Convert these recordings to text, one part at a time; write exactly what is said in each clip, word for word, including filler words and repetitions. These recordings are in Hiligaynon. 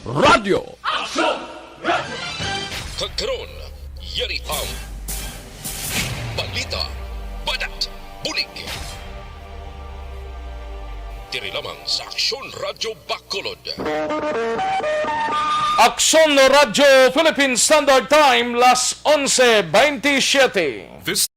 Radyo. Kag karon, yari ang balita, banat, bulig. Diri lamang sa Aksyon Radyo Bacolod. Aksyon Radyo Philippine Standard Time, las onse veintisiete. This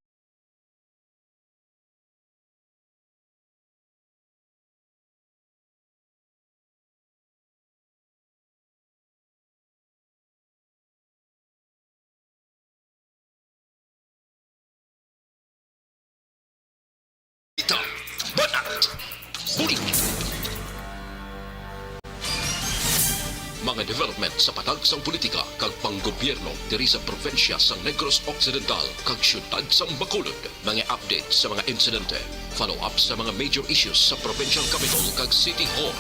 Ita, banat, bulig. Mga development sa patag sang politika kag panggobyerno diri sa probinsya sang Negros Occidental kag siyudad sang Bacolod. Mga update sa mga insidente, follow-up sa mga major issues sa provincial capital kag city hall.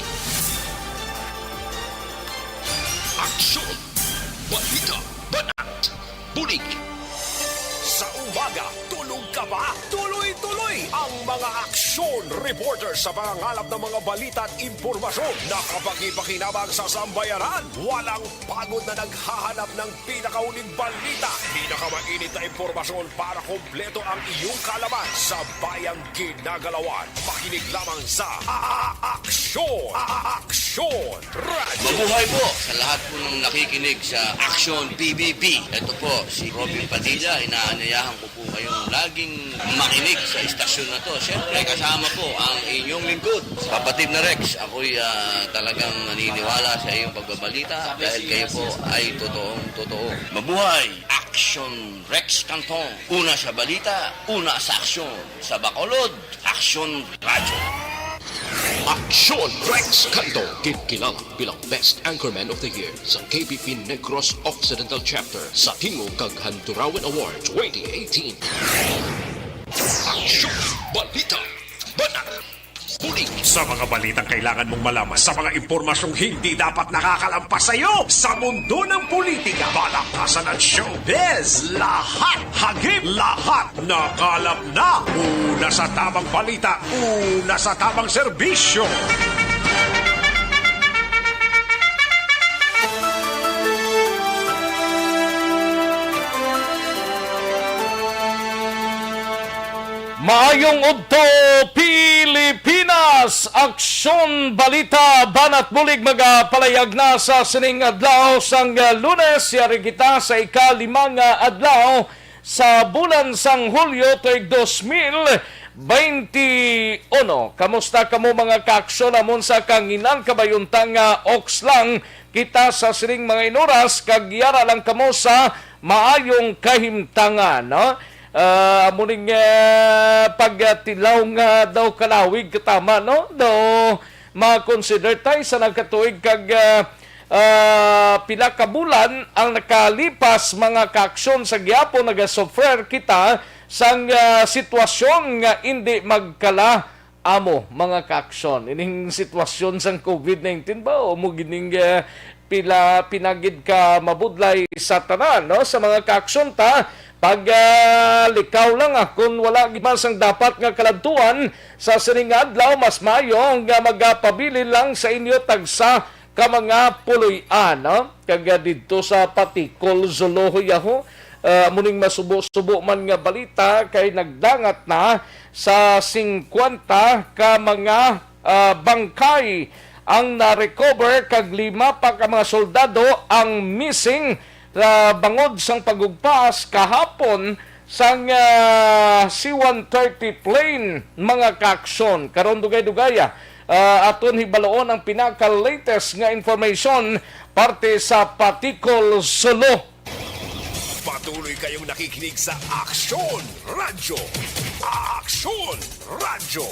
Aksyon! Balita! Banat! Bulig! Sa umaga, tulog ka ba? Tuloy-tuloy ang mga aksyon reporter sa pangangalap ng mga balita at impormasyon na kapakipakinabang sa sambayanan. Walang pagod na naghahanap ng pinakauling balita, pinakamainit na impormasyon para kompleto ang iyong kaalaman sa bayang ginagalawan. Makinig lamang sa A-, A-, Aksyon! A-, A-, Aksyon! Radyo. Mabuhay po sa lahat po ng nakikinig sa Aksyon P B B. Ito po si Robin Padilla. Inaanyayahan ko po kayong laging makinig sa istasyon na to. Siyempre, kasama po ang inyong lingkod, Kapatid na Rex. Ako'y, ah, talagang naniniwala sa iyong pagbabalita dahil kayo po ay totoong totoo. Mabuhay! Action Rex Cantong. Una sa balita, una sa aksyon. Sa Bacolod, Aksyon Radyo. Aksyon Rex Cantong, kinkilala bilang Best Anchorman of the Year sa K B P Negros Occidental Chapter sa Tingog kag Handurawan Award twenty eighteen. Aksyon! Balita! Banat! Bulig! Sa mga balitang kailangan mong malaman, sa mga impormasyong hindi dapat nakakalampas sa iyo, sa mundo ng politika, balakasan at showbiz, lahat, hagip, lahat, nakalap na. Una sa tamang balita, una sa tamang serbisyo. Maayong udto, Pilipinas! Aksyon, balita, banat bulig magapalayag na sa sining adlaw sang, ah, Lunes. Yari kita sa ikalima nga adlaw sa bulan sang Hulyo tuig dos mil bente uno. Kamusta kamo, mga kaaksyon? Amon sa kanginan kabayuntang nga oks lang kita sa sining mga inuras, kag yara lang kamo sa maayong kahimtangan, no? Ah, amo ning, ah, pagtilaw nga daw kalawig katama, no? Daw ma-consider tay sa nagkatuig kag, ah, ah, pila ka bulan ang nakalipas, mga kaaksyon, sa gihapon nagasuffer kita sang, ah, sitwasyon nga indi magkala amo, mga kaaksyon. Ining sitwasyon sang covid nineteen ba, o mo gining, eh, pila, pinagid ka mabudlay sa tanan, no? Sa mga kaaksyon ta, pag, ah, likaw lang, ah, kung wala gid man sang dapat nga kaladtuan sa sining nga adlaw, mas maayo nga magapabilin lang sa inyo tagsa ka mga puloy-an, no? Kag, ah, didto sa Patikol, Zolohoyaho, ah, amo ning masubo-subo man nga balita kay nagdangat na sa singkwenta ka mga, ah, bangkay ang na-recover kag lima pa ka mga soldado ang missing, ah, bangod sang pagugpas kahapon sang, ah, C one thirty plane, mga kaaksyon. Karon, dugay-dugay, ah, ah, aton hibaloon ang pinaka-latest nga information parte sa Patikol, Sulu. Patuloy kayong nakikinig sa Aksyon Radyo. Aksyon Radyo.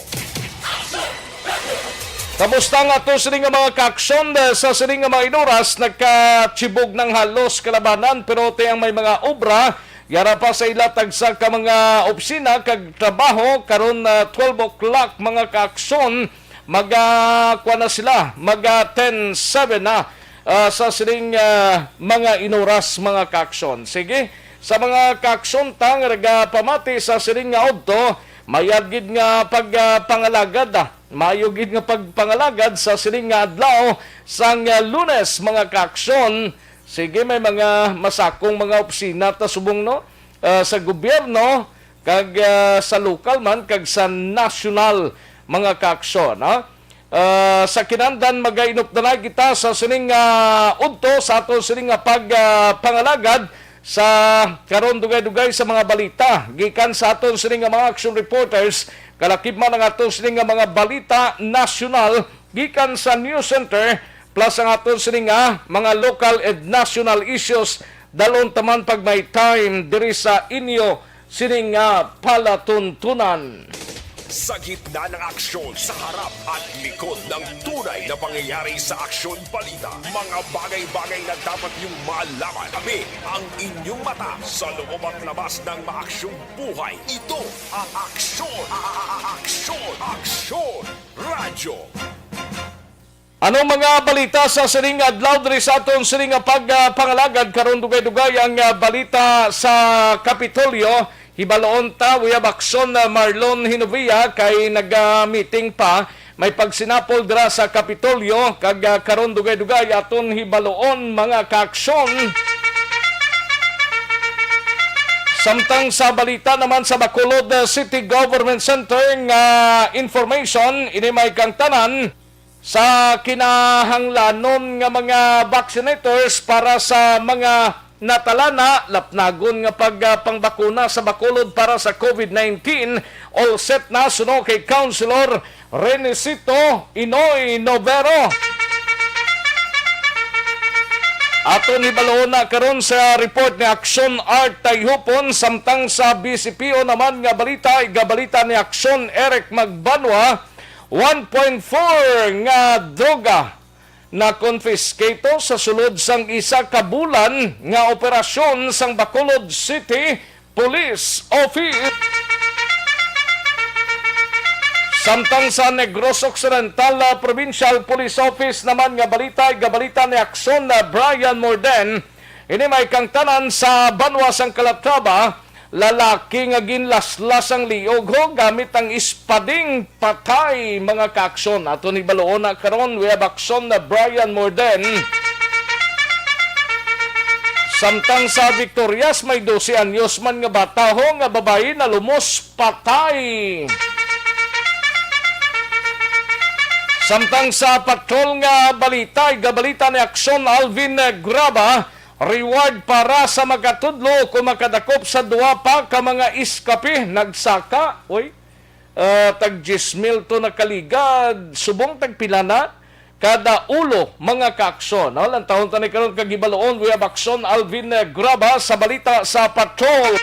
Kamusta nga to sini nga mga kaaksyon, eh, sa sini nga mga inuras? Nagkachibog ng halos kalabanan, pero tayang may mga obra, yara pa sa ila tagsa ka mga opisina kag trabaho karon, ah, twelve o'clock, mga kaaksyon, maga, kuwan na sila, maga ten seven na, ah, sa sining, ah, mga inuras, mga kaaksyon. Sige, sa mga kaaksyon ta nga nagapamati sa sining nga udto, Mayad gid nga pag, ah, pangalagad, ah. Maayo gid nga pagpangalagad sa sining nga adlaw sang, ah, Lunes, mga kaaksyon. Sige, may mga masakong mga opisina ta subong, no? Ah, sa gobyerno, kag, ah, sa lokal man, kag sa nasyonal, mga kaaksyon, ha? Ah, sa kinahanglan, magainupdanay kita sa sining, ah, udto sa aton sining nga pag, ah, pangalagad sa karon, dugay-dugay sa mga balita gikan sa aton sining nga mga action reporters, kalakip man ang aton sining nga mga balita nasyonal gikan sa news center, plus ang aton sining nga mga local and national issues dalon taman pag may time diri sa inyo sining nga palatuntunan. Sa gitna ng aksyon, sa harap at likod ng tunay na pangyayari sa Aksyon Balita, mga bagay-bagay na dapat niyong malaman. Kami ang inyong mata sa loob at labas ng maaksyong buhay. Ito ang Aksyon, a-, a-, a-, Aksyon, Aksyon Radyo. Ano mga balita sa sining adlaw diri sa aton sining nga pag, ah, pangalagad karon? Dugay-dugay ang, ah, balita sa Kapitolyo. Hibaloon ta, we have action, ah, Marlon Hinovia kay nag-meeting pa. May pagsinapol dira sa Kapitolyo kag, ah, karon dugay-dugay aton hibaloon mga kaaksyon. Samtang sa balita naman sa Bacolod, ah, City Government Center nga information, ini may kangtanan sa kinahanglanon nga mga vaccinators para sa mga natalana, lapnagon nga pag, ah, pangbakuna sa Bacolod para sa covid nineteen. All set na, suno kay Councilor Renesito Inoy Novero. Aton hibaloon na karon sa report ni Action Art Tayhupon, samtang sa B C P O naman nga balita, igabalita ni Action Eric Magbanwa, one point four nga droga na confiscate sa sulod sang isa ka bulan nga operasyon sang Bacolod City Police Office. Samtang sa Negros Occidental, ah, Provincial Police Office naman nga balita, igabalita ni Action, ah, Brian Morden. Ini may kangtanan sa banwa sang Calatrava, lalaki nga ginlaslas ang liog, ho, gamit ang espading patay, mga kaaksyon. Aton hibaloon na karon, we have action na Brian Morden. Samtang sa Victorias, may dose anyos man nga bata, ho, nga babayi nalumos patay. Samtang sa patrol nga balita, igabalita ni Aksyon Alvin Graba, reward para sa makatudlo kung makadakop sa duha pa ka mga iskapi. Nagsaka, uy, ah, tag diyes mil to nakaligad. Subong tagpila na kada ulo, mga kaaksyon. No? Lantawon ta ni karon kag hibaloon, we have action, Alvin, eh, Graba sa balita sa patrol.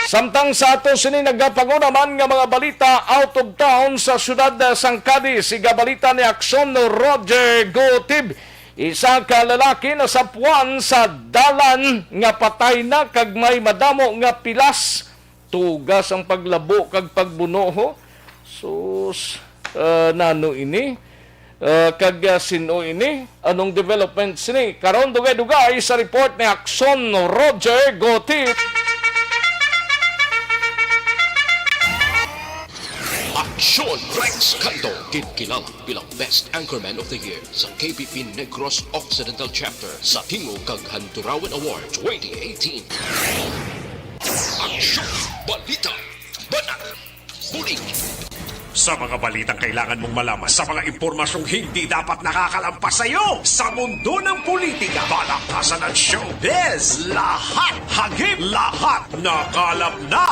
Samtang sa ato sini nagapanguna man nga mga balita out of town, sa siyudad, eh, sang Cadiz, igabalita ni Aksyon Roger Gutib. Isa ka lalaki nasapuan sa dalan nga patay na kag may madamo nga pilas. Tugas ang paglabo kag pagbuno, ho. Sus, ah, nano ini? Ah, kag, ah, sin-o ini? Anong development sini? Karon dugay-dugay sa report ni Aksyon Roger Goti. Aksyon Rex Canto, ginkilala bilang Best Anchorman of the Year sa K P P Negros Occidental Chapter sa Tingog kag Handurawan Award twenty eighteen. Aksyon, balita, banat, bulig. Sa mga balitang kailangan mong malaman, sa mga impormasyong hindi dapat nakakalampas sa iyo, sa mundo ng politika, balakasan at showbiz, lahat hagip, lahat nakalap na.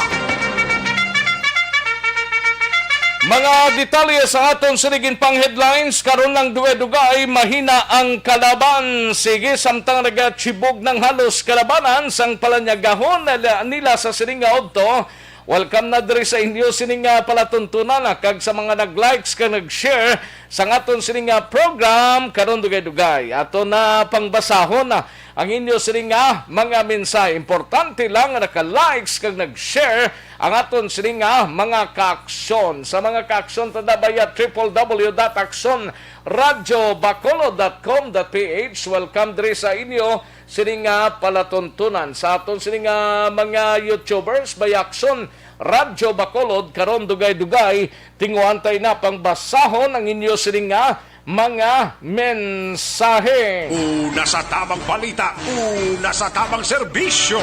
Mga detalye sa aton sining pang headlines karon lang, dugay-dugay mahina ang kalaban. Sige, samtang nagachibog ng halos kalabanan sang palanyagahon nila, nila sa sining nga udto, welcome na diri sa inyo sining nga palatuntunan, ah, kag sa mga nag-likes kag nag-share sa aton sining nga program karon dugay-dugay. Ato na pangbasahon, ah, ang inyo sini nga mga mensahe. Importante lang nga naka-likes kag nag-share ang aton sini nga mga kaaksyon. Sa mga kaaksyon, tada baya triple W dot aksyon radyo bacolod dot com dot P H. Welcome diri sa inyo sini nga palatuntunan. Sa aton sini nga mga YouTubers, baya Aksyon Radyo Bacolod, karon dugay-dugay, tinguhantay na pangbasahon ang inyo sini nga mga mensahe. Una sa tamang balita, una sa tamang serbisyo.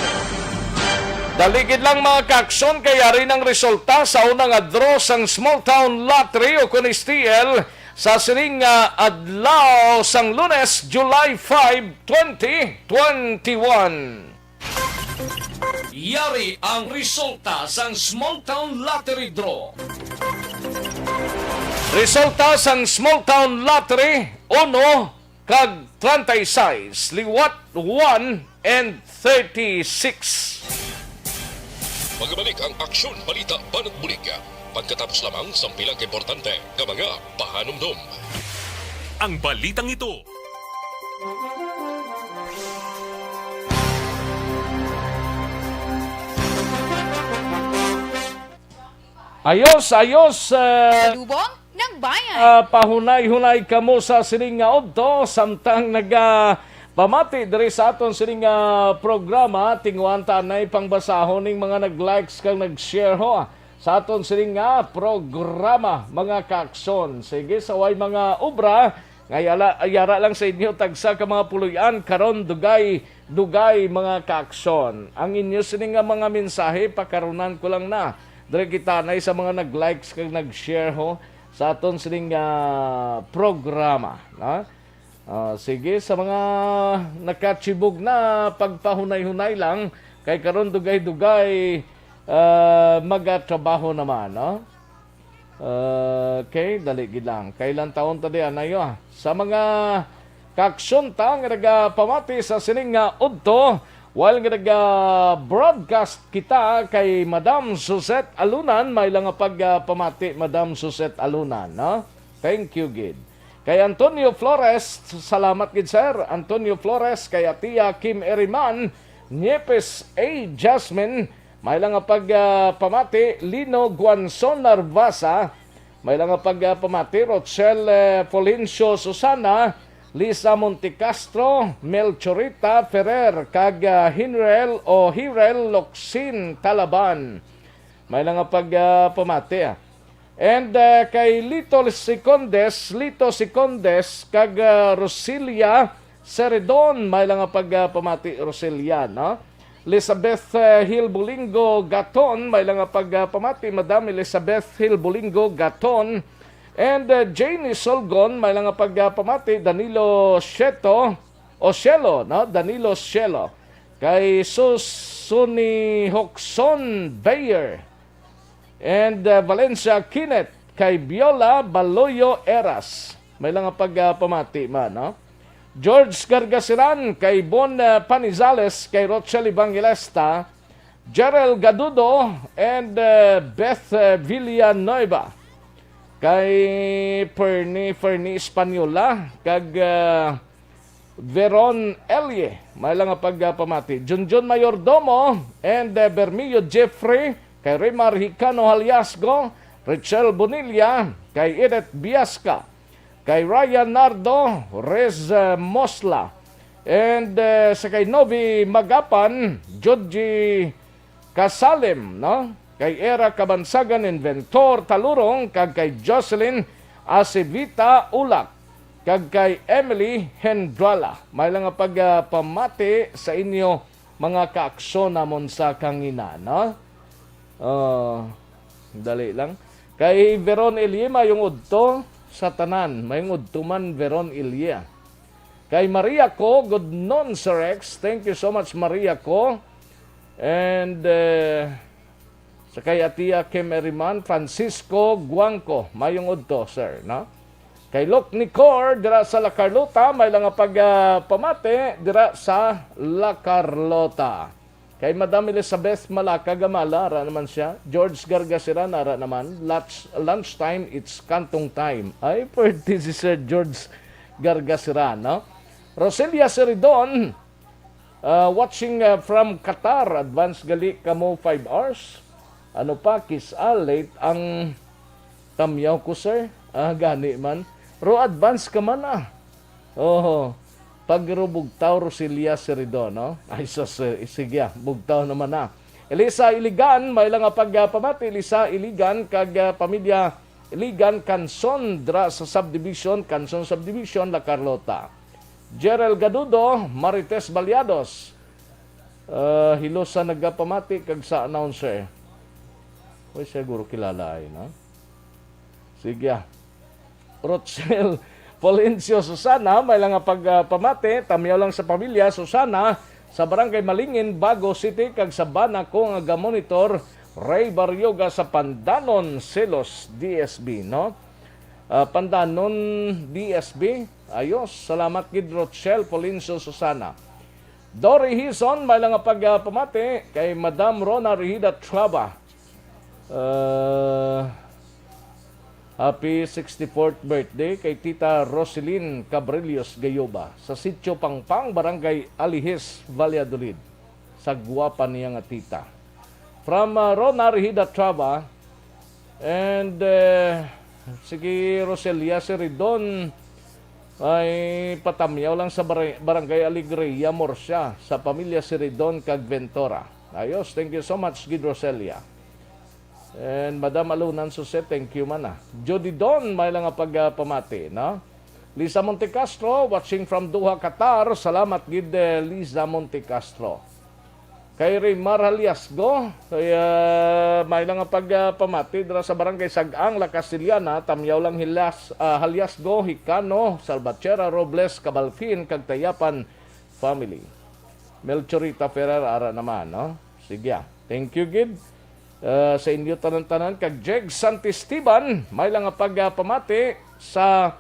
Daligid lang, mga kaaksyon, kay ari nang resulta sa una nga draw sang Small Town Lottery o kun S T L sa sining nga adlaw sang Lunes, July five, twenty twenty-one. Yari ang resulta sang Small Town Lottery Draw. Resulta sang Small Town Lottery, uno kag treinta y seis, liwat one and thirty-six. Magabalik ang Aksyon Balita Banat Bulig pagkatapos lamang sang pila ka importante nga mga pahanumdom. Ang balitang ito. Ayos, ayos, eh, Salubong ng Bayan. Ah, pahunay-hunay kamo sa sining nga udto, samtang nagapamati diri sa aton sining nga programa, tinguhantay pangbasahon ning mga nag-likes kag nag-share ho sa aton sining nga programa, mga kaaksyon. Sige, sa way mga obra, nga yala, yara lang sa inyo tagsa ka mga puloy-an, karon dugay, dugay, mga kaaksyon. Ang inyo sini nga mga mensahe, pakarunan ko lang na. Diri kita anay sa mga nag-likes kag nag-share ho sa aton sining nga programa, no? Ah, sige, sa mga nakachibog na, pagpahunay-hunay lang, kay karon dugay-dugay, ah, magatrabaho naman, no? Okay, dali gid lang. Kailan taon ta di, anayo, ah? Sa mga kaaksyon ta nga nagapamati sa sining nga udto, while nga naga-broadcast kita kay Madam Suzette Alunan, may lang nga pagpamati, Madam Suzette Alunan, no? Thank you gid. Kay Antonio Flores, salamat gid, sir. Antonio Flores, kay Atia Kim Eriman, Niepes A. Jasmine, may lang nga pag, ah, pamati, Lino Guanzon Narvasa, may lang nga pag, ah, pamati, Rochelle, eh, Fulgencio Susana, Lisa Montecastro, Mel Chorita Ferrer, kag, ah, Hinrel o Hirel Locsin Talaban. May lang nga pag, ah, pamati, ah. And, ah, kay Lito Secondes, Lito Secondes, kag, ah, Rosilia Seredon, may lang nga pag, ah, pamati, Rosilia, no? Elizabeth, ah, Hilbulingo Gaton, may lang nga pag, ah, pamati, Madam Elizabeth Hilbulingo Gaton. And, ah, Janie Solgon, may lang nga pag, ah, pamati, Danilo Sieto, o Sielo, no? Danilo Sielo. Kay Susuni Hoxon Bayer. And, uh, Valencia Kenneth, kay Viola Baloyo Eras. May lang nga pag, uh, pamati man, no? George Gargasiran, kay Bon, uh, Panizales, kay Rochelle Evangelista, Jerel Gadudo, and, uh, Beth, uh, Villanueva, kay Fernie, Fernie Española, kag, uh, Veron Elie, may lang nga pagpamati. Junjun Mayordomo and, eh, Bermio Jeffrey, kay Rimar Hicano Haliasgo, Richel Bonilla, kay Edith Biasca, kay Ryan Nardo, Rez, eh, Mosla, and, eh, sa kay Novi Magapan, Joji Kasalim, no? Kay Era Kabansagan, Inventor Talurong, kag kay Jocelyn Acevita Ulak, kag kay Emily Hendrala. May lang nga pagpamati sa inyo, mga kaaksyon namon sa kangina, no? Oh, dali lang. Kay Veron Elie, mayong udto sa tanan. Mayong udto man, Veron Elie. Kay Maria Ko, good noon, Sir Rex. Thank you so much, Maria Ko. And, eh, sa kay Atia Kim Eriman, Francisco Guangco, mayong udto, sir, no? Kay Lok Nicor, dira sa La Carlota, may lang nga pag, ah, pamati, dira sa La Carlota. Kay Madam Elizabeth Malaca Gamala, ara naman siya. George Gargasiran, ara naman. Lunch, lunch time, it's kantong time. Ay, pwede si Sir George Gargasiran, no? Roselia Seridon, Ah, watching, ah, from Qatar. Advance gali kamo five hours. Ano pa, kis-a, late ang tamyaw ko, sir. Ah, gani man. Pero advance ka man, ah. Oho. Pagro bugtaw, Roselia Siridon, no? Ay, sus, eh, sige, ah. Bugtaw naman, ah. Elisa Iligan, may lang nga pagpamati. Elisa Iligan, kag, ah, pamilya Iligan, Kanson, dra sa subdivision, Kanson Subdivision, La Carlota. Jerel Gadudo, Marites Baliados. Ah, hilos sa nagapamati kag sa announcer. Uy, siguro kilala ay, no? Sige, ah. Rochelle Polencio Susana, may lang nga pagpamati, tamyaw lang sa pamilya, Susana, sa Barangay Malingin, Bago City, kag sa bana ko nga gamonitor, Ray Barrioga sa Pandanon, Silos, D S B, no? Ah, Pandanon, D S B. Ayos, salamat gid, Rochelle Polencio Susana. Dory Hison, may lang nga pagpamati kay Madam Rona Rihida Traba. Ah, happy sixty-fourth birthday kay Tita Roselyn Cabrillos Gayoba sa Sitio Pangpang, Barangay Alihis, Valladolid, sa gwapa niya nga tita. From, ah, Rona Rihida Traba, and, eh, sige, Roselia Siridon, ay patamyaw lang sa bar-, Barangay Alegria, Murcia, sa pamilya Siridon kag Ventura. Ayos, thank you so much, gid Roselia. And Madam Alunan Suse, thank you man, ah. Jody Don, may lang nga pagpamati, no? Lisa Montecastro, watching from Doha, Qatar. Salamat gid, eh, Lisa Montecastro. Kay Raymar Haliasgo, kay, ah, may lang nga pagpamati dira sa Barangay Sag-ang, La Castellana, tamyaw lang Hilas-, ah, Haliasgo, Hikano, Salvatierra, Robles, Cabalfin, kag Tayapan family. Melchorita Ferrer, ara naman, no? Sige, ah. Thank you, gid. Ah, sa inyo tanan-tanan, kag Jeg Santistiban, may lang nga pagpamati sa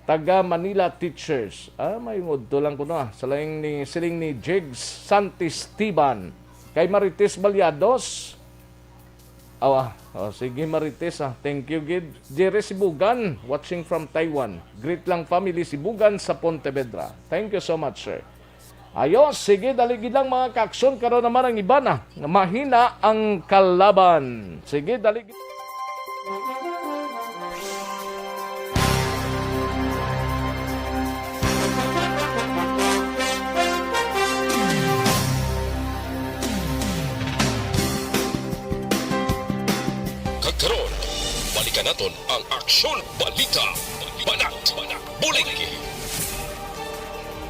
taga Manila Teachers. Ah, may ngudto lang kuno, ah. Sa laing ni, siling ni Jigs Santistiban. Kay Marites Baliados. Awa, oh, sige Marites, ah. Thank you, gid. Jerry Sibugan, watching from Taiwan. Greet lang family Sibugan sa Pontevedra. Thank you so much, sir. Ayos, sige, dali gid lang, mga kaaksyon. Karon naman ang iba na, nga mahina ang kalaban. Sige, dali gid. Kag karon, balikan naton ang Aksyon Balita. Banat, Bulig.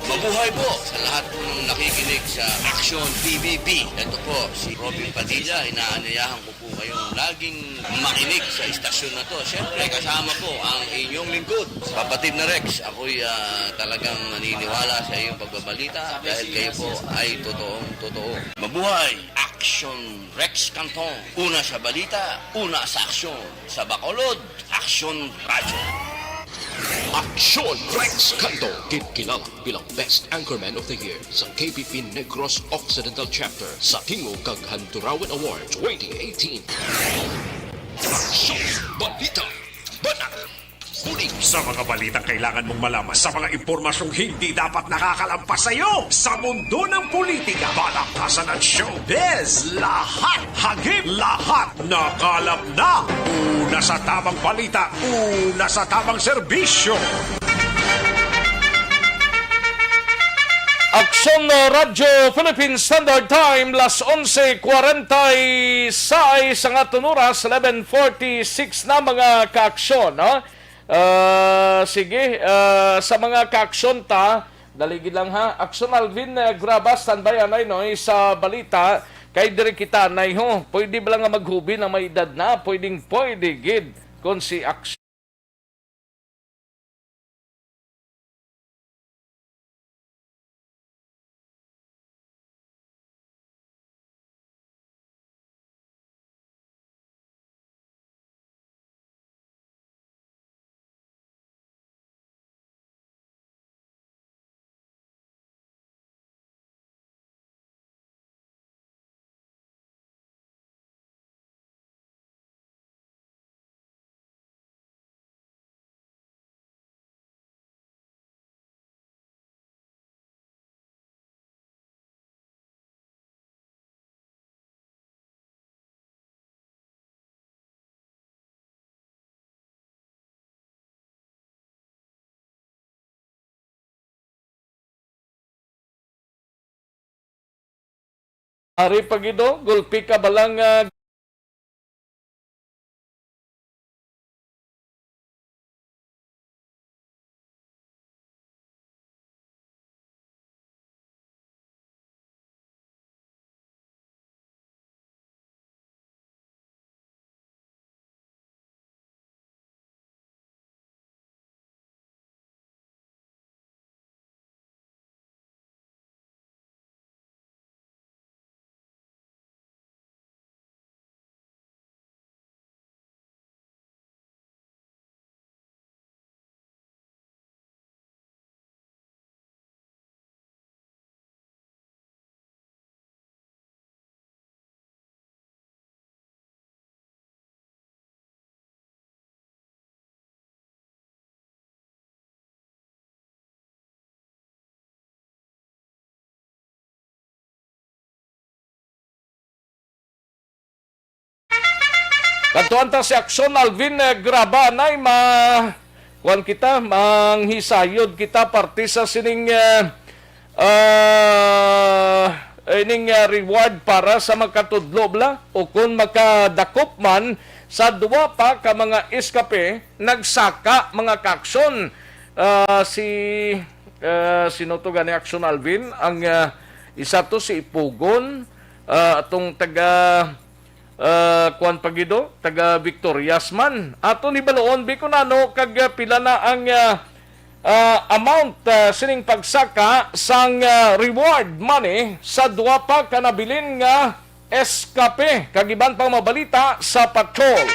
Mabuhay po sa lahat po ng nakikinig sa Aksyon P B B. Ito po si Robin Padilla. Inaanyayahan ko po kayong laging makinig sa istasyon na to. Siyempre, kasama po ang inyong lingkod, kapatid na Rex. Ako'y, ah, talagang naniniwala sa iyong pagbabalita dahil kayo po ay totoong totoo. Mabuhay, Aksyon Rex Canton. Una sa balita, una sa aksyon. Sa Bacolod, Aksyon Radyo. Aksyon Rex Canto, gid kilala bilang Best Anchorman of the Year sa K P P Negros Occidental Chapter sa Tingog kag Handurawan Award twenty eighteen. Aksyon Balita, Banat, Bulig. Sa mga balitang kailangan mong malaman, sa mga impormasyong hindi dapat nakakalampas sa iyo, sa mundo ng politika, balaktasan at showbiz, lahat hagip, lahat nakalap na. Una sa tamang balita, una sa tamang serbisyo. Aksyon, uh, Radyo Philippine Standard Time, las onse kwarenta y seis ang aton oras, eleven forty-six na, mga kaaksyon, ha? Ah, sige, ah, sa mga kaaksyon ta, dali gid lang ha. Aksyon Alvin, eh, Graba, standby anay, no, sa balita. Kay diri kita anay, ho. Pwede ba lang nga maghubi na may edad na? Pwedeng pwede gid kung si Aksyon Ari pa gid, oh, gulpi ka bala nga Kadtuan ta si Aksyon Alvin, eh, Graba, anay ma-, kuwan kita, manghisayod kita parte sa sining, eh, ah, ining, ah, reward para sa makatudlo bala o kon makadakop man sa duwa pa ka mga eskape nagsaka, mga kaaksyon. Ah, si, ah, sino to gani, Aksyon Alvin? Ang, ah, isa to si Ipugon, ah, atong taga, ah, kuwan pa gid, oh, taga Victorias man. Aton hibaluon, bi, kun ano kag, ah, pila na ang, ah, ah, amount, ah, sining pagsaka sang, ah, reward money sa duwa pa ka nabilin nga eskape, kag iban pang mabalita sa patrol.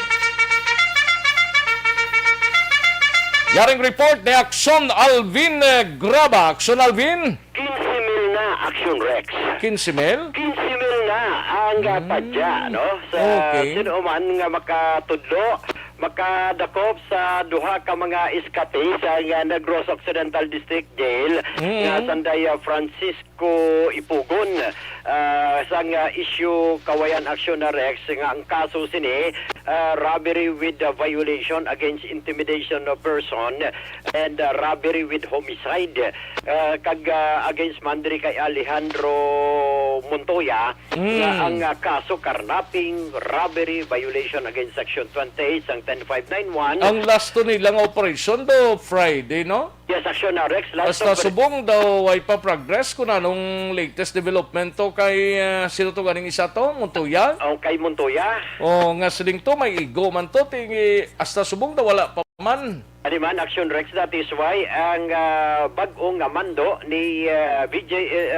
Yaring report ni Aksyon Alvin, eh, Graba. Aksyon Alvin? Quince mil na, Action Rex. Quince mil? Quince mil na ang, ah, Hmm. padya, no? Sa Okay. sino man nga makatudlo, makadakop sa duha ka mga eskape sa, ah, Negros Occidental District Jail, Mm. nga sanday, ah, Francisco Ipugon, ah, sang, ah, issue Kawayan Action na Rex, nga ang kaso sini, ah, robbery with, ah, violation against intimidation of person and, ah, robbery with homicide, ah, kag, ah, against man diri kay Alejandro Montoya, Mm. nga ang, ah, kaso carnapping, robbery, violation against Section twenty-eight sang ten five nine one. Ang last to nila nga operasyon do Friday, no? Yes, Action Rex, last Hasta oper- subong daw way pa progress kun anong latest development to kay, ah, sino to ganing isa to? Montoya? Oh, kay Montoya. Oh, nga siling to, may igo man to. Ti-, hasta subong daw wala pa man. Ano man, Action Rex, that is why ang, ah, bag-ong nga mando ni, ah, B J,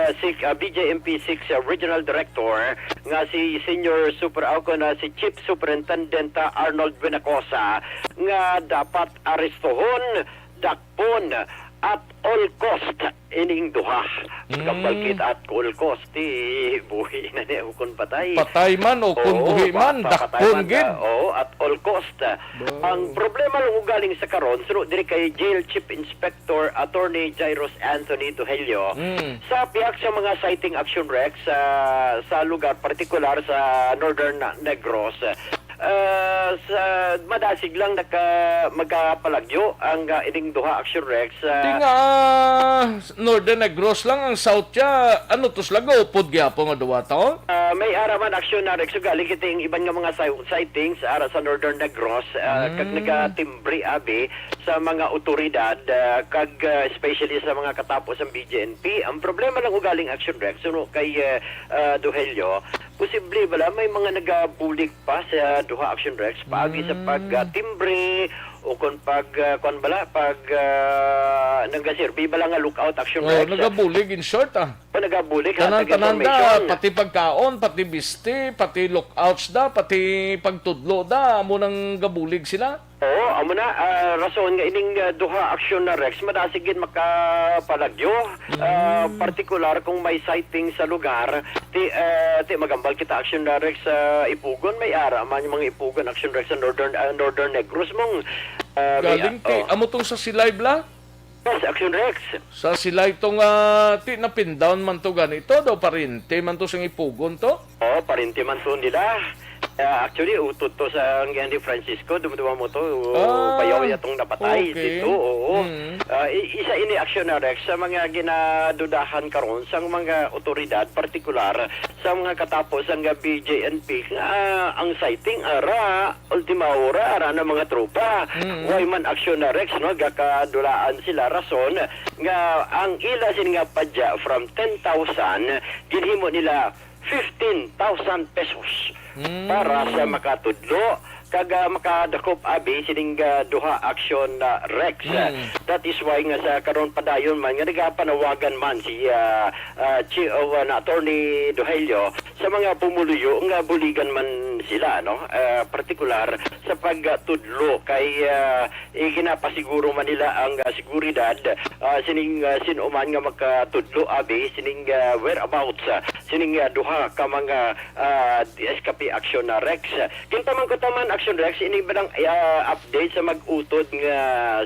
ah, six, ah, B J M P six, ah, Regional Director nga si Senior Super, o kon, ah, si Chief Superintendent, ah, Arnold Venacosa nga dapat arestuhon, dakpon at all cost ining duha. Mm. Gambal kita at all cost, ti buhi na niya o kon patay. Patay man o kon Oo, buhi pa-, man, pa-, patay dakpon man, gid. Ah, oo, at all cost. Wow. Ang problema lang ugaling sa karon, suno diri kay Jail Chief Inspector Attorney Jairus Anthony Duhelio, Mm. sa pihak sa mga sighting, Action Rex, sa, sa lugar, partikular sa Northern Negros, ah, sa madasig lang naka-, magkapalagyo ang, ah, ining duha, Action Rex, ah. Ti nga, Northern Negros lang, ang South siya, ano to sila, gaupod gyapon nga duwa taon? Ah, may ara man, Action na Rex, ugali kita yung iban nga mga si-, sightings ara sa Northern Negros, ah, kag Mm. nagatimbre abi sa mga otoridad, ah, kag, ah, especially sa mga katapo sa B J M P. Ang problema lang ugaling, Action Rex, suno kay, ah, ah, Duhelio, posible bala may mga nagabulig pa sa duha, Action Rex, paagi sa Mm. pag, ah, timbre o kon pag, ah, kuwan bala, pag, ah, nagaserbi bala nga lookout, Action Oh, Rex. Nagabulig, in short, ah. O, nagabulig, hatag Tanan-tanan da, information. Pati pagkaon, pati bisti, pati lookouts da, pati pagtudlo da, amo nang gabulig sila. Oo, amo na, ah, rason nga ining, ah, duha, Action na Rex, madasig gid makapalagyo, ah, Mm. partikular kung may sighting sa lugar, ti, ah, ti magambal kita, Action na Rex, sa Ipugon, may ara man yung mga Ipugon, Action Rex sa Northern, ah, Northern Negros mong, ah, may, Galing ti, oh. Amo tong sa Silay bala? Yes, Action Rex. Sa Silay to nga, ti napindown man to ganito, daw pariente man to sa Ipugon to? Oo, pariente man to nila. Ah, actually, utod to sa ang ni Francisco, dumduma mo to, Ah, bayaw niya tong napatay okay. dito, oo. Mm. Ah, i-, isa ini, Action Rex, sa mga ginadudahan karon sang mga otoridad, partikular sa mga katapo sang B J N P, nga ang sighting ara, ultima hora, ara na mga tropa. Mm. Way man, Action Rex, no, gakadulaan sila rason nga ang ila sini nga padya from ten thousand, ginhimo nila fifteen thousand pesos Mm. para sa makatudlo kag, ah, makadakop abi sining, ah, duha, Action, ah, Rex. Mm. That is why nga sa karon padayon man nga nagapanawagan man si, ah, ah, Chi-, o, ah, na Attorney Dohelio sa mga pumuluyo nga buligan man sila, no? Ah, partikular sa pagtudlo kay, ah, iginapasiguro man nila ang, ah, seguridad, ah, sining, ah, sin-o man nga makatudlo abi sining, ah, whereabouts, ah, sining, ah, duha ka mga, ah, S K P Action, ah, Rex. Ginpamangkot naman, Action Rex, ini ba lang, ah, update sa mag-utod nga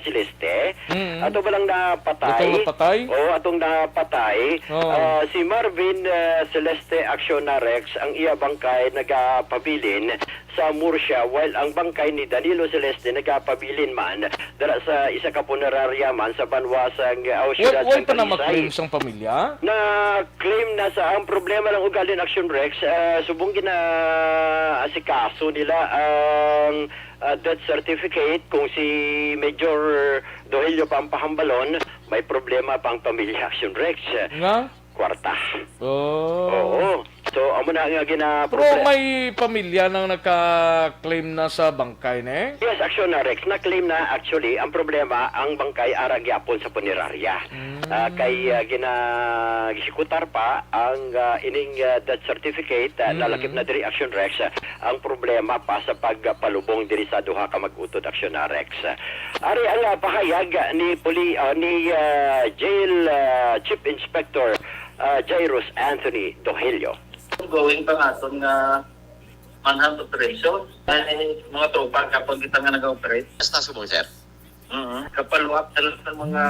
Celeste? Mm. Ato ba lang napatay? Atong napatay? Oo, atong napatay. Oo. Ah, si Marvin, ah, Celeste Action, ah, Rex, ang iya bangkay nagapabilin sa Murcia, while ang bangkay ni Danilo Celeste nagapabilin man dira sa isa ka punerarya man sa banwa sang, ah, Wa-, siyudad way sang pa na Talisay. Ma-claim sang pamilya? Na-claim na sa, ang problema lang ugalin, Action Rex, ah, subong gina-asikaso nila ang, ah, death certificate. Kung si Major Dohelio pa ang pahambalon, may problema pa ang pamilya, Action Rex. Nga? Kwarta. Oh. Oo. So, amo na nga gina-, Pero problem- may pamilya nang naka-claim na sa bangkay, ne? Yes, Action Rex, na-claim na actually. Ang problema, ang bangkay ara gyapon sa punerarya. Mm. Ah, kay, ah, gina-, gisikutar pa ang, ah, ining, ah, death certificate, ah, Mm. nalakip na diri, Action Rex, ah, ang problema pa sa pagpalubong diri sa duha ka mag-utod, Action Rex. Ari ang, ah, pahayag ni Puli-, ah, ni, ah, Jail, ah, Chief Inspector, ah, Jairus Anthony Dohelio. Ongoing pa nga aton nga manhunt operation. Ay, mga tropa, kapag kita nga nag-operate. Basta subong, sir. Mhm. Kapaluwap na lang sa mga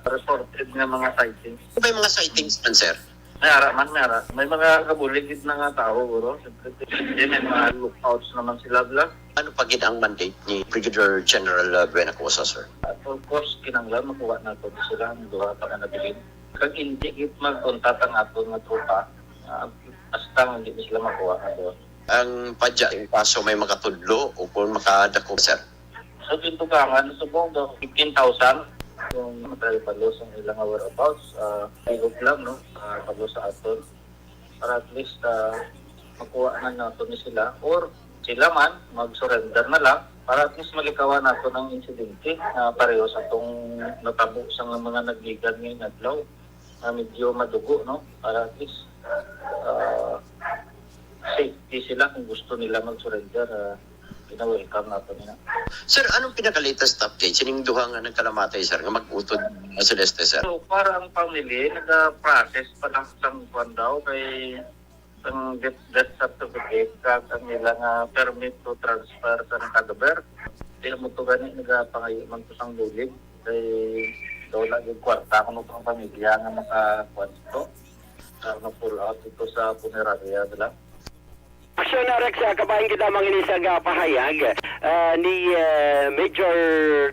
reported nga mga sightings. May mga sightings man, sir? May ara man, may ara. May mga kabulig gid na nga tao, guro. Siyempre, may mga lookouts naman sila, bla. Ano pa gid ang mandate ni Brigadier General, uh, Buenacosa, sir? At of course, kinahanglan makuha nato sila ang duha pa nga nabilin. Kag hindi gid magkuntat ang aton nga tropa, ah, hasta nga hindi sila makuha nga duha. Ang padya, yung kaso may makatudlo o kung makadako, sir? Sa gintugangan, subong daw fifteen thousand. Kung matrabalos ang ilang whereabouts, ah, I hope lang, no? Ah, kabalo sa aton. Para at least, ah, makuha na nato ni sila. Or sila man, mag-surrender na lang. Para at least malikawan nato ng insidente na pareho sa atong natabo sa mga nagligad ngayong adlaw. Ah, medyo madugo, no? Para at least, ah, safety sila kung gusto nila mag-surrender, ah, gina-welcome nato nila. Sir, anong pinaka-latest update sining duha nga nagkalamatay, sir, nga mag-utod nga Celeste, sir? So far, ang family, nag-process pa lang sang kwan daw, kay ang death, death certificate, kag ang ilang, ah, permit to transfer sa cadaver. Di mo to gani, nagapangayo man to sang bulig. Kay wala gyud kwarta kuno pang pamilya nga makakuan dito. Sa ma-pull out dito sa punerarya nila. Action Rex, ah, kabahin kita mangin isa nga pahayag, ah, ni, ah, Major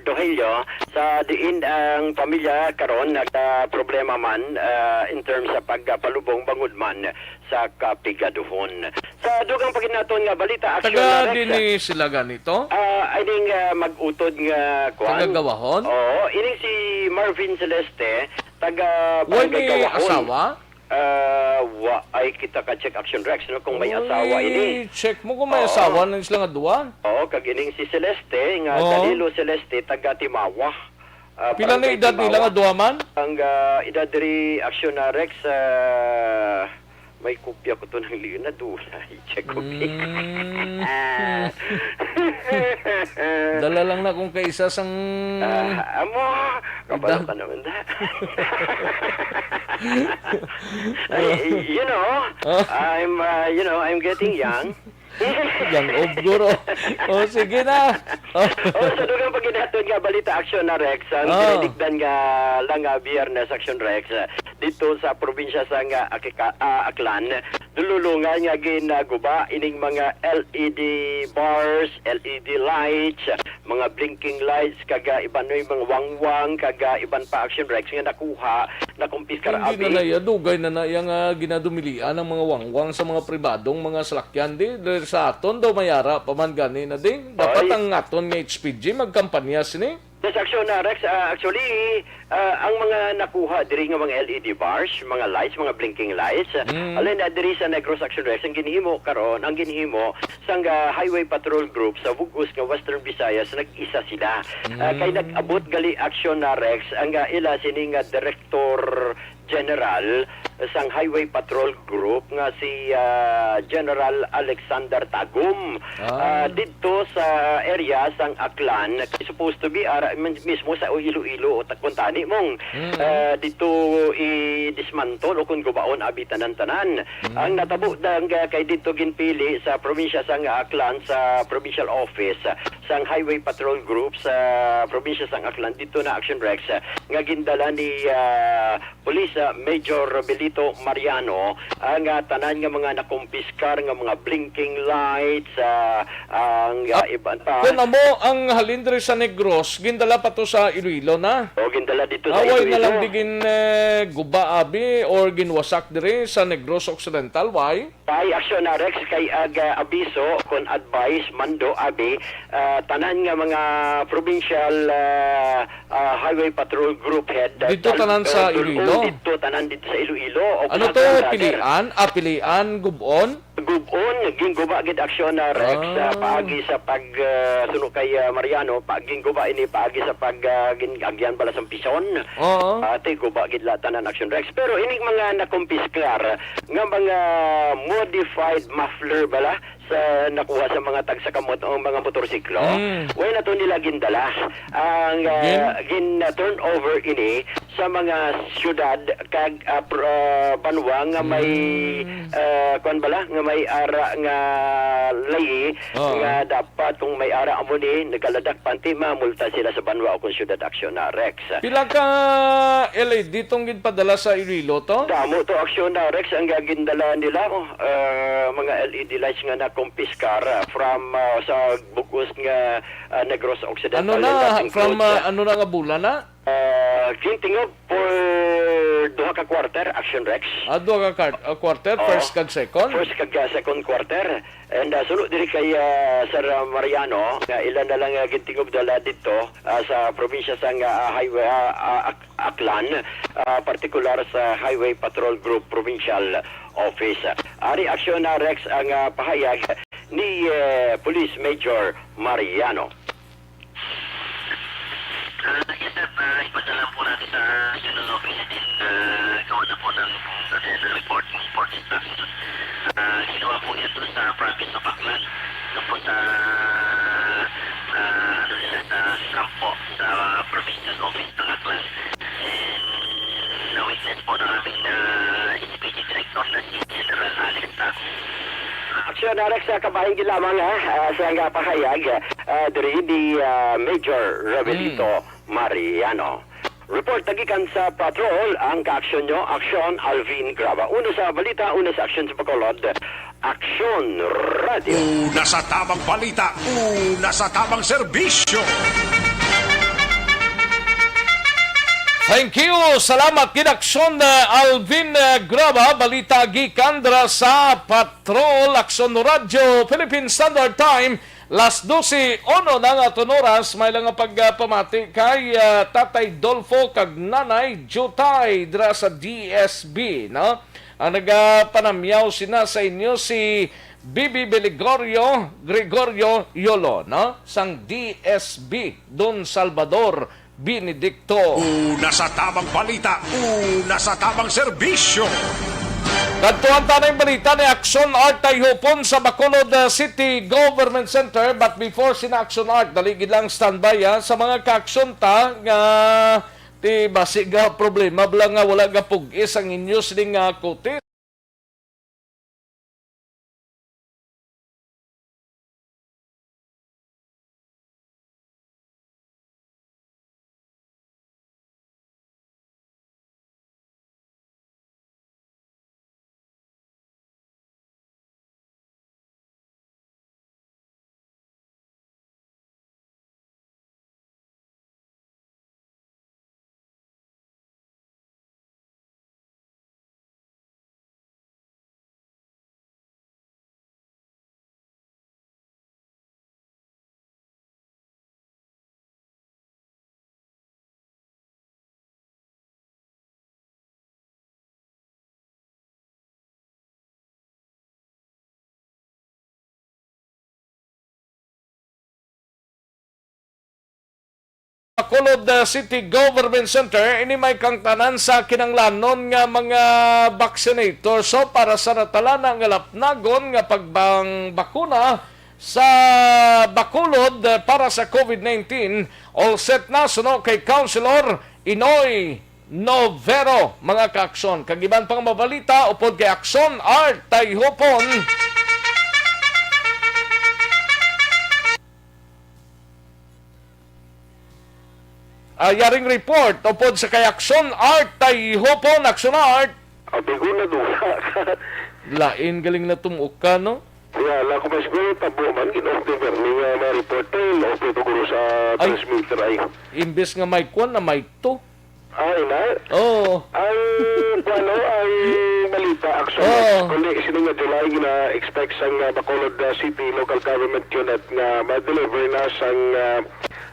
Dohelio sa diin ang pamilya karon nagka problema man, ah, in terms sa pagpalubong bangod man sa kapigaduhon. Sa dugang pa gid naton nga balita, Action Taga Rex, din ni sila ganito? Ah, I think, ah, mag-utod nga kwan. Taga Gawahon? Oo, ining si Marvin Celeste, taga Way Barangay may Gawahon. Asawa? Ah, wa ay kita ka check, Action Rex, no, kung may Uy, asawa ini. Check mo kung may Oo. Asawa na sila nga duwa. Oo, kag ining si Celeste, nga Oo. Danilo Celeste, taga Timawa. Ah, Pila na Barangay edad nila Timawa. Nga duwa man? Ang, ah, edad diri, Action Rex, ah, may kopya ko to ng Leonardo. I-check ko. Mm. Ah. Dala lang na kung kaisa sang Ah, amo, kabalo Edad. Ka naman da. Ay, you know, Ah. I'm, uh, you know, I'm getting young. Young old guro. Oh, sige na. Oh. Oh, sa dugang pa gid naton nga balita, Action Rex, ang Ah. tinilikdan nga lang nga Biyernes, Action Rex, dito sa probinsya sa nga Akika-, ah, Aklan, dululungan nga ginaguba ining mga L E D bars, L E D lights, mga blinking lights, kag, ah, iban may mga wangwang, kag, ah, iban pa, Action Rex, nga nakuha, nakumpiskar. Hindi na abi na iya, dugay na na iya nga ginadumilian ang mga wangwang sa mga pribadong mga salakyan, di? Dahil sa aton daw may ara pa man gani na, di? Dapat Oy. Ang aton nga H P G magkampanya sini. Yes, Action, ah, Rex, ah, actually, ah, ang mga nakuha diri nga mga L E D bars, mga lights, mga blinking lights, ah, Mm. alin na diri sa Negros, Action, Rex, ang ginhimo karon, ang ginhimo sang, ah, Highway Patrol Group sa bug-os nga Western Visayas, nag-isa sila. Ah, kay Mm. nag-abot gali, Action, ah, Rex, ang, ah, ila sini nga Director General sang Highway Patrol Group nga si, ah, General Alexander Tagum. Ah. Ah, didto sa area sang Aklan, kay supposed to be ara, min-, mismo sa Iloilo, o ta-, kuntani mong, Mm. ah, didto i-dismantle o kung gubaon abi tanan-tanan. Mm. Ang natabo lang, ah, kay didto ginpili sa probinsya sang Aklan, sa provincial office sang Highway Patrol Group sa probinsya sang Aklan, didto na, Action Rex, nga gindala ni, ah, Police, ah, Major Robelito Mariano ang, ah, tanan nga mga nakumpiskar nga mga blinking lights, ah, ang, ah, Ah, iban pa. Kun amo ang halin diri sa Negros, gindala pa to sa Iloilo na? O, gindala dito sa Away na lang Iloilo. Di gin, eh, guba abi or ginwasak diri sa Negros Occidental, why? By Action, ah, Rex, kay ag, ah, abiso kon advice, mando, abi, ah, tanan nga mga provincial, ah, ah, Highway Patrol Group Head, ah, Dito tal-, tanan sa ah, dul-, Iloilo? Dito tanan dito sa Iloilo. O Ano kung to, saan, sir? Pilian? Ah, Pilian, Gub-on? Gub-on, ginguba gid, Action, ah, Rex, ah, Ah. paagi sa pag, ah, suno kay, ah, Mariano, pa, ginguba ini paagi sa pag, ah, gin-, agyan bala sang pison. Oo. Ati, guba gid la tanan, Action Rex. Pero ining mga nakumpiskar nga mga modified muffler bala sa nakuha sa mga tagsakamot o mga motorsiklo, Mm. way na to nila gindala. Ang, ah, Gin- gin-, ah, turn over ini sa mga siyudad kag, ah, pr-, ah, banwa nga may, Mm. ah, kuwan bala, nga may ara nga layi Oo. nga dapat kung may ara amo ni nagaladak panti, mamulta sila sa banwa o kung siyudad, Action, ah, Rex. Pila ka L A D tong ginpadala sa Iloilo to? Damo to, Action, ah, Rex, ang gagindala nila, oh, ah, mga L E D lights nga nakumpiskar, ah, from, ah, sa bug-os nga, ah, Negros Occidental, Ano and that na, includes, from, ah, ah, ano na nga bulan na? Ah, gintingog for duha ka quarter, Action Rex. Ah, duha ka quart-, ah, quarter, Oh, first kag second? First kag, ah, second quarter. And, ah, suno diri kay, ah, Sir, ah, Mariano, nga ila na lang, ah, gintingog dala dito, ah, sa probinsya sang, ah, highway, ah, ah, Ak-, Aklan, ah, partikular sa Highway Patrol Group Provincial Office. Ari, Action, ah, Rex, ang, ah, pahayag ni, eh, Police Major Mariano. Ah, yes, sir. Ah, ipadala po natin sa General Office and then, ah, gawa na po ng, ano yan, ng report, report instruction. Ah, ginawa po yan doon sa province of Aklan. Doon po sa, ah, ano nila, sa kampo, sa provincial office ng Aklan. And na-witness po ng aming, ah, S P G director na si General Alex Taco. Action, Alex, ah, kabahin gid lamang, ha, ah, sa nga pahayag, ah, diri ni, ah, Major Romelito Hmm. Mariano. Report gikan sa patrol, ang kaaksyon nyo, Aksyon Alvin Graba. Una sa balita, una sa aksyon sa Bacolod, Aksyon Radio. Una sa tamang balita, una sa tamang serbisyo. Thank you. Salamat gid, Aksyon, uh, Alvin, uh, Graba. Balita gikan dira sa Patrol, Aksyon Radio, Philippine Standard Time. Las dose uno na nga aton oras, may lang nga pagpamati kay, ah, Tatay Dolfo kag Nanay Jutay dira sa D S B, no? Ang nagapanamyaw sina sa inyo si Bibi Beligorio Gregorio Yolo, no? Sang D S B, Don Salvador Benedicto. Una sa tamang balita, una sa tamang serbisyo. Kadtuan ta na yung balita ni Action Art Tayhupon sa Bacolod, uh, City Government Center. But before sina Action Art, dali gid lang standby, ha, sa mga ka-action ta nga ti basi ga problema bala nga wala gapug-is ang inyo sining, uh, kutis. Bacolod, uh, City Government Center, ini may kangtanan sa kinanglanon nga mga vaccinator. So, para sa natalana nga lapnagon nga pagbang-, bakuna sa Bacolod, uh, para sa COVID nineteen, all set na suno kay Councilor Inoy Novero, mga kaakson. Kag iban pang mabalita upod kay Akson Art Tayhopon. Ah, yaring report upod sa kay Akson Art Tayhopon. Akson Art. Abi ko na duha. Lain galing na tumuka, no? Wala ko mas guro, tabo man, gin-off the air ni nga mga reporter, off the guro sa Ay. Transmitter ay. Imbes nga may kwan na may to. Ah, ina? Oo. Ang, ano, ang balita, actually, Oo. kundi sini nga July, gina-expect sang, ah, Bacolod, ah, City Local Government Unit nga ma-deliver na sang, ah,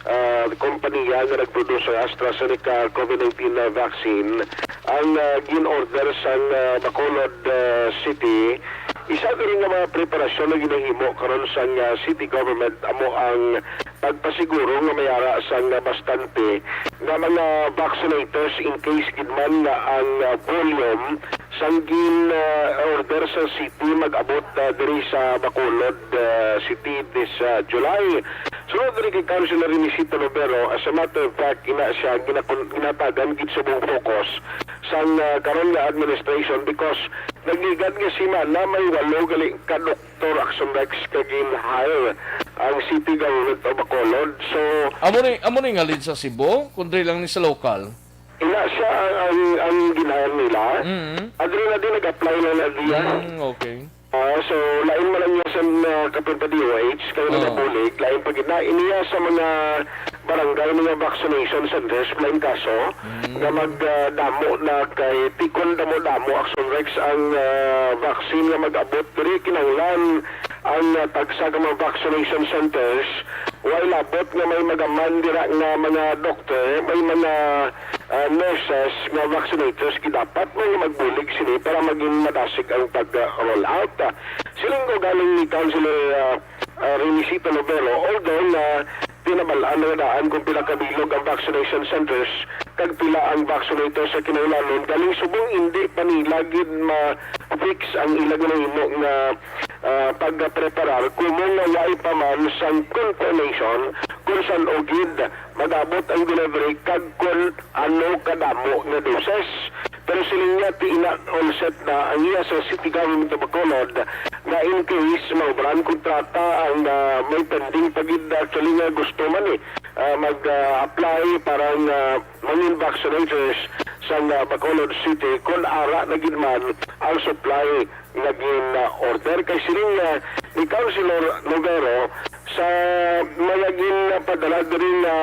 ah, kompanya nga nagproduce sa AstraZeneca COVID nineteen na vaccine ang, ah, gin-order sang, ah, Bacolod, ah, City. Isa diri nga mga preparasyon nga ginahimo karon sang, ah, city government amo ang pagpasiguro nga may ara sang, ah, bastante nga mga vaccinators in case gid man nga ang, ah, volume sang gin, ah, order sa city mag-abot, ah, diri sa Bacolod, ah, City this, ah, July. Sunod diri kay Councilor Renisito Lovero, as a matter of fact, ina siya ginakon-, ginatagan gid subong focus sang, ah, karon nga administration because nagligad nga semana may walo gali ka doktor, Action Rex, ka gin-hire ang City Government of Bacolod. So, Amo ni, amo ni ngalin sa Cebu, kundi lang ni sa lokal. Ina siya ang, ang, ang gin-hire nila. Mm. Adri na din, nag-apply na na diya. Mm, okay. Ah, so, lain man lang niya sa, ah, kapin pa D O H, kaya Oo. nagabulig, lain pa gid na. Iniya sa mga barangay, mga vaccination centers, lain kaso, Mm. nga mag, ah, damo na kay tikon damo-damo, Action Rex, ang, ah, vaccine nga mag-abot diri, kinahanglan ang, ah, tagsa ka mga vaccination centers, way labot nga may magaman dira nga mga doktor, may mga, ah, nurses nga vaccinators, gidapat mo nga magbulig sini para maging madasig ang pag-roll out. Ah, siling ko galing ni Councilor, ah, ah, Renisito Lovero, although na tinabal-an na nga daan kung pila ka bilog ang vaccination centers kag pila ang vaccinators sa kinahanglanon, galing subong hindi pa nila gid ma-fix ang ilang nahimo nga, ah, pagpreparar, kumo nga way pa man sang confirmation kung san-o gid mag-abot ang delivery kag kon ano kadamo nga doses. Pero siling niya, ti ina all set na ang iya sa City Government of Bacolod, nga in case maubra ang kontrata, ang, ah, may pending pa gid actually nga gusto man, eh, ah, mag, ah, apply para nga mangin vaccinators sa, ah, Bacolod City, kon ara na gid man ang supply nga gin, ah, order. Kay siling, ah, ni Councilor Novero, sa mga ginpadala diri nga,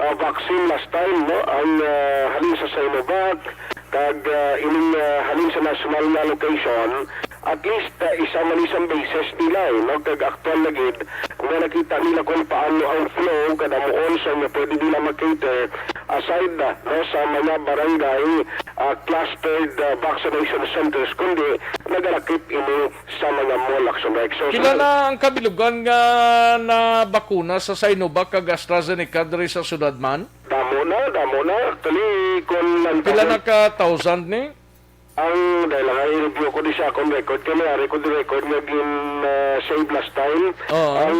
ah, vaccine last time, no, ang, ah, halin sa Sinovac kag, ah, ining, ah, halin sa national nga location, at least, ah, isa man isang basis nila, eh, no, kag aktual na gid nga nakita nila kung paano ang flow kadamuon sa nga pwede nila ma-cater aside, ah, no, sa mga barangay, ah, clustered, ah, vaccination centers, kundi nagalakip ini sa mga mall, Action Rex. So, Pila sa na ang kabilugan nga nabakuna sa Sinovac kag AstraZeneca diri sa syudad man? Damo na, damo na. Actually, kung lang Pila tayo na ka thousand ni? Ang, dahil lang, i-review ko di sa akong record, kaya may-ari ko di record nga gin, ah, save last time. Oo. Ang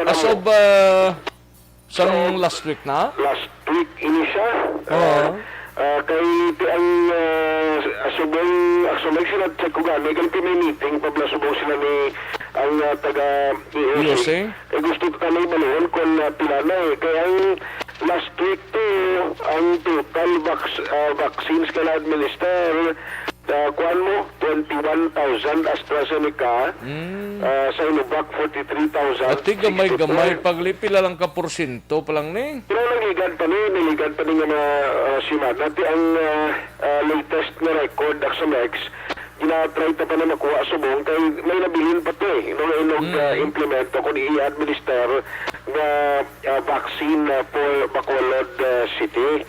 As kadamo of, ah, sang So, last week na? Last week ini siya. Oo. Ah, ah, kay ti ang, ah, subong, ah, subong sila, check ko gani, kay ti may meeting pa bala subong sila ni ang, ah, taga E O C. E O C? Kay gusto ko kami maluhon kung, ah, pila na, eh. Kay ang last week to, ang total vac-, ah, vaccines ka na-administer, ah, kuwan mo, twenty-one thousand AstraZeneca, Mm. ah, Sinovac, forty-three thousand sixty-four. Ati gamay-gamay, pagli, pila lang ka porsyento pa lang ni? Pero nagligad pa ni, nagligad pa ni nga mga, ah, semana. Ati ang, ah, ah, latest nga record, Action Rex, gina-try ta pa na makuha subong kay may nabilin pa to eh, no, nga inog, Mm. ah, implemento kung i-administer nga, ah, vaccine, ah, for Bacolod, ah, City.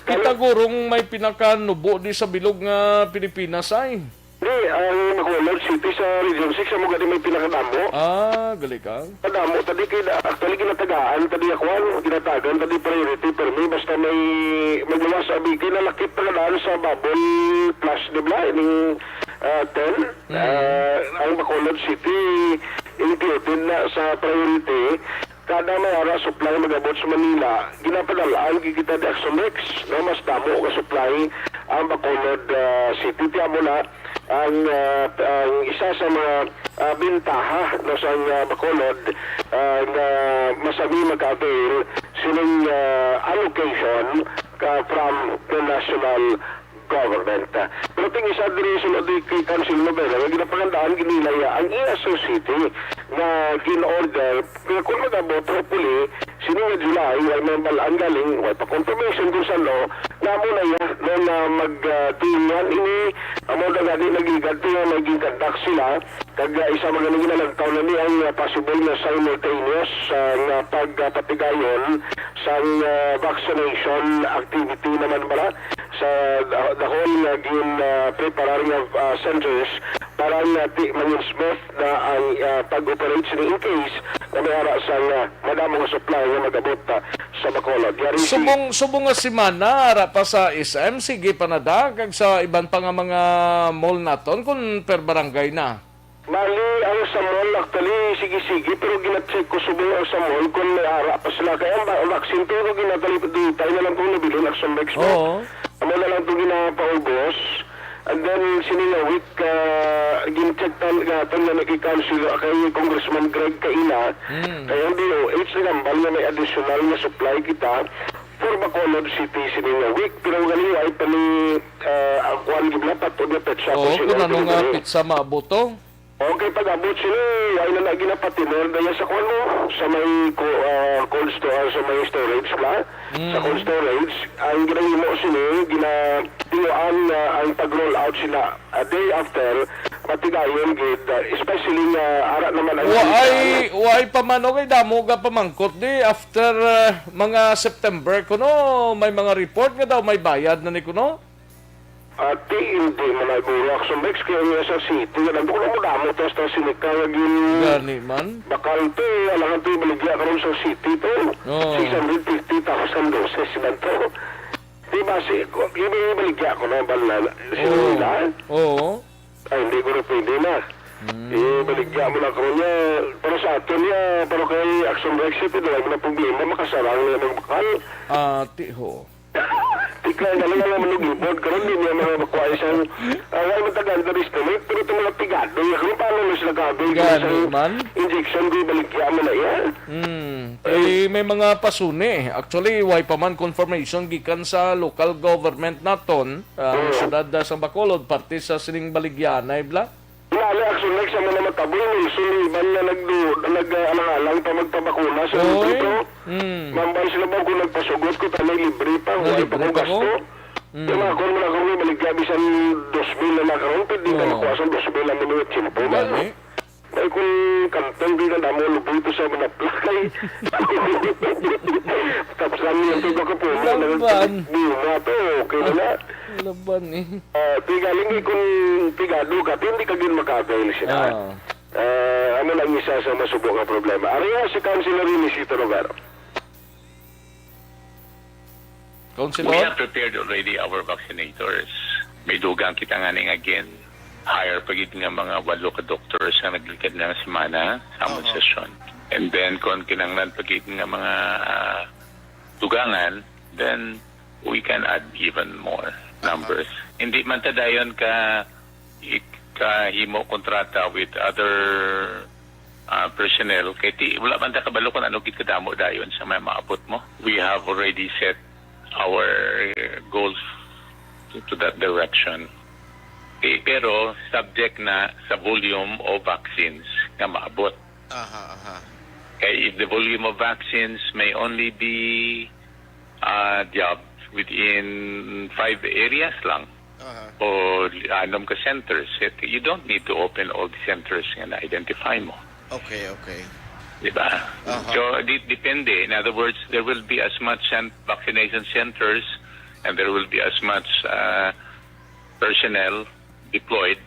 Kita Kaya gurong may pinakanubo di sa bilog nga Pilipinas ay. Di, ang Bacolod City sa Region six, amo gani may pinakadamo. Ah, gali ka. Kadamo, tadi kay da-, actually, ginatagaan, tadi, akwan, ginatagan, tadi, priority, pero may basta may, may gawas, abi, kay nalakip na daan sa bubble flash, di ba? Ining, ah, ten, Mm. ah, ang Bacolod City, included na sa priority. Kada may ara supply mag-abot sa Manila, ginapadalaan gid kita di Action Rex, no? Mas damo nga supply ang Bacolod, ah, City. Tiyan mo na, ang, ah, ang isa sa mga, ah, bintaha, no, sang, ah, Bacolod, ah, nga masami mag-avail sining, ah, allocation ka from the national government. Pero ting isa diri sulod di kay Council Novela nga ginapangandaan gid nila iya ang iya society nga gin-order nga kung mag-abot, hopefully, sini nga July, way man bal-an galing, way pa confirmation kung saan, no, nga amo na iya, no, nga mag, ah, tuyan ini, amo na gani nagligad to nga may ginkandak sila, kag, ah, isa man gani ginalantaw na ni ang, ah, possible nga simultaneous, ah, nga pagpatigayon sang, ah, vaccination activity naman bala sa the, the whole nga gin, ah, preparar nga, ah, centers para nga ti-, mangin smooth na ang, ah, pag-operate sini in case nga may ara sang, ah, madamo nga supply nga mag-abot, ah, sa Bacolod. Yari si Subong, subong nga semana, ara pa sa S M, sige pa na da, kag sa iban pa nga mga mall naton, kung per barangay na. Bali, ang sa mall, actually, sige-sige, pero gina-check ko subong ang sa mall kung may ara pa sila. Kaya ang ba-, ang vaccine, pero ginatali-, dutay na lang kung nabilin, Action Rex, no? Oo. Amo na lang itong ginapaubos. And then, sini nga week, ah, gin-check tan-, naton nga nag-council kay Congressman Greg Kaina, Mm. kay ang D O H nagambal nga may additional nga supply kita for Bacolod City sini nga week. Pero galing ay pa ni, ah, ang kuwan, giblapat o gapetsa Oo, kung sino ano nga pwede. Petsa maabot to? Okay, pag-abot sila, wala na lagi na patiner daya sa kuwan mo, sa may ko-, ah, cold store, sa may storage pla. Sa Mm. cold storage, ang ginahimo sila, ginatinguan nga ang pag-roll out sila a day after, matigayon gid, ah, especially nga ara naman ang Waay, waay pa man, okay, damo ga pamangkot di after, ah, mga September kuno, may mga report nga daw may bayad na ni kuno. Ati, hindi man ay bulak sa Mex, kaya nga sa city, nga nandun ko na mo damo, tas tas sinika nga gin- Gani man. Bakal to, eh, alangan to, ibaligya karon sa city to. Oo. Six hundred fifty thousand doses man to. Di ba, si, ko-, iba-, ibaligya ko na, bala, si Oo. Lola? Oo. Ay, hindi ko rin pwede na. Hmm. Ibaligya mo na karon niya, para sa aton niya, para kay Action Rex, ito, wala mo na problema, makasarang na yung bakal. Ati ho. Tikay na lang ang manugibot. Karon din niya mga makuha isang, ah, wala mo taga-underestimate, pero itong mga pigado, ya, kung paano na sila gabi, Gani isang man. Injection, di baligya mo na iya. Hmm. Eh, may mga pasuni. Actually, way pa man confirmation gikan sa local government naton, ang Hmm. syudad, ah, sa Bacolod, parte sa sining baligya na, ibla? Wala, actually, sa mga mataboy, Nelson, yung iban nga nagdu-, nag, ah, alang-alang pa magpabakuna sa Oy. Libre, bro. Mm. Mambay sila ba kung nagpasugot ko, tanay libre pa, Nga wala pa libre kong pa ko? gasto. Mm. Yung mga kung mga kung may baligya, bisan dos mil na lang karon, pwede ka Oo. makuha sa dos mil ang mga tiyempo, man. Gani? Ay, kung kantong di na damo, luboy to sa mga plakay. Tapos lang yung tuga ko po, Laban. Bunga to, okay na na. Laban eh. Ah, di galing eh, kung pigado ka, di, hindi ka din maka-avail siya. Ah. Ah, ano lang isa sa masubo nga problema. Ari nga si Councilor Inisito Rivero. Councilor? We have prepared already our vaccinators. May dugang kita nga ning again. Hire pa gid nga mga walo ka doctors nga naglikad nga semana sa amon Oo. session. And then, kung kinahanglan pa gid nga mga, ah, dugangan, then we can add even more numbers. Hindi man ta dayon ka, ikahimo kontrata with other, ah, personnel, kay ti-, wala man ta kabalo kung ano gid kadamo dayon sa may maabot mo. We have already set our goals to, to that direction. Eh, pero subject na sa volume of vaccines nga maabot. Aha, aha. Kay if the volume of vaccines may only be, ah, jobs within five areas lang Aha. o anom ka centers, it, you don't need to open all the centers nga na-identify mo. Okay, okay. Di ba? Aha. So, di-, depende. In other words, there will be as much cen-, vaccination centers and there will be as much, ah, personnel deployed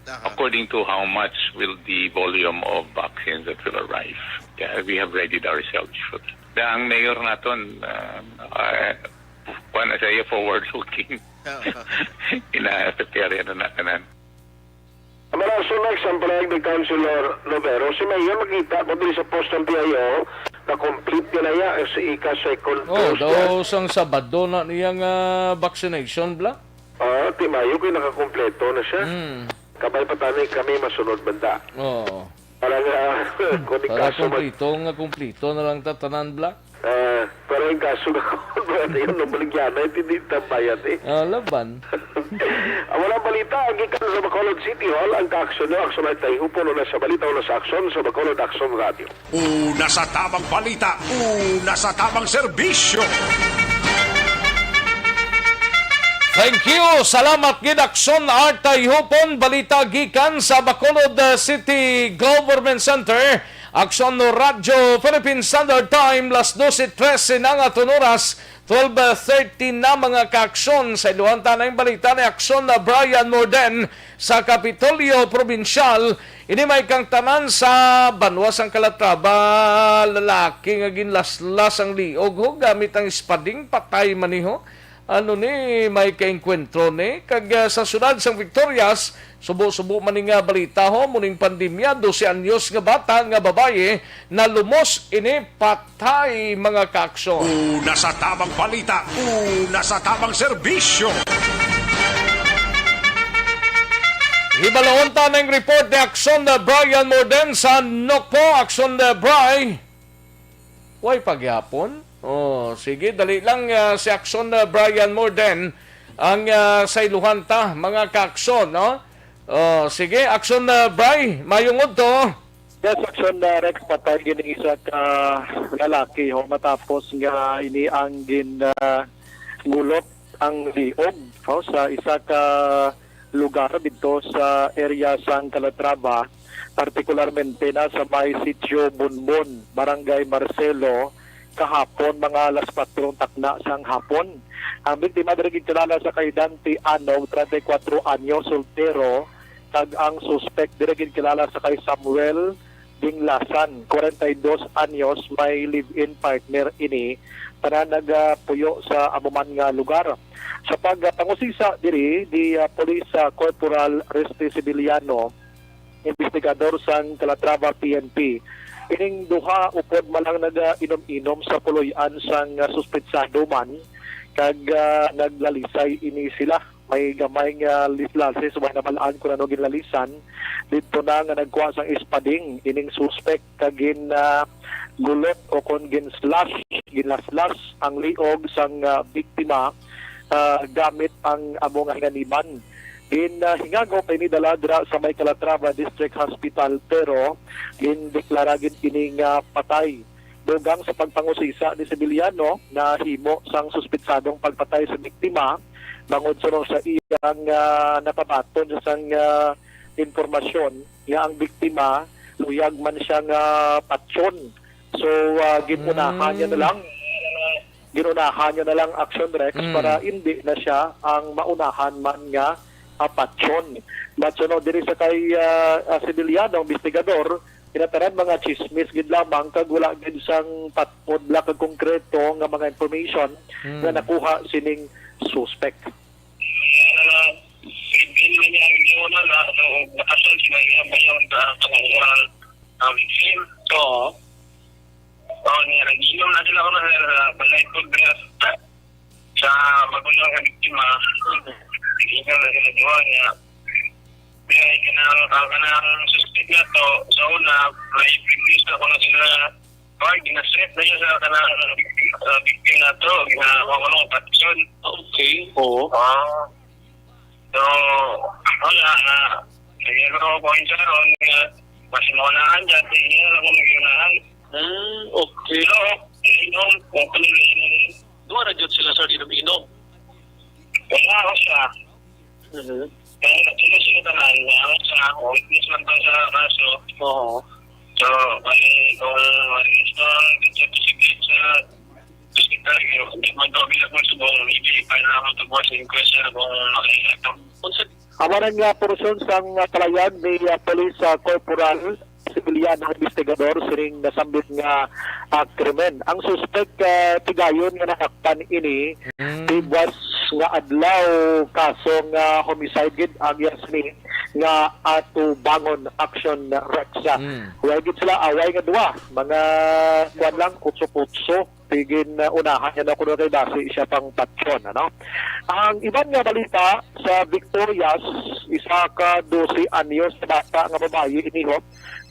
Aha. According to how much will the volume of vaccines that will arrive. Yeah, we have readied ourselves for that. Ang mayor naton, uh, uh, kuwan na siya, forward-looking. Oo. Ina-prepare na na tanan. Ang mga sunod, example, like the Councilor Lovero, si Mayor makita ko diri sa post ng P I O, na-complete niya na iya, eh, sa ika-second Oh, dose niya. Daw sang Sabado na niya nga vaccination, bla? Ah, ti Mayo kay nakakompleto na siya. Hmm. Kabay pa tani kami masunod banda. Oo. Para nga, kung Para ikaso mag- kumplito nga kumplito na lang tatanan, bla? Ah, pero yung kaso nga, ano yun, nabaligyan na, hindi tambayan eh. Ah, laban. Ang walang balita, ang gikan sa Bacolod City Hall, ang kaaksyon nyo, aksyon ay tayo, puno na sa balita, wala sa aksyon, sa Bacolod Aksyon Radio. Una sa tamang balita, una sa tamang serbisyo. Thank you. Salamat gid, Aksyon Artay Hupon. Balita gikan sa Bacolod, uh, City Government Center. Aksyon no Radyo Philippine Standard Time, las dose trese na nga aton oras, twelve thirty na, mga kaaksyon. Sa iluhan ta na yung balita ni Aksyon na Brian Morden sa Kapitolyo Probinsyal. Ini may kang tanan sa banwa sang Calatrava, lalaki nga ginlaslas ang liog ho gamit ang espading, patay man ni ho. Ano ni, may kaengkwentro ni. Kag, ah, sa siyudad sang Victorias, subo-subo man ni nga balita ho, muning pandemya, dose anyos nga bata nga babayi nalumos ini patay, mga kaaksyon. Una sa tamang balita, una sa tamang serbisyo. Hibaloon ta ning report ni Aksyon na Brian Morden sa Nokpo. Aksyon na Bri. Way pagyapon? Oh, sige, dali lang, ah, si Aksyon, ah, Brian Morden ang, ah, sa iluhan ta, mga kaaksyon, no? Oh, sige, Aksyon, ah, Bri, mayong udto. Yes, Aksyon, ah, Rex, patay gini isa ka lalaki, ho, matapos nga ini ang gin, ah, gulot ang liog, ho, sa isa ka lugar dito sa area sang Calatrava, partikularmente na sa may Sitio Bonbon, Barangay Marcelo, kahapon, mga alas kwatro takna sang hapon. Ang biktima diri gid kilala sa kaedad ti Ano, treinta y cuatro anyo, soltero, kag ang suspek diri gid kilala sa kay Samuel Dinglasan, kwarenta y dos anyos, may live-in partner ini, tanan nagapuyo sa amo man nga lugar. Sa pagpangusisa diri, di, ah, Police, ah, Corporal Resty Sibiliano, investigador sang Calatrava P N P. Ining duha upod man lang nagainom-inom sa puloy-an sang, ah, suspetsado man, kag, ah, naglalisay ini sila. May gamay nga lislasis, way nabal-an kung ano ginlalisan. Didto na nga nagkuha sang espading ining suspek kag gin, ah, gulot o kon gin-slash, ginlaslas ang liog sang, ah, biktima, ah, gamit ang amo nga hinganiban. Gin, ah, hingagaw pa ini dala dira sa may Calatrava District Hospital, pero gindeklara gid ini nga patay. Dugang sa pagpangusisa ni Sibiliano, nahimo sang suspetsadong pagpatay sa biktima bangod suno sa iyang, ah, napabaton sa sang, ah, impormasyon nga ang biktima luyag man siya nga patyon. So, ah, ginunahan niya na Mm. lang, ginunahan niya na lang, Action Rex, Mm. para hindi na siya ang maunahan man nga, ah, patyon. But, you know, diri sa kay, ah, ah, Sibiliano, ang investigador, kinataran mga chismis gid lamang kag wala gid sang patpod la kag konkreto nga mga information Mm. nga nakuha sining suspect. Pwede na niya ang giuna na, so, nakasal sila niya ba yun sa pang-oral na victim? Oo. Oo, niya, nag-inom na sila ko na sa balay ko, sa, sa magulang nga biktima. Nag-inom na sila duha niya. Kaya kanang, ang kanang suspect na to, sa una, may previous na ko na sila, or ginastrip na siya sa kanang, uh, victim na to, ginawa ko ng patyon. Okay, oo. Ah. So, wala na. Kaya ko ko yung sa ron, nga, mas maunahan dyan, hindi na ako mag-unahan. Hmm, okay. Pero, inom, kung ano na inom. Duha ra gyud sila, sir, inom-inom. Wala ako siya. Mhm. Kaya natuloy sila tanan, nga ako sa witness lang to sa kaso. Oo. So, bali, kung ma-release to, dito posible sa hospital, di man to available sa buong, maybe, para naman to bukas inquest na kung makikita. Unsa, Amo na nga porsyon sang, ah, palayag ni, ah, Police, ah, Corporal Civiliano, investigador sining nasambit nga, ah, krimen. Ang suspek, ah, tigayon nga nasakpan ini Mm. tibwas nga adlaw, kaso nga homicide gid ang iya sini nga atubangon, Action Rex. Mm. Way gid sila away nga duwa, mga kuwan lang, kutso-kutso. Sige, uh, unahan niya na kuno kay basi siya pang patyon, ano? Ang iban nga balita sa Victorias, isa ka dose anyos na bata nga babayi iniho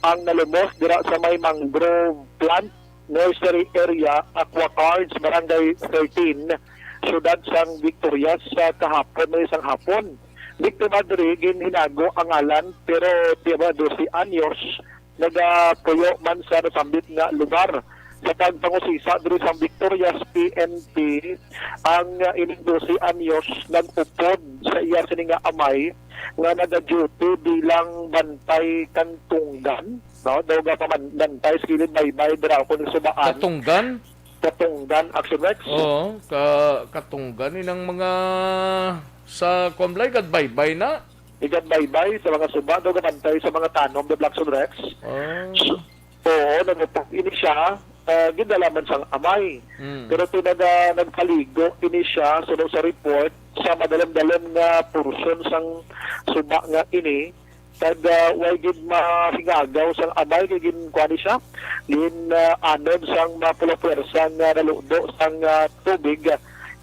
ang nalumos dira sa may mangrove plant nursery area, Aqua Cards, Barangay thirteen, siyudad sang Victorias, sa kahapon, may isang hapon. Biktima diri ginhinago ang ngalan, pero tiya ba dose anyos, nagapuyo man sa nasambit nga lugar. Sa pagpangusisa diri sa Victorias P N P, ang, uh, ining dose anyos nag-upod sa iya sini nga amay nga naga-duty bilang bantay kang tunggan, no? Daw ga paman-, bantay sa kilid baybay dira ako ni subaan. Katunggan? Katunggan, Action Rex? Oo, ka-, katunggan inang mga sa kumlay gad baybay na. Igan baybay sa mga suba, daw gabantay sa mga tanom, the Black Sun Rex. Ah. So, oo, nagupok ini siya, ah, gindala man sang amay. Mm. Pero tinaga nagpaligo ini siya, suno sa report, sa madalam-dalam nga porsyon sang suba nga ini, kag, ah, way gid mahingagaw sang amay, kay ginkuha ni siya, gin, ah, anod sang mapula-puwersa nga naludo sang, ah, tubig,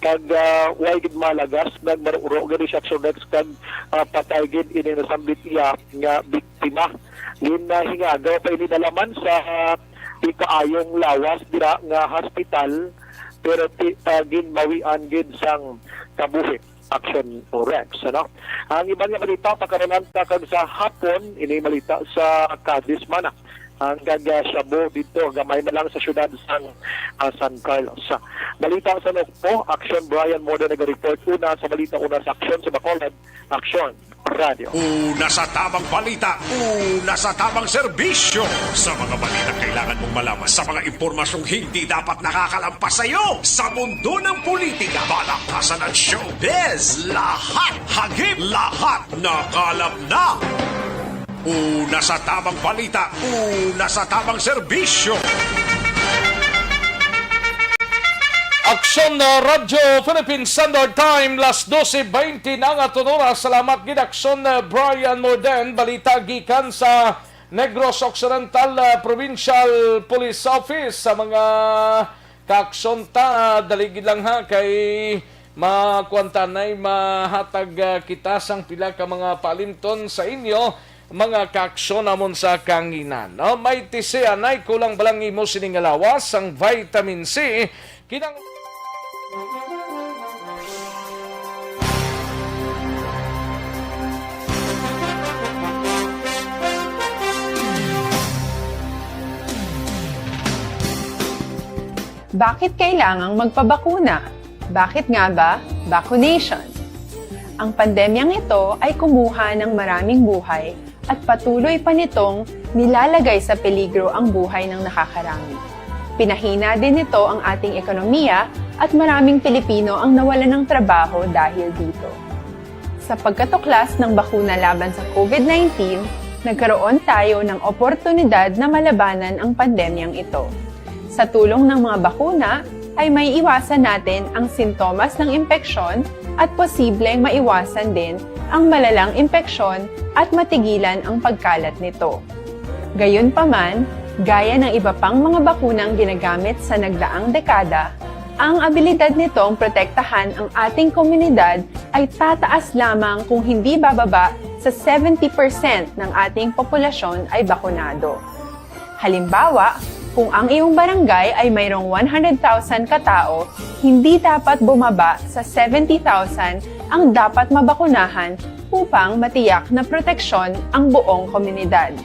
kag, ah, way gid malagas, nagmaruro gid siya, Action Rex, kag, ah, patay gid ini nasambit iya nga biktima. Ginhingagaw pa ini dalaman sa ikaayong lawas dira nga hospital, pero ti-, ah, ginbawian gid sang kabuhi, Action Rex, ano? Ang iban nga balita, pakaron ta kag sa hapon, ini balita sa Cadiz man, ah. Ang kag, ah, shabu dito, gamay na lang sa siyudad sang, ah, San Carlos. Balita sa Nokpo, Action Brian Moda nag-report una sa balita, una sa Action sa Bacolod, Action Radio. Una sa tamang balita, una sa tamang serbisyo. Sa mga balita kailangan mong malaman, sa mga impormasyong hindi dapat nakakalampas sa iyo, sa mundo ng politika, balaktasan at showbiz, lahat hagip, lahat nakalap na. Una sa tamang balita, una sa tamang serbisyo. Aksyon, uh, Radyo Philippine Standard Time, las dose baynte na nga aton oras. Salamat gid, Aksyon, uh, Brian Morden. Balita gikan sa Negros Occidental, uh, Provincial Police Office. Sa mga kaaksyon ta, uh, dali gid lang ha, kay makuan ta nay mahatag, uh, kita sang pila ka mga paalimton sa inyo, mga kaaksyon namon sa kahanginan, no? May tisianay, kulang ba lang imo sini nga lawas, ang vitamin C, kinang- Bakit kailangang magpabakuna? Bakit nga ba vaccination? Ang pandemyang ito ay kumuha ng maraming buhay at patuloy pa nitong nilalagay sa peligro ang buhay ng nakakarami. Pinahina din nito ang ating ekonomiya at maraming Pilipino ang nawalan ng trabaho dahil dito. Sa pagkatuklas ng bakuna laban sa COVID nineteen, nagkaroon tayo ng oportunidad na malabanan ang pandemyang ito. Sa tulong ng mga bakuna, ay maiiwasan natin ang sintomas ng impeksyon at posibleng maiwasan din ang malalang impeksyon at matigilan ang pagkalat nito. Gayunpaman, gaya ng iba pang mga bakunang ginagamit sa nagdaang dekada, ang abilidad nitong protektahan ang ating komunidad ay tataas lamang kung hindi bababa sa seventy percent ng ating populasyon ay bakunado. Halimbawa, kung ang iyong barangay ay mayroong one hundred thousand katao, hindi dapat bumaba sa seventy thousand ang dapat mabakunahan upang matiyak na proteksyon ang buong komunidad.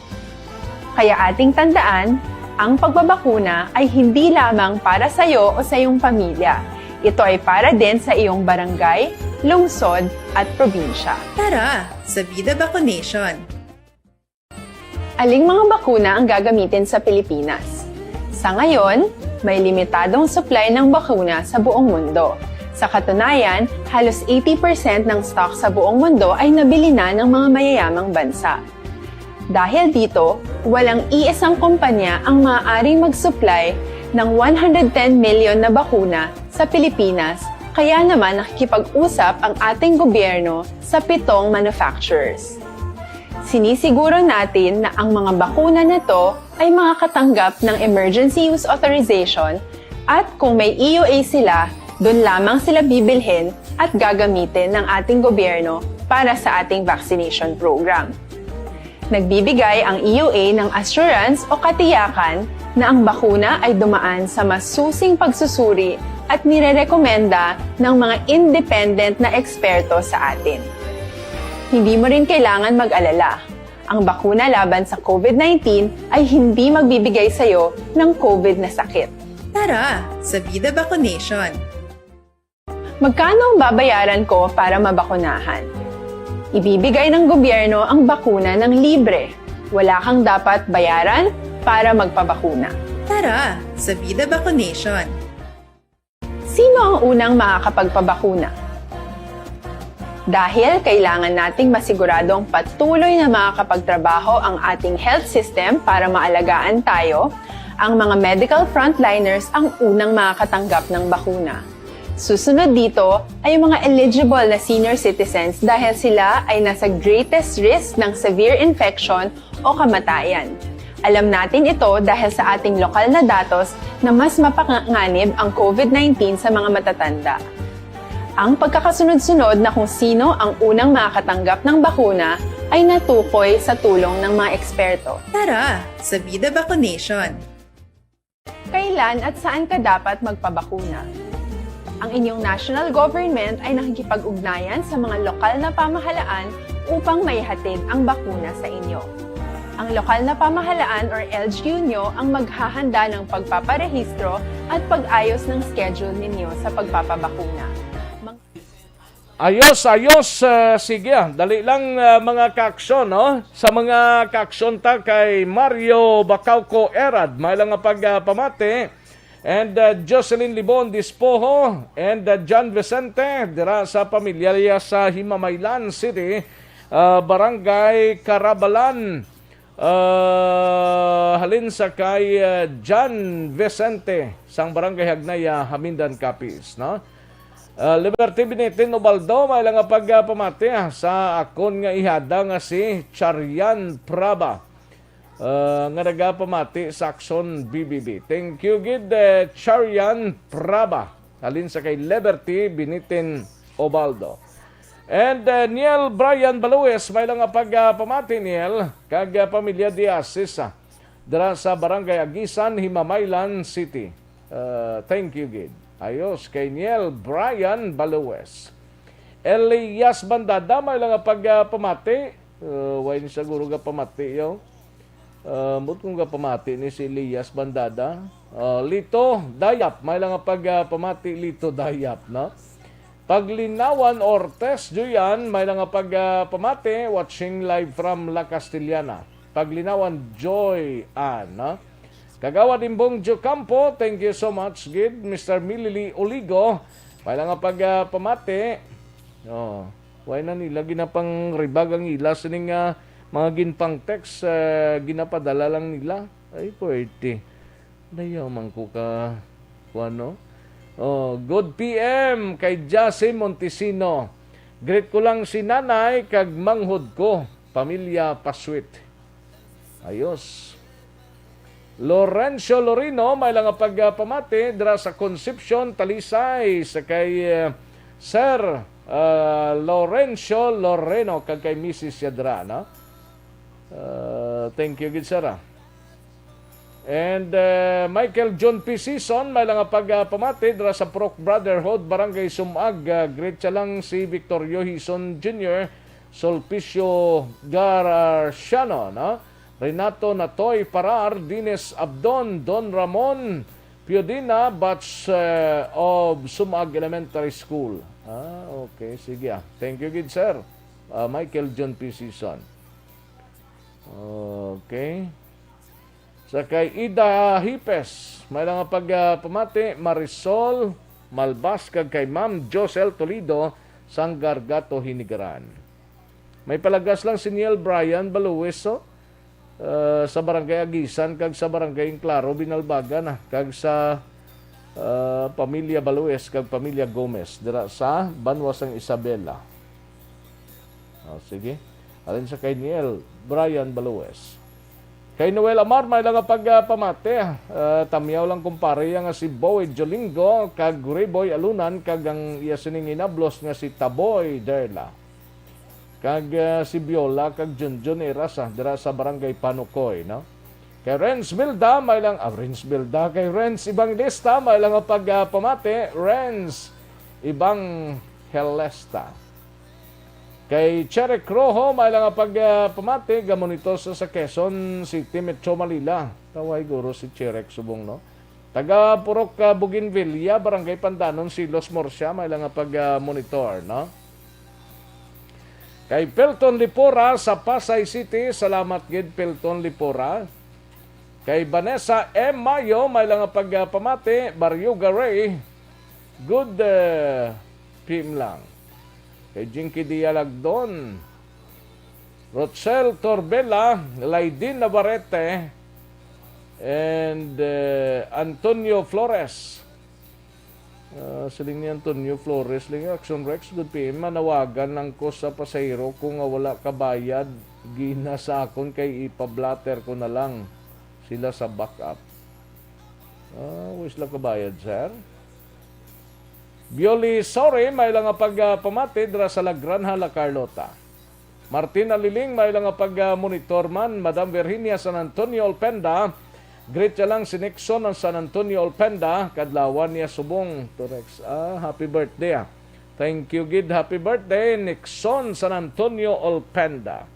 Kaya ating tandaan, ang pagbabakuna ay hindi lamang para sa iyo o sa iyong pamilya. Ito ay para din sa iyong barangay, lungsod, at probinsya. Tara, sa Vida Vaccination! Aling mga bakuna ang gagamitin sa Pilipinas? Sa ngayon, may limitadong supply ng bakuna sa buong mundo. Sa katunayan, halos eighty percent ng stock sa buong mundo ay nabili na ng mga mayayamang bansa. Dahil dito, walang iisang kumpanya ang maaaring mag-supply ng one hundred ten million na bakuna sa Pilipinas, kaya naman nakikipag-usap ang ating gobyerno sa pitong manufacturers. Sinisiguro natin na ang mga bakuna na to ay makakatanggap ng emergency use authorization at kung may E U A sila, doon lamang sila bibilhin at gagamitin ng ating gobyerno para sa ating vaccination program. Nagbibigay ang E U A ng assurance o katiyakan na ang bakuna ay dumaan sa masusing pagsusuri at nirerekomenda ng mga independent na eksperto sa atin. Hindi mo rin kailangan mag-alala. Ang bakuna laban sa COVID nineteen ay hindi magbibigay sa iyo ng COVID na sakit. Tara sa Vida Vaccination! Magkano ang babayaran ko para mabakunahan? Ibibigay ng gobyerno ang bakuna ng libre. Wala kang dapat bayaran para magpabakuna. Tara sa Vida Vaccination! Sino ang unang makakapagpabakuna? Dahil kailangan nating masiguradong patuloy na makakapagtrabaho ang ating health system para maalagaan tayo, ang mga medical frontliners ang unang makakatanggap ng bakuna. Susunod dito ay ang mga eligible na senior citizens dahil sila ay nasa greatest risk ng severe infection o kamatayan. Alam natin ito dahil sa ating lokal na datos na mas mapanganib ang COVID nineteen sa mga matatanda. Ang pagkakasunod-sunod na kung sino ang unang makakatanggap ng bakuna ay natukoy sa tulong ng mga eksperto. Tara sa Vida Vaccination! Kailan at saan ka dapat magpabakuna? Ang inyong national government ay nakikipag-ugnayan sa mga lokal na pamahalaan upang maihatid ang bakuna sa inyo. Ang lokal na pamahalaan or L G U nyo ang maghahanda ng pagpaparehistro at pag-ayos ng schedule ninyo sa pagpapabakuna. Mang- Ayos, ayos. Ah, sige, ah. Dali lang, ah, mga kaaksyon, no? Sa mga kaaksyon ta kay Mario Bacauco Erad, may lang nga pagpamati. And, ah, Jocelyn Libon Dispoho and, ah, John Vicente dira sa pamilya sa Himamaylan City, ah, Barangay Carabalan. Ah, halin sa kay, ah, John Vicente sang Barangay Hagnaya, Hamindan, Capiz, no? Ah, Liberty Binitin Ubaldo, may lang nga pagpamati, ah, sa akon nga ihada nga si Charian Praba, ah, nga nagapamati sa Aksyon B B B. Thank you gid, eh, Charian Praba. Halin sa kay Liberty Binitin Ubaldo. And, uh, Niel Brian Balues, may lang nga pagpamati, Niel, kag, uh, pamilya Diaz, ah, dira sa Barangay Agisan, Himamaylan City. Uh, thank you gid. Ayos, kay Niel Brian Balues. Elias Bandada, may lang nga pagpamati. Uh, why ni siguro nga pamati, yo? Ah, ambot kung gapamati ni si Elias Bandada. Ah, Lito Dayap, may lang nga pagpamati, Lito Dayap, no? Paglinawan Ortes Juyan, may lang nga pagpamati, watching live from La Castellana. Paglinawan Joy Ann, no? Kagawad Imbong Jocampo, thank you so much gid, Mister Milili Oligo, may lang nga pagpamati. Oh, why na nila ginapangribag ang ila sining, ah, mga ginpang-text, ah, ginapadala lang nila. Ay, pwerte. Dayaw man ko ka, kuwan, no? Oh, good P M kay Jassy Montesino. Greet ko lang si nanay kag manghod ko, pamilya Paswit. Ayos. Lorenzo Lorino, may lang nga pagpamati dira sa Concepcion, Talisay, sa kay, eh, Sir, ah, Lorenzo Loreno kag kay Missus Yadra, no? Ah, thank you gid, sir, ah. And, eh, Michael John P. Season, may lang nga pagpamati dira sa Purok Brotherhood, Barangay Sumag. Ah, greet siya lang si Victorio Hison Junior, Sulpicio Garciano, no? Renato Natoy Parar, Dines Abdon, Don Ramon Piodina, batch, eh, of Sumag Elementary School. Ah, okay. Sige, ah. Thank you gid, sir. Ah, Michael John P. Season. Okay. Sa kay Ida Hipes, may lang nga pagpamati, Marisol, Malbas kag kay Ma'am Josel Toledo sang Gargato, Hinigaran. May palagas lang si Niel Brian Balueso, ah, sa Barangay Agisan kag sa Barangay Enclaro, Binalbagan, ah, kag sa, ah, pamilya Balues kag pamilya Gomez dira sa Banwa sang Isabela. Oh, sige. Alin sa kay Niel Brian Balues. Kay Noel Amar, may lang nga pagpamati. Ah, tamyaw lang, kumpare, ya nga si Boy Jolingo kag Reboy Alunan kag ang iya sining inablos nga si Taboy Derla. Kag, ah, si Biola kag Junjun Irasa dira sa Barangay Panukoy, no? Kay Renz Bilda, may lang, ah, Renz Bilda, kay Renz Evangelista, may lang nga pagpamati. Renz Evangelista. Kay Cherek Rojo, may lang nga pagpamati, gamonitor sa, sa Quezon City, Metro Manila. Taway guro si Cherek subong, no? Taga Purok, ah, Bougainvillea, Barangay Pandanon, Silos, Murcia, may lang nga pag-, ah, monitor, no? Kay Pelton Lipora sa Pasay City, salamat gid, Pelton Lipora. Kay Vanessa M Mayo, may lang nga pagpamati, Barrio Garay, good, ah, P M lang. Kay Jinky Dialagdon, Rochelle Torbella, Laidin Navarrete, and, eh, Antonio Flores. Ah, siling ni Antonio Flores, lang, "Action Rex, good P M, manawagan lang ko sa pasahero ko nga wala kabayad gina sa akon kay ipa-blotter ko na lang sila sa backup." Ah, wa sila kabayad, sir. Bioli, sorry, may lang nga pagpamati dira sa La Granja, La Carlota. Martina Liling, may lang nga pag-, ah, monitor man. Madam Virginia San Antonio Olpenda, greet ya lang si Nixon ang San Antonio Olpenda, kadlawan niya subong. Torex, ah, happy birthday, ah. Thank you gid, happy birthday, Nixon San Antonio Olpenda.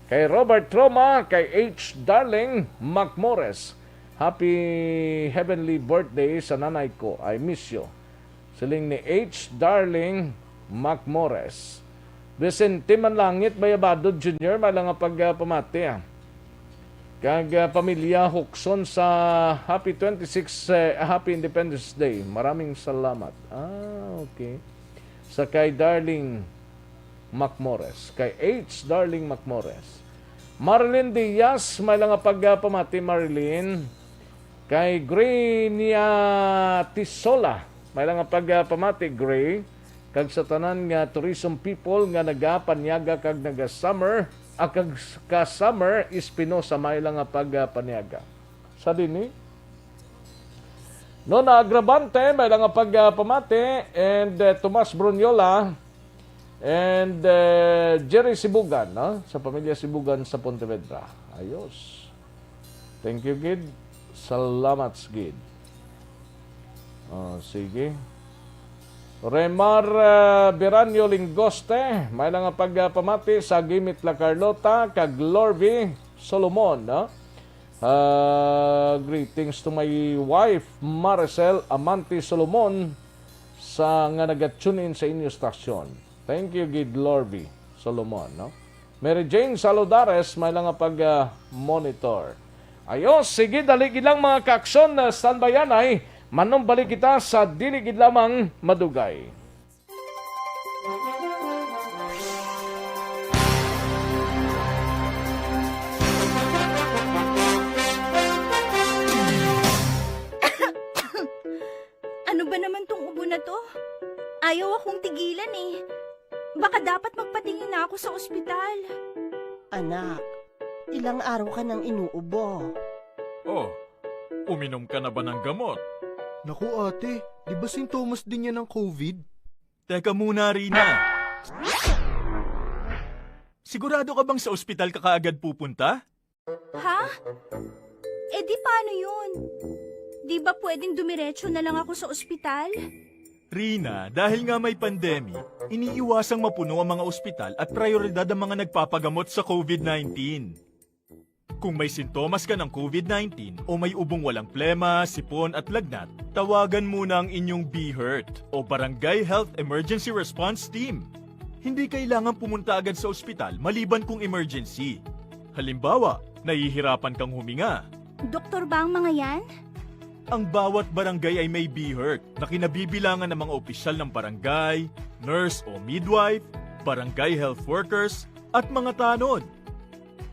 Kay Robert Roma, kay H Darling Macmores, happy heavenly birthday sa nanay ko. I miss you. Siling ni H Darling Macmores. Vicente Manlangit Bayabado Junior, may lang nga pagpamati, ah. Kag, ah, pamilya Hukson sa happy twenty-six, eh, happy Independence Day. Maraming salamat. Ah, okay. Sa kay Darling Macmores. Kay H Darling Macmores. Marilyn Diaz, may lang nga pagpamati, Marilyn. Kay Gray niya Tisola, may lang nga pagpamati, Gray, kag sa tanan nga tourism people nga nagapanyaga kag naga-summer, ah, kag s-, ka-summer Espinosa, may lang nga pagpamati. Sa dinhi, Nona Agravante, may lang nga pagpamati, and, eh, Tomas Brunyola, and, eh, Jerry Sibugan, no? Sa pamilya Sibugan sa Pontevedra. Ayos. Thank you gid. Salamat gid. Oh, sige. Remar, ah, Biranyo Lingoste, may lang nga pagpamati sa Gimit La Carlota, kag Lorvi Solomon, no? Ah, greetings to my wife, Maricel Amante Solomon, sa, nga naga-tune in sa inyo stasyon. Thank you gid, Lorvi Solomon, no? Mary Jane Saludares, may lang nga pag, ah, monitor. Ayos, sige, dali gid lang, mga kaakson, ah, standby anay. Manumbalik kita sa dili gid lamang madugay. Ano ba naman tong ubo na to? Ayaw akong tigilan eh. Baka dapat magpatingin na ako sa ospital. Anak, ilang araw ka nang inuubo. Oh, uminom ka na ba ng gamot? Naku, ate, di ba sintomas din yan ng covid? Teka muna, Rina. Sigurado ka bang sa ospital ka kaagad pupunta? Ha? Eh di paano yun? Di ba pwedeng dumiretso na lang ako sa ospital? Rina, dahil nga may pandemic, iniiwasang mapuno ang mga ospital at prioridad ang mga nagpapagamot sa covid nineteen. Kung may sintomas ka ng covid nineteen o may ubong walang plema, sipon at lagnat, tawagan muna ang inyong BHERT o Barangay Health Emergency Response Team. Hindi kailangan pumunta agad sa ospital maliban kung emergency. Halimbawa, nahihirapan kang huminga. Doktor ba ang mga yan? Ang bawat barangay ay may BHERT na kinabibilangan ng mga opisyal ng barangay, nurse o midwife, barangay health workers, at mga tanod.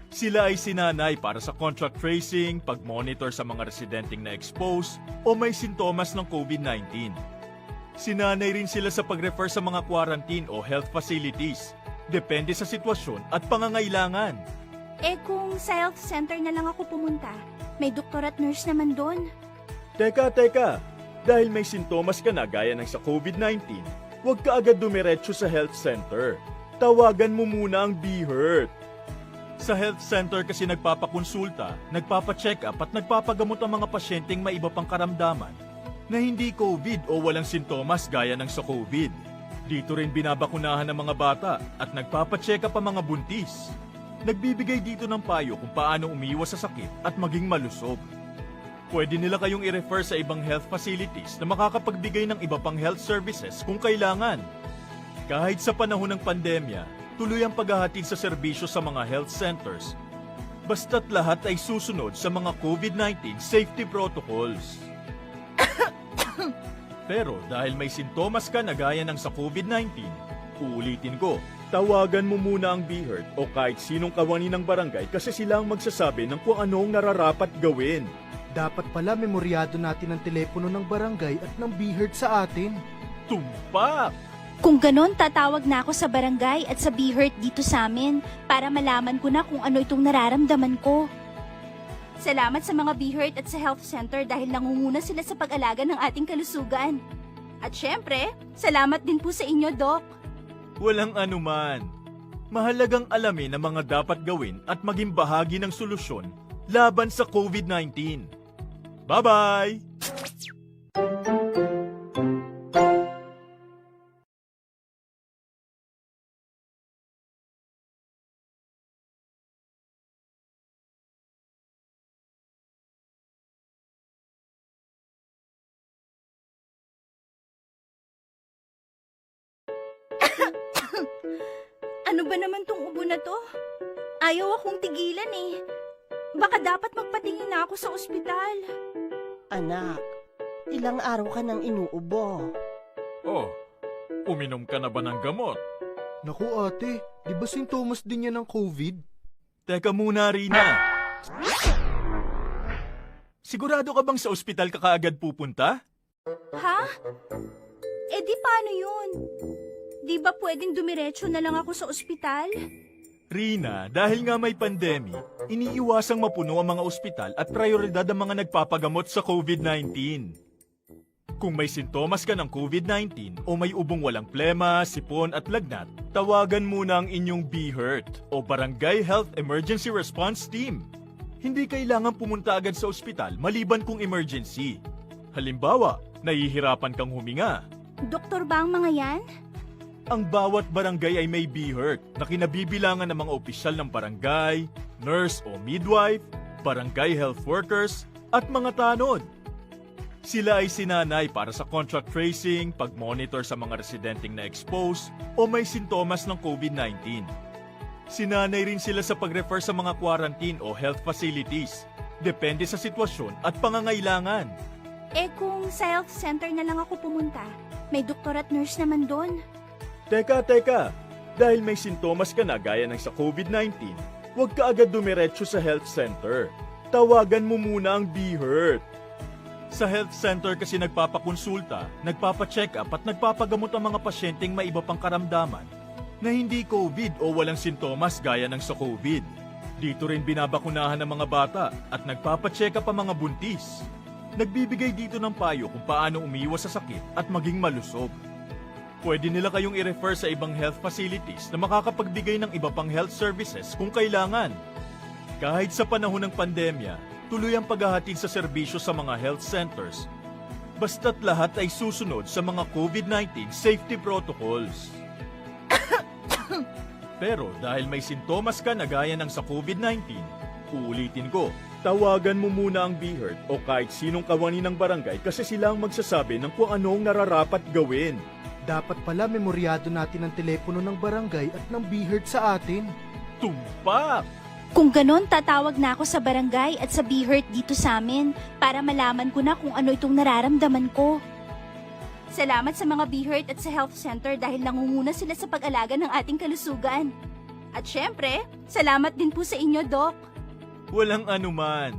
Sila ay sinanay para sa contact tracing, pag-monitor sa mga residenteng na-expose o may sintomas ng COVID nineteen. Sinanay rin sila sa pag-refer sa mga quarantine o health facilities, depende sa sitwasyon at pangangailangan. Eh, kung sa health center na lang ako pumunta, may doktor at nurse naman doon. Teka, teka! Dahil may sintomas ka na gaya ng sa COVID nineteen, huwag ka agad dumiretso sa health center. Tawagan mo muna ang BHERT. Sa health center kasi nagpapakonsulta, nagpapacheck-up at nagpapagamot ang mga pasyenteng may iba pang karamdaman na hindi COVID o walang sintomas gaya ng sa COVID. Dito rin binabakunahan ang mga bata at nagpapacheck-up ang mga buntis. Nagbibigay dito ng payo kung paano umiwas sa sakit at maging malusog. Pwede nila kayong i-refer sa ibang health facilities na makakapagbigay ng iba pang health services kung kailangan. Kahit sa panahon ng pandemya, tuloy ang paghahatid sa serbisyo sa mga health centers, basta't lahat ay susunod sa mga COVID nineteen safety protocols. Pero dahil may sintomas ka na gaya ng sa COVID nineteen, uulitin ko, tawagan mo muna ang BHERT o kahit sinong kawani ng barangay kasi sila ang magsasabi ng kung ano ang nararapat gawin. Dapat pala memoryado natin ang telepono ng barangay at ng BHERT sa atin. Tumpak! Kung ganon, tatawag na ako sa barangay at sa BHERT dito sa amin para malaman ko na kung ano itong nararamdaman ko. Salamat sa mga BHERT at sa health center dahil nangunguna sila sa pag-alaga ng ating kalusugan. At syempre, salamat din po sa inyo, Doc. Walang anuman. Mahalagang alamin ang mga dapat gawin at maging bahagi ng solusyon laban sa COVID nineteen. Bye-bye! Ano ba naman tong ubo na to? Ayaw akong tigilan eh. Baka dapat magpatingin na ako sa ospital. Anak, ilang araw ka nang inuubo. Oh, uminom ka na ba ng gamot? Naku ate, di ba sintomas din yan ng COVID? Teka muna, Rina. Sigurado ka bang sa ospital ka kaagad pupunta? Ha? Eh di paano yun? Di ba pwedeng dumiretso na lang ako sa ospital? Rina, dahil nga may pandemic, iniiwasang mapuno ang mga ospital at prioridad ang mga nagpapagamot sa COVID nineteen. Kung may sintomas ka ng COVID nineteen o may ubong walang plema, sipon at lagnat, tawagan muna ang inyong BHERT o Barangay Health Emergency Response Team. Hindi kailangan pumunta agad sa ospital maliban kung emergency. Halimbawa, nahihirapan kang huminga. Doktor ba ang mga yan? Ang bawat barangay ay may BHERT na kinabibilangan ng mga opisyal ng barangay, nurse o midwife, barangay health workers, at mga tanod. Sila ay sinanay para sa contact tracing, pag-monitor sa mga residenteng na-expose o may sintomas ng COVID nineteen. Sinanay rin sila sa pag-refer sa mga quarantine o health facilities, depende sa sitwasyon at pangangailangan. Eh kung sa health center na lang ako pumunta, may doktor at nurse naman doon. Teka, teka! Dahil may sintomas ka na gaya ng sa COVID nineteen, huwag ka agad dumiretso sa health center. Tawagan mo muna ang BHERT. Sa health center kasi nagpapakonsulta, nagpapacheck-up at nagpapagamot ang mga pasyenteng may iba pang karamdaman na hindi COVID o walang sintomas gaya ng sa COVID. Dito rin binabakunahan ang mga bata at nagpapacheck-up ang mga buntis. Nagbibigay dito ng payo kung paano umiwas sa sakit at maging malusog. Pwede nila kayong i-refer sa ibang health facilities na makakapagbigay ng iba pang health services kung kailangan. Kahit sa panahon ng pandemya, tuloy ang paghahatid sa serbisyo sa mga health centers, basta't lahat ay susunod sa mga COVID nineteen safety protocols. Pero dahil may sintomas ka na gaya ng sa COVID nineteen, uulitin ko, tawagan mo muna ang BHERT o kahit sinong kawani ng barangay kasi sila ang magsasabi ng kung ano ang nararapat gawin. Dapat pala memoryado natin ang telepono ng barangay at ng BHERT sa atin. Tumpak! Kung ganon, tatawag na ako sa barangay at sa BHERT dito sa amin para malaman ko na kung ano itong nararamdaman ko. Salamat sa mga BHERT at sa health center dahil nangunguna sila sa pag-alaga ng ating kalusugan. At syempre, salamat din po sa inyo, Doc. Walang anuman.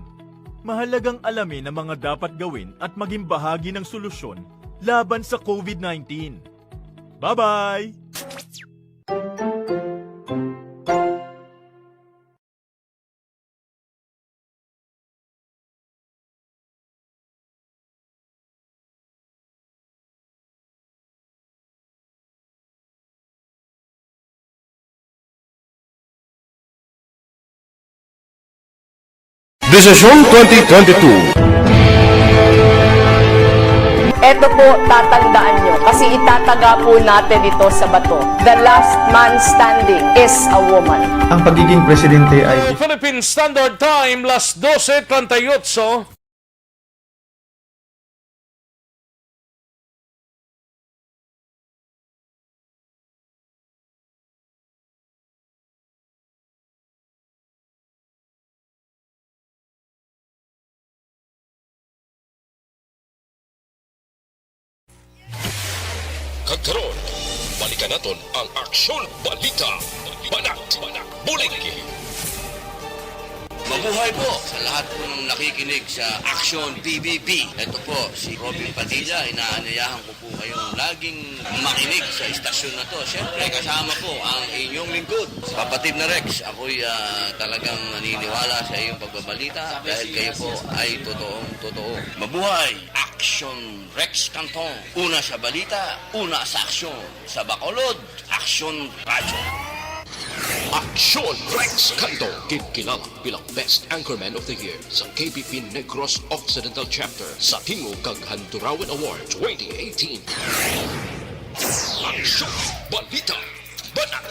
Mahalagang alamin ang mga dapat gawin at maging bahagi ng solusyon laban sa COVID nineteen. Bye-bye! Desisyon twenty twenty-two. Eto po, tatandaan nyo, kasi itataga po natin ito sa bato. The last man standing is a woman. Ang pagiging presidente ay Philippine Standard Time, las dose treinta y ocho. Kag karon, balikan naton ang Aksyon Balita. Banat, Banat, Bulig. Mabuhay po sa lahat po ng nakikinig sa Aksyon P B B. Ito po si Robin Padilla. Inaanyayahan ko po kayong laging makinig sa istasyon na to. Siyempre, kasama po ang inyong lingkod, Kapatid na Rex. Ako'y, ah, talagang naniniwala sa iyong pagbabalita dahil kayo po ay totoong totoo. Mabuhay! Aksyon Rex Canton. Una sa balita, una sa aksyon. Sa Bacolod, Aksyon Radyo. Aksyon Rex Canton, ginkilala bilang Best Anchorman of the Year sa K B P Negros Occidental Chapter sa Tingog kag Handurawan Award twenty eighteen. Aksyon Balita. Banat.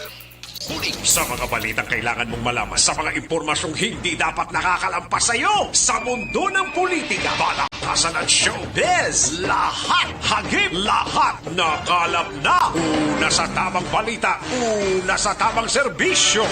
Bulig. Sa mga balitang kailangan mong malaman, sa mga impormasyong hindi dapat nakakalampas sa iyo, sa mundo ng politika, balakasan at showbiz, lahat hagip, lahat nakalap na. Una sa tamang balita, una sa tamang serbisyo.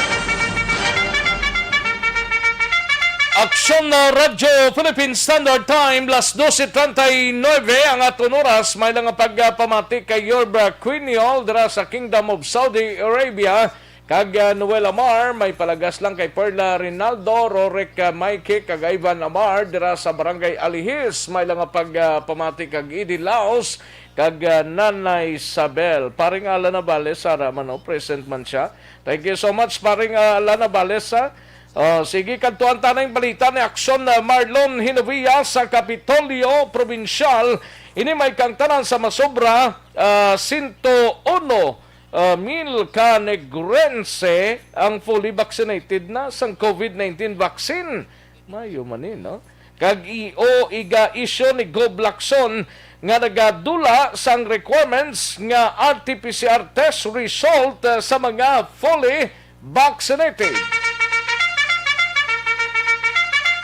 Aksyon na Radyo Philippine Standard Time, las dose treinta y nueve ang aton oras. May lang nga pagpamati kay Yorba Quiniol dira sa Kingdom of Saudi Arabia. Kag, ah, Noel Amar, may palagas lang kay Perla Rinaldo, Roric, ah, Mikey, kag Ivan Amar dira sa Barangay Alihis. May lang nga pagpamati kag Idi Laos kag, ah, Nanay Isabel. Paring Alan Navales, ara man, no? Present man siya. Thank you so much, Paring, ah, Alan Navales, ha? Oh, sige, kadtuan ta na ang balita ni Aksyon, ah, Marlon Hinovia sa Kapitolyo Probinsyal. Ini may kaangtanan sa masobra, ah, sento uno, ah, mil ka Negrense ang fully vaccinated na sang COVID nineteen vaccine. Mayo man ni, no? Kag i-, o iga-issue ni Gob Lacson nga nagadula sang requirements nga R T P C R test result, ah, sa mga fully vaccinated.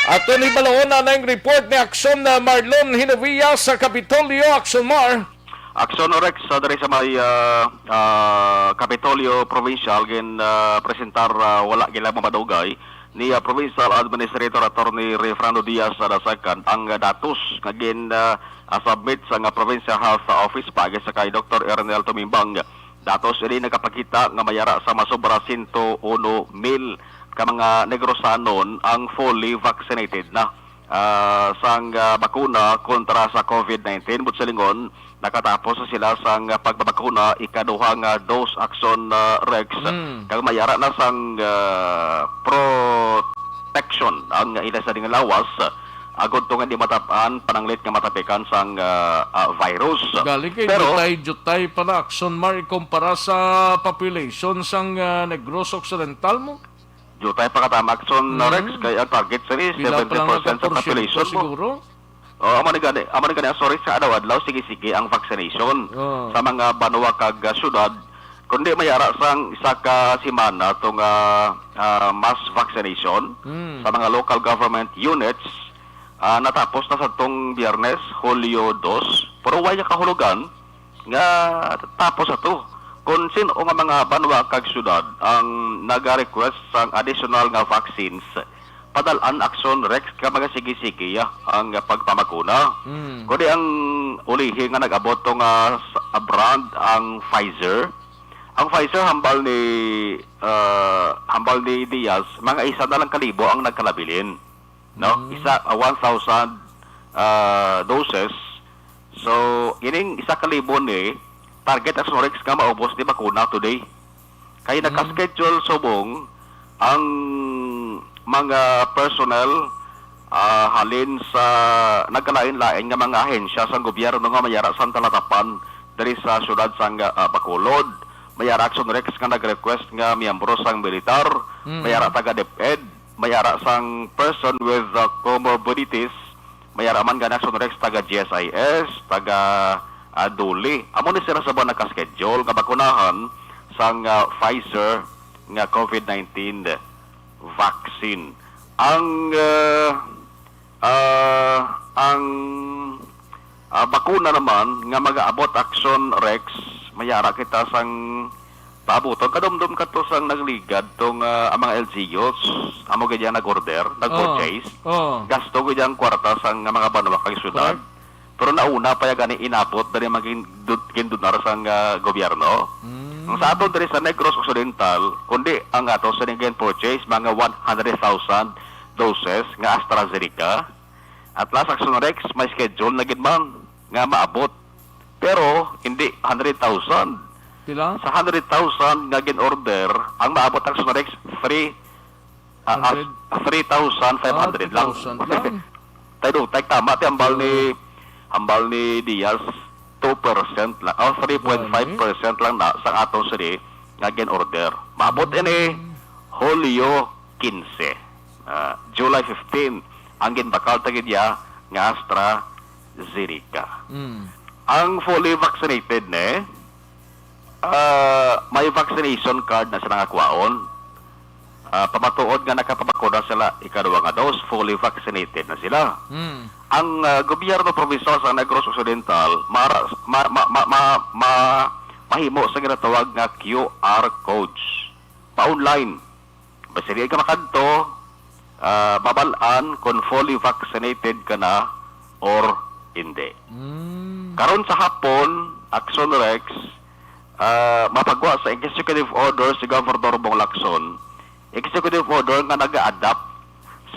Aton hibaluon ang report ni Aksyon, ah, Marlon Hinovia sa Kapitolyo. Aksyon, Mar. Aksyon, Rex, ah, diri sa may, ah, ah, Kapitolyo Provincial, gin, ah, presentar, ah, wala gila mamadugay ni, ah, Provincial Administrator Attorney Refrando Diaz sa the second ang, ah, datos nga gin, ah, ah, submit sa nga Provincial Health Office paagi sa kay Doktor Ernel Tumimbang. Datos ini nagapakita nga may ara sa masobra sento uno mil ka mga Negrosanon ang fully vaccinated na, ah, sang, ah, bakuna kontra sa COVID nineteen. Buot silingon, nakatapos na sila sang, ah, pagbabakuna ikaduha nga dose, Aksyon, ah, Rex. Mm. Kag may ara na sang, ah, protection ang ila sa ding lawas, agod to nga di matap-an pananglit nga matapikan sang, ah, ah, virus. Galing kay Pero jutay-jutay pa na, Aksyon, Mar, ikumpara sa population sang, ah, Negros Occidental mo. Jutay pa katama, Aksyon, Mm. Rex, kay ang target sa ni Pila pa lang seventy percent sa ka porsyento population mo. Siguro? Oh, amo ni gani, amo ni gani, sorry, sa adlaw-adlaw, sige-sige ang vaccination Oh. sa mga banwa kag, ah, syudad. Kundi may ara sang isa ka semana to nga, ah, mass vaccination Mm. sa mga local government units, ah, natapos na sa tong Biyernes, Hulyo dos, pero way niya kahulugan nga tapos ato. Kung sin-o nga mga banwa kag syudad ang naga-request sang additional nga vaccines, padal-an Action Rex ka mga sige-sige ang pagpamakuna. Mm. Kundi ang ulihi nga nag-abot to nga s-, a brand ang Pfizer. Ang Pfizer, hambal ni, ah, hambal ni Diaz, mga isa na lang kalibo ang nagkalabilin, no? Mm. Isa, ah, one thousand, ah, doses. So, ining isa ka libo ni target Action Rex nga maubos ni bakuna today. Kay Mm. naka-schedule subong ang mga personnel, ah, halin sa nagkalain-lain nga mga ahensya sang gobyerno nga may ara sang talatapan diri sa siyudad sang, ah, Bacolod. May ara Action Rex nga nag-request nga miyembro sang militar, Mm. may ara taga DepEd, may ara sang person with, ah, comorbidities, may ara man gani Action Rex taga G S I S, taga, ah, DOLE. Amo ni sila sa buwan naka-schedule nga bakunahan sang, ah, Pfizer nga COVID nineteen vaccine. Ang, ah, ah, ang, ah, bakuna naman nga mag-aabot Action Rex, may ara kita sang paabuton. Kadumdom kato sang nagligad tong, ah, ang mga L G Us, amo gid yang nag-order, nag-purchase. Oh. Gasto gid ang kwarta sang mga banwa kag syudad. Correct. Pero nauna pa ya gani inabot diri magin-, dun-, gindunar sang, ah, gobyerno. Mm. Ang sa aton diri sa Negros Occidental, kundi ang ato sa gin-purchase, mga one hundred thousand doses nga AstraZeneca. At last, Action Rex, may schedule na gid man nga maabot. Pero hindi hundred thousand. Pila? Sa hundred thousand nga gin-order, ang maabot, Action Rex, three, ah, ah, Hundred? three thousand five hundred Ah, lang. Two thousand lang. Tayo, tayo, tama, ti, hambal ni, Oo. hambal ni Diaz, two percent lang, oh, three point five percent lang na sa atong sini nga gin-order. Maabot ini, Mm. Hulyo quince, ah, July fifteen, ang ginbakal ta gid ya nga AstraZeneca. Mm. Ang fully vaccinated, ne, ah, may vaccination card na sila nga kwaon. Ah, pamatuod nga nakapabakuna sila ikaduha nga dose, fully vaccinated na sila. Mm. Ang, ah, gobyerno provincial sa Negros Occidental, mara-, ma-, ma-, ma-, ma-, ma-, mahimo sa ginatawag nga Q R codes. Pa-online. Basta di ka makadto, ah, mabal-an kung fully vaccinated ka na or hindi. Mm. Karon sa hapon, Action Rex, ah, mapagwa sa executive order si Governor Bong Lacson, executive order nga naga-adapt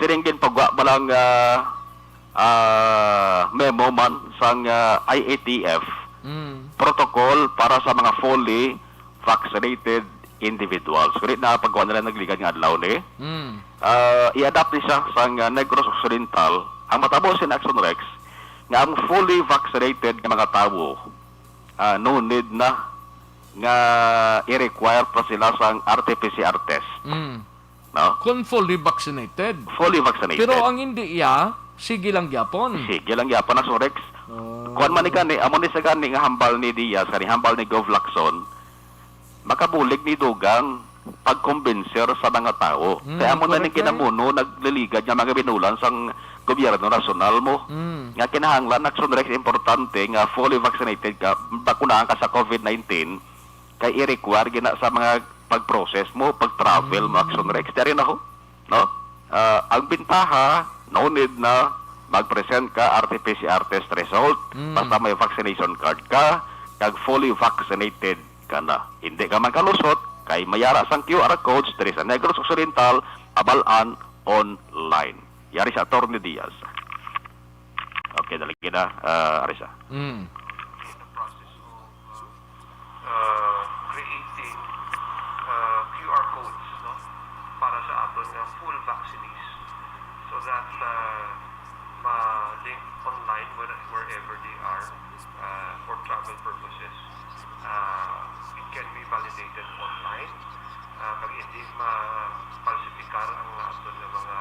sining ginpagwa ba lang, ah, ah, memo man sang, ah, I A T F, Mm. protocol para sa mga fully vaccinated individuals. Kundi na pagkuha nila nagligad nga adlaw ni, Mm. ah, i-adapt ni siya sang, ah, Negros Occidental. Ang matabo sin Action Rex, nga ang fully vaccinated nga mga tawo, ah, no need na nga i-require pa sila sang R T P C R test. Mm. No? Kung fully vaccinated. Fully vaccinated. Pero ang hindi iya, sige lang gyapon. Sige lang gyapon, Action Rex. Oh. Kuwan man ni gani, amo ni sa gani nga hambal ni Diaz, kani hambal ni Gov Lacson, makabulig ni dugang pagkumbinser sa mga tawo. Mm, kaya amo na ni correct, eh. Ginamuno, nagliligad nga mga binulan sang gobyerno nasyonal mo. Mm. Nga kinahanglan, Action Rex, importante nga fully vaccinated ka, bakunahan ka sa COVID nineteen, kay i-require gina sa mga pag-process mo, pag-travel mo, Mm. Action Rex. Dari na ho, no? Ah, ang bintaha, no need na mag-present ka R T P C R test result, Mm. basta may vaccination card ka, kag fully vaccinated ka na. Hindi ka man kalusot, kay may ara sang Q R codes diri sa Negros Occidental, abal-an online. Yari sa Attorney Diaz. Okay, dali kita, ah, Arisa. Mm. In the process of, uh, uh, creating, uh, Q R codes, no, para sa aton nga full vaccinees, so that, uh, ma-link online where-, wherever they are, uh, for travel purposes. Uh, it can be validated online, uh, kag hindi ma-falsifikar ang aton nga mga,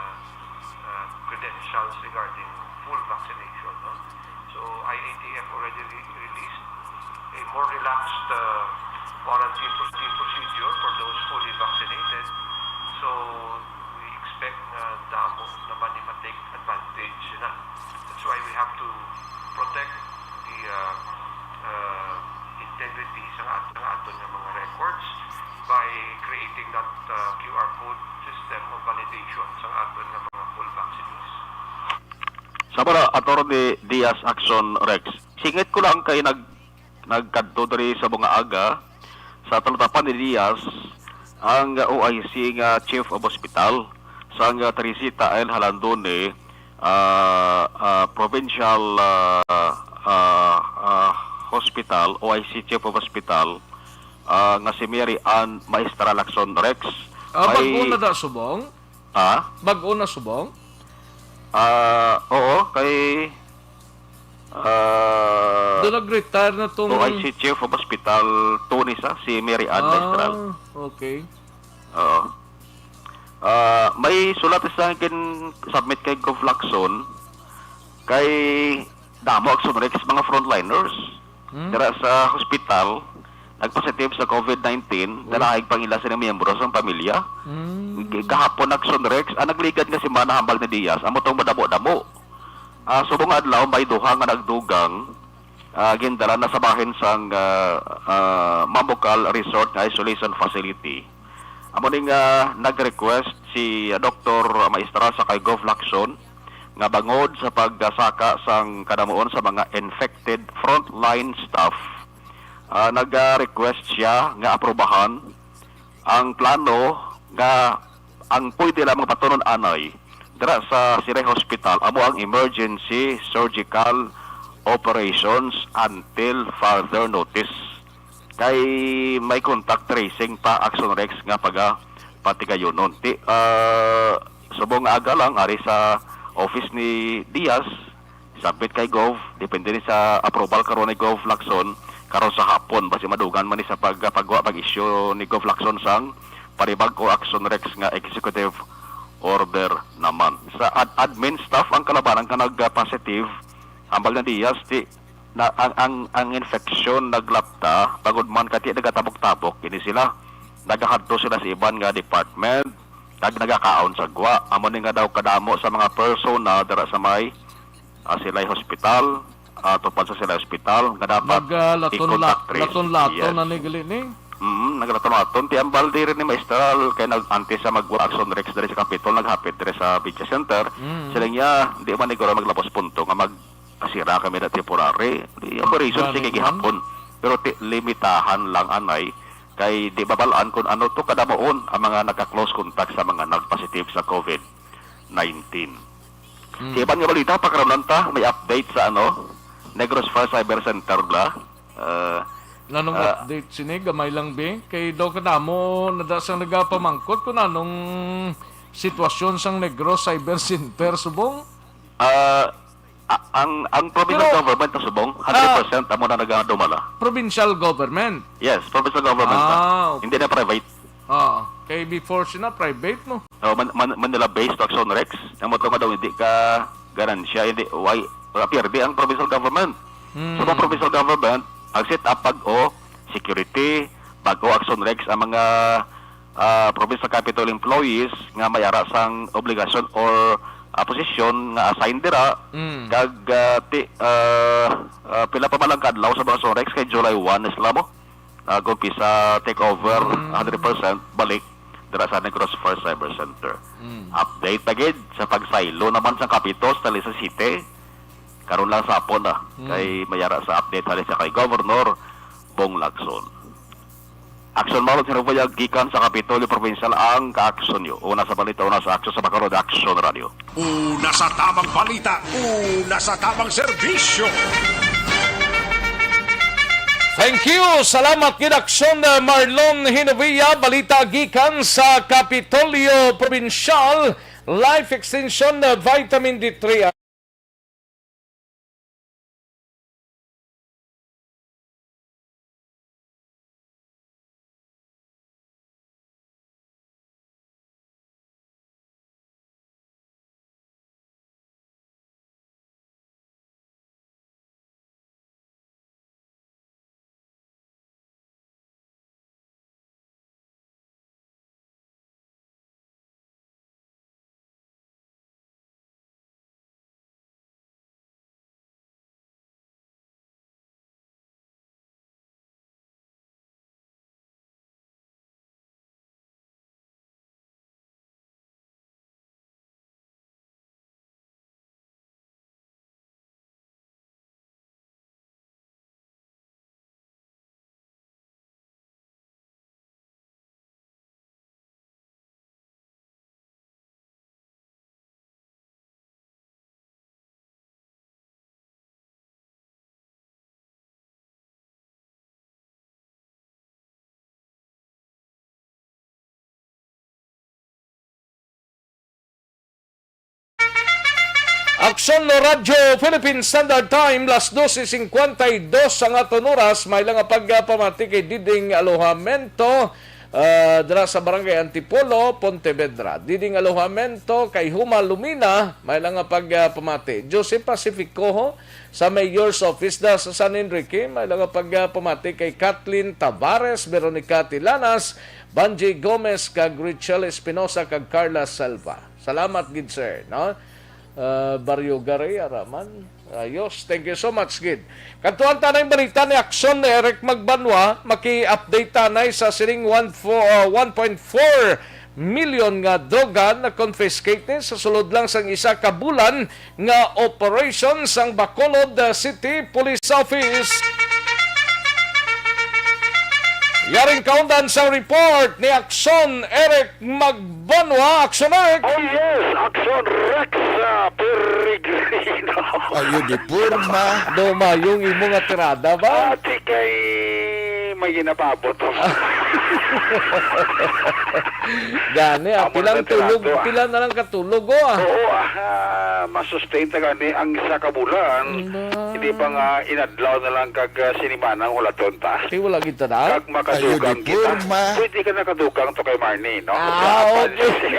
uh, credentials regarding full vaccination, no? So, I A T F already re-, released a more relaxed, uh, quarantine pro-, procedure for those fully vaccinated. So, we expect nga damo naman ni ma-take advantage na. That's why we have to protect the, uh, uh, integrity sa aton, aton nga mga records by creating that, uh, Q R code system of validation sa aton nga mga full vaccines. Sa mga Attorney Diaz Action Rex, singit ko lang kay nag-, nagkadto diri sa mga aga, sa talatapan ni Diaz, ang O I C nga Chief of Hospital, sang Teresita L. Halandone, ah, ah, Provincial, ah, ah, ah, Hospital, O I C Chief of Hospital, ah, nga si Mary Ann Maestra Lacson Rex. Ah, may bago na da, Subong? Ha? Bago na, Subong? Ah, oo, kay, ah, Doon nag-retire na tong O I C Chief of Hospital two ni sa, si Mary Ann Maestral. Ah, okay. Oo. Ah, may sulat sa akin submit kay Gov Lacson, kay damo ang Sonrex mga frontliners. Hmm? Dira sa hospital, nagpositive sa covid nineteen, Uy. Nalaig pang ila sini miyembro sang pamilya. Hmm. G-, gahapon nag-Sonrex, ang nagligad nga semana hambal ni Diaz, amo tong madamo-damo. Ah, subong nga adlaw, may duha nga nagdugang, ah, gindala na sa bahin sang, ah, ah, Mamucal Resort nga isolation facility. Amo ni nga nag-request si, ah, Doktor Maestra sa kay Gov Lacson nga bangod sa pagsaka sang kadamuon sa mga infected frontline staff, ah, nag-request siya nga aprobahan ang plano nga ang pwede lamang patunon anay dira sa Sinay Hospital amo ang emergency surgical operations until further notice. Kay may contact tracing pa ang Sonrex nga pagapatigayunon. Ti, ah, subong nga aga lang, ari sa office ni Diaz, submit kay Gov, depende ni sa approval karon ni Gov Lacson, karon sa hapon, basi madugan man ni sa pag-, pagwa, pag-issue ni Gov Lacson sang panibag-o ang Sonrex nga executive order naman. Sa ad-, admin staff ang kalabanan nga nag-positive, hambal ni Diaz, ti, na ang, ang, ang infeksyon naglapta, bangod man kay ti nagatabok-tabok ini sila. Nagahadto sila sa iban nga department, kag nagakaon sa gwa. Amo ni nga daw kadamo sa mga persona dira sa may, ah, Silay Hospital, ah, tupad sa Silay Hospital, nga dapat Nag, ah, laton-la-, i-contact trace. Laton-laton Yes. na ni gali ni. Mm, naglaton-laton. Ti ambal diri ni Maestral kay nag-, antes sa magwa ang Sonrex diri sa Capitol, naghapit diri sa Media Center. Mm. Sila niya, di man ni guro maglabos punto nga mag-, asira kami na temporary. Di operation, Gani sige man. Gihapon. Pero ti-, limitahan lang anay kay di mabalaan kung ano to kadamuon ang mga naka-close contact sa mga nag-positive sa covid nineteen. Hmm. Sa iban nga balita, pakaramlan ta, may update sa ano, Negros First Cyber Center bla. Ah, Nanong ah, update sini, gamay lang, bi? Kay daw kadamo na da sang nagapamangkot kung anong sitwasyon sang Negros Cyber Center, subong? Ah, a-, ang, ang provincial Pero, government na subong, ah, hundred percent amo na nagadumala. Provincial government? Yes, provincial government na. Ah, okay. Hindi na private. Oo. Kay before sina private mo. Oh, Man-, Man-, Manila based to Action Rex. Ang mo to nga daw hindi ka ganansya, hindi, why, wala pierde ang provincial government. Hmm. So, ang provincial government, ang set up bag-o, security, bag-o Action Rex, ang mga, ah, provincial capital employees nga may ara sang obligasyon or, ah, posisyon nga assign dira, Hmm. kag, ah, ti-, ah, ah, pila pa man lang ka adlaw sa mga Action Rex kay July one na sila mo. Ah, gumpi sa take over, Mm. hundred percent balik dira sa Negros First Cyber Center. Mm. Update na gid sa pagsaylo naman sa Capitol sa Liza City. Karon lang sa hapon na, Mm. kay may ara sa update halin sa kay Governor Bong Lacson. Action Mount, sinubuyag gikan sa Kapitolyo Provincial ang kaaksyon nyo. Una sa balita, una sa aksyon sa Bacolod Action Radio. Una sa tamang balita, una sa tamang serbisyo. Thank you. Salamat gid, Aksyon, uh, Marlon Hinovia. Balita gikan sa Kapitolyo Provincial, Life Extension, uh, Vitamin D three. Aksyon no Radyo Philippine Standard Time, las doce cincuenta y dos ang aton oras. May lang nga pagpamati kay Diding Alojamento, ah, dira sa Barangay Antipolo, Pontevedra. Diding Alojamento kay Huma Lumina, may lang nga pagpamati. Jose Pacifico sa Mayor's Office da sa San Enrique, may lang nga pagpamati kay Kathleen Tavares, Veronica Tilanas, Banji Gomez, kag Richelle Espinosa, kag Carla Selva. Salamat gid, sir, no? Ah, Barrio Garay, araman. Ayos. Thank you so much, gid. Kadtuan ta na yung balita ni Aksyon ni Eric Magbanwa. Maki-update ta na sa sining one four, ah, one point four million nga droga na confiscate ni sa sulod lang sang isa ka bulan nga operation sang Bacolod, ah, City Police Office. Yaring kaundan sang report ni Aksyon Eric Magbanwa. Aksyon Eric! Oh yes, Aksyon Rex, ah, Peregrino. Ayo di porma. Do mayong imo nga tirada ba? Ati kay may ginapabot. Gani, ah, Amo pilang na tulog, tirado, ah. Pila na lang katulog, oh, ah. Oo, ah, ah, masustain ta gani ang isa ka bulan. Ba? Hindi pa nga inadlaw na lang kag, ah, sinimana ang hulaton ta. Kay wala gid ta na? Kag makadugang Ayo, di kita. Porma. Pwede ka nakadugang to kay Marnie, no? Ah, Dapat. Okay.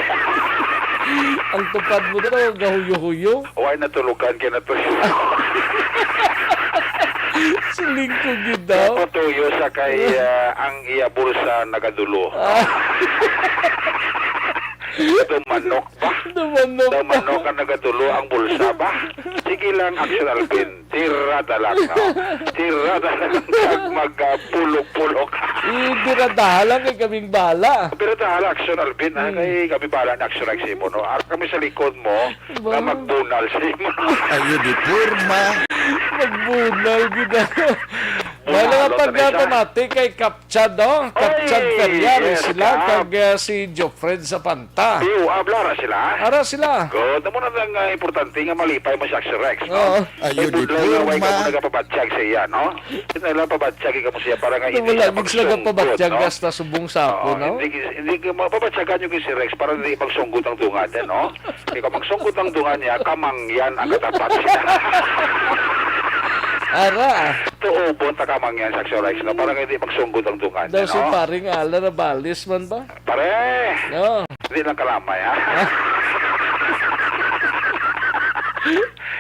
Ang tupad mo to, gahuyo-huyo. Why natulugan ka na to? Siling ko gid daw. Patuyo sa kay, ah, ang iya bulsa nagadulo. Ah. Ito manok ba? Ito manok. Ito manok ang nagadulo ang bulsa ba? Sige lang, Action Alvin. Tirada lang, no? Tirada lang kag mag, ah, pulok-pulok. Eh, tiradaha lang kay kaming bala. Pero tahala, Action Alvin, ha? Hmm. Kay kami bala na Action Alvin mo, no? Ara kami sa likod mo, Ba? Nga magbunal sa imo. Ayo di porma. Magbunal gid. Wala nga Bunalo, pag Teresa. Pamati kay Kapchad, oh. Kapchad Oy, Ferriari yes, sila, Kap. Kag, uh, si Jofred Zapanta. Iyo, abla ra sila. Ara sila. Good. Amo na lang, uh, importante nga malipay mo si Action Rex, no? Oo. Ayo di porma. Kay budlay nga way ka mo nagapabatyag sa iya, no? Kinahanglan pabatyagi ka mo siya para nga hindi siya magsunggot, no? Wala gid sila gapabatyag hasta subong sa ako, no? Oo, hindi, hindi ka mapabatyagan yung si Rex para hindi magsunggot ang dungan niya, no? Ikaw magsunggot ang dungan niya, kamangyan ang katapat niya. Ara. Tuobon ta kamangyan sa Action Rex, no? Para nga hindi magsunggot ang dungan niya, no? Daw si Paring Alan Abales man ba? Pare! No. Hindi lang kalamay, ha?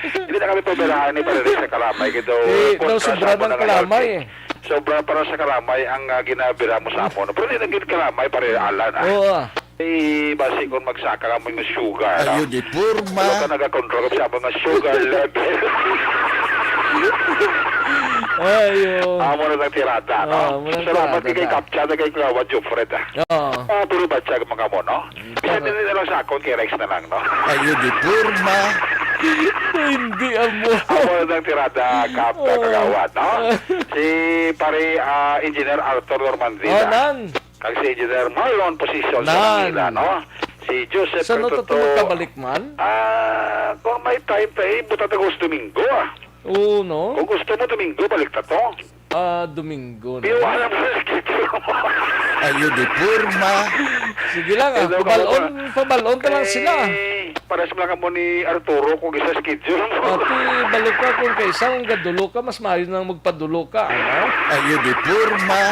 Hindi na kami pabirahan ni Pare Rick sa kalamay. Kito, eh, daw sobra ng kalamay, eh. Sobra para sa kalamay ang, ah, ginabira mo sa amon. Pero hindi na gid kalamay, Pare Alan, ah. Oo, ah. Eh, basi kung magsaka ka mo yung sugar, ah. Ayo di porma. Wala ka nagakontrol sa amon nga sugar level. Ayo. Amo na lang tirada, no? Ah, amo na lang tirada na. Salamat kay Kapcha na kay Kawa Jofred, ah. Oo. Ah, pero batyag mga mo, no? Bisan Pero din na lang sa akon, kay Rex na lang, no? Ayo di porma. Hindi amo. Ako na ang tirada, Kap, Oh. Kagawad, no? Si pare, ah, Engineer Arthur Normandila. Oh, nan. Kag si Engineer Marlon Position sa Nan. Manila, no? Si Joseph Sa ano to Pertuto. Tumagkabalik man? Ah, kung may time pa, eh, buta ta gusto Domingo, ah. Oo, no? Kung gusto mo, Domingo, balik ta to. Ah, Domingo na. Di wala mo sa schedule mo. Ayo di porma. Sige lang, ah. Hello, Pabalon, kamusta? Pabalon ka lang sila. Eh, pares mo lang mo ni Arturo kung isa schedule mo. Ati, balik ka kung kaisa, kung gadulo ka, mas maayo nang magpadulo ka, ano? Ayo di porma.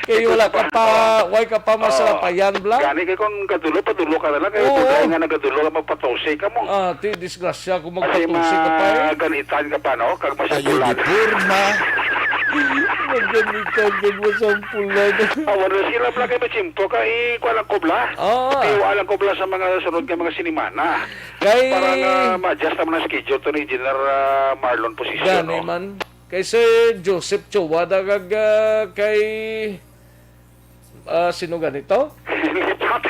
Kay wala ka pa, why ka pa masarapayan, bla? Gani kay kung gadulo, padulo ka na lang. Kay Oo. Kung nga nagadulo ka, magpatose ka mo. Ah, ti, disgrasya kung Kasi magpatose ka pa, eh. Maganitan ka pa, no? Kag Ayo masampulan. Di porma. Maganitan kag masampulan. Awan na sila pala kay Machimpo ka, eh, kuha lang kubla. Oo. Piwa lang kubla sa mga sunod nga mga sinimana. Kay Para nga ma-adjust naman ang schedule to ni Engineer, ah, Marlon Posisyon, Gani no? Man. Kay Sir Joseph Chua, dagag, ah, kay Ah, sino ganito? Lipat.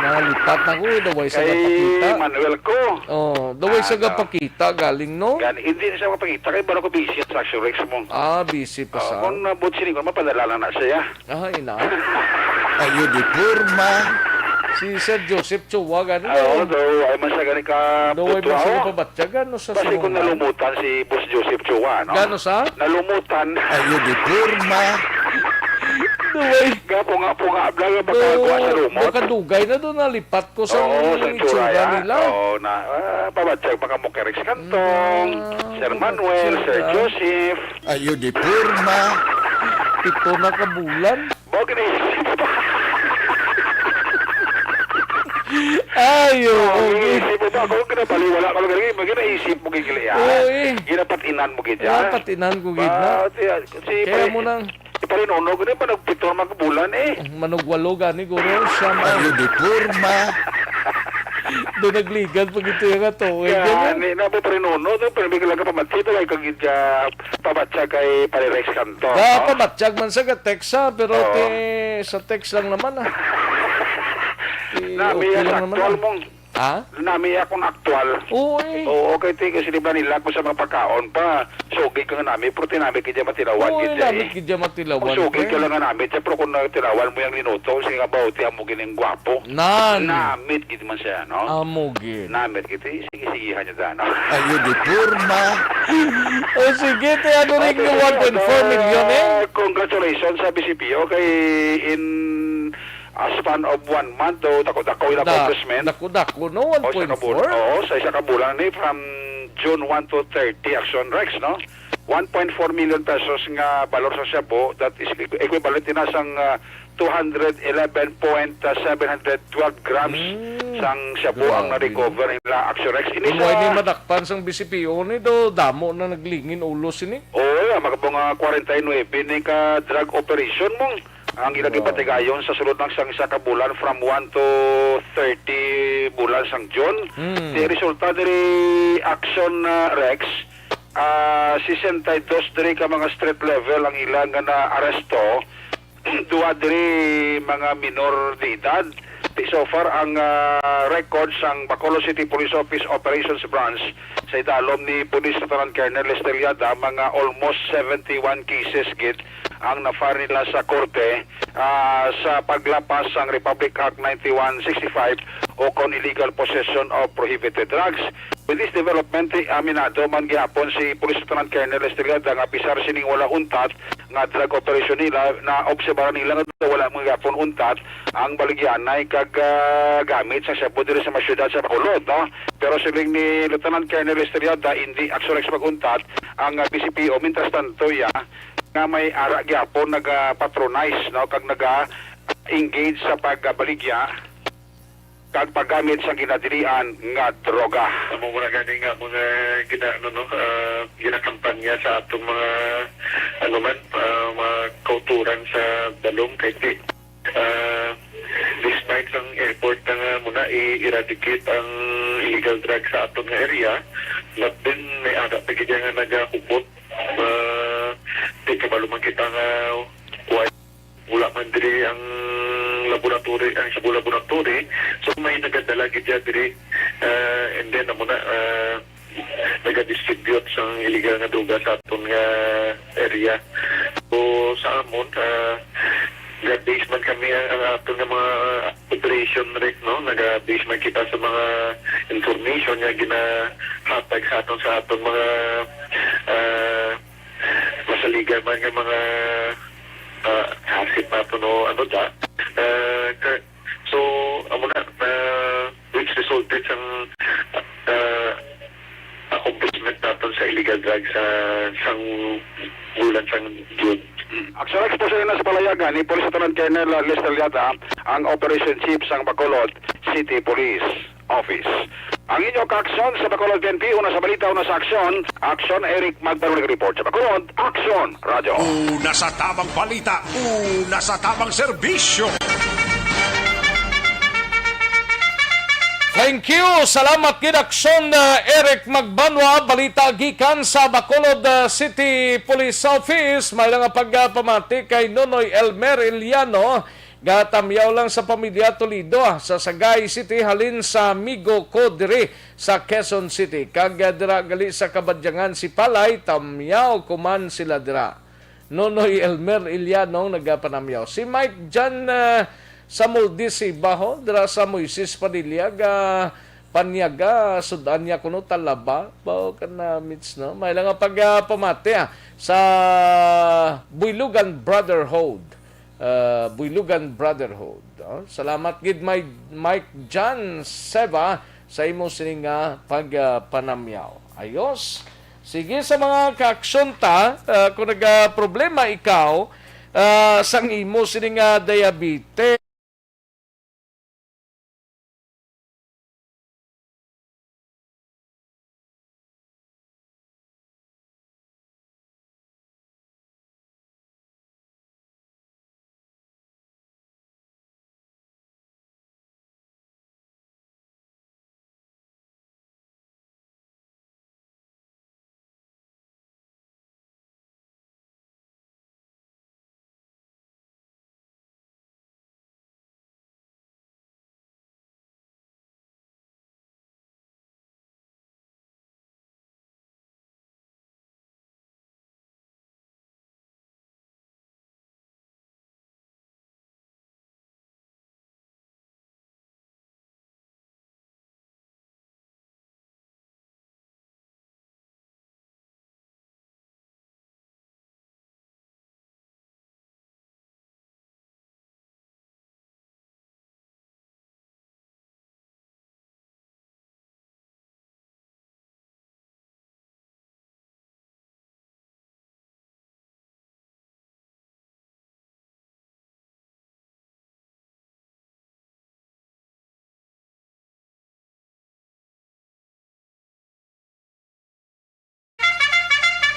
Nalipat na ko, eh, daway sa Kay gapakita. Manuel ko. Oh, daway sa Ano? Gapakita, galing, no? Gani, hindi na siya mapakita. Kay baro ko busy sa Action Rex mo. Ah, busy pa Oh, sa kung nabot siya, kung mapadala lang na siya. Ah, ina. Ayo di porma. Si Sir Joseph Chua, gani, Ah, oo, no? Daw, ay man siya gani ka Daway puto, man siya oh. Pabatyagan, no, sa Kasi kung sumungay. Nalumutan si Boss Joseph Chua, no? Gano sa? Nalumutan. Ayo di porma. Gapunga-punga bla nga pagkakuha sa lumot. Kadugay na doon, nalipat ko sa Oo, sa itsura itsura, ya. nila. Oo, na, ah, pabatyag pa kamo kay Rex Cantong, Ah, Sir Manuel, pabatyag, Sir ah. Joseph. Ayo di porma. Pito na ka bulan. Mao ginaisip mo ba? Ayo, Oo, okay. ginaisip mo ba? Ako, kinabaliwala ko lang. Ginaisip mo, gigili, ah. Oo, eh. Ginapatinan mo, gid, ah. Ginapatinan ko, gid, na. Ba, siya, si Kaya Pare-, mo nang si Pare Nono, gani ba nagpito naman ka bulan, eh? Manugwalo gani, guro. Siya man. Ayo di porma. Doon nagligan pag ito yung ato, eh. Kaya, Gani. ni, na po, Pare Nono, no? Pero bigla ka pamatsi, ba, kay kagid ka pamatsa kay Pare Rex Canto, Ba, no? pamatsyag man sa ka-text, ha? Pero Oo. ti, sa text lang naman, ah. Ti, Nami okay ya lang sa naman, aktual ah. mong, Ha? nami ya kung aktual. Oo, eh. Oo, kay ti, kasi di ba nila kung sa mga pagkaon pa, sugid ka nga nami, pero tinami ka dyan matilawan, Oo, gid eh, dyan, namit eh. gid dyan matilawan, Kung sugid pre. ka lang nga nami, dyan, pero kung natilawan mo yung linuto, sige nga ba, ti, amo gining gwapo. Nan. Namit gid man siya, no? Amo gid. Namit gid, eh. Sige, sige, hanya dyan, no? Ayo di porma. O, sige, ti, ano rin Okay, yung one point four million, eh? uh, congratulations sa B C P O kay in a span of one month, do, dako-dako yung Da-, accomplishment. dako-dako, no? O, sa kabul-, One point four? oo, sa isa ka bulan ni from June one to thirty, Action Rex, no? One point four million pesos nga balor sa shabu, that is equi-, equivalent na sang, ah, two hundred eleven point seven hundred twelve grams Mm, sang shabu ang grabe, na-recover no? nila, Action Rex. Ini Kung sa wala ni madakpan sang B C P O ni do, damo na naglingin ulo sini. Oo, yeah, mga mga kwarenta y nuebe ni ka drug operation mo. Ang ilang Wow. gipatigayon sa sulod lang sang isa ka bulan from one to thirty bulan sang June. Hmm. Di resulta diri, Action, ah, Rex, ah, sesenta y dos diri ka mga street level ang ilang nga naaresto. Duha diri mga minor de edad. Di so far ang, ah, record sang Bacolod City Police Office Operations Branch sa idalom ni Police Lieutenant Colonel Lester Yada, mga almost seventy-one cases gid ang na-file nila sa korte, ah, sa paglapas sang Republic Act ninety-one sixty-five o kon illegal possession of prohibited drugs. With this development, eh, aminado man gihapon si Police Lieutenant Colonel Estrellada nga, pisar sining wala untat nga drug operation nila, naobserbahan nila nga wala man gihapon untat ang baligyanay kag, ah, gamit sa shabu diri sa mga syudad sa Bacolod, no? Pero siling ni Lieutenant Colonel Estrellada, hindi actually mag-untat ang, ah, B C P O. Mintras tanto, ya, nga may ara gyapon naga-patronize, no, kag naga-engage sa pagbaligya kag paggamit sa ginadilian nga droga. Amo man gani nga mga gina-, ano, no, ah, ginakampanya sa atong mga, ano man, ah, mga kauturan sa dalom kay ti-, ah, despite ang effort na nga muna i-eradicate ang illegal drug sa aton nga area, but then may ara pa gid nga nagahupot. Ah, di kabalo man kita nga kuwan, wala man diri ang laboratory, ang shabu laboratory. So, may nagadala gid diri, ah, and then amo na, ah, nagadistribute sang illegal nga droga sa aton nga area. So, sa amon, ah, nag-base man kami ang, ang aton nga mga operation, Rick, no? Naga-base man kita sa mga information nga ginahatag sa aton, sa aton mga, ah, masaligan man nga mga, ah, asset nato, no, ano da. Ah, ka-, so, amo na, ah, which resulted sang, ah, accomplishment naton sa illegal drugs sa sang bulan sang June. Aksyon Expo sa ina sa palayagan ni Police Lieutenant Colonel Lester Liata, ang Operation Chief sang Bacolod City Police Office. Ang inyo kaaksyon sa Bacolod P N P, una sa balita, una sa aksyon, Aksyon Eric Magbanwa nag-report sa Bacolod, Aksyon Radyo. Una sa tamang balita, una sa tamang serbisyo. Thank you. Salamat gid, Aksyon, uh, Eric Magbanwa. Balita gikan sa Bacolod, uh, City Police Office. May nga pagpamati kay Nonoy Elmer Iliano. Gatamyaw lang sa pamilya Toledo, ah, sa Sagay City, halin sa amigo ko diri sa Quezon City. Kag, ah, dira gali sa Kabadyangan Sipalay, tamyaw ko man sila dira. Nonoy Elmer Ilianong nagapanamyaw. Si Mike Jan, ah, Samuldis Baho, dira sa Moises Padilla, ga panyaga, sud-an niya kuno talaba. Bao ka na, Mitch, no? May lang nga pag, ah, pamati, ah, sa Buylogan Brotherhood. ah, Builugan Brotherhood. Ah, salamat gid, May-, Mike John Seva, sa imo sini nga pagpanamyaw. Ayos. Sige, sa mga kaaksyon ta, ah, kung nagaproblema ikaw, ah, sang imo sini nga diabetes,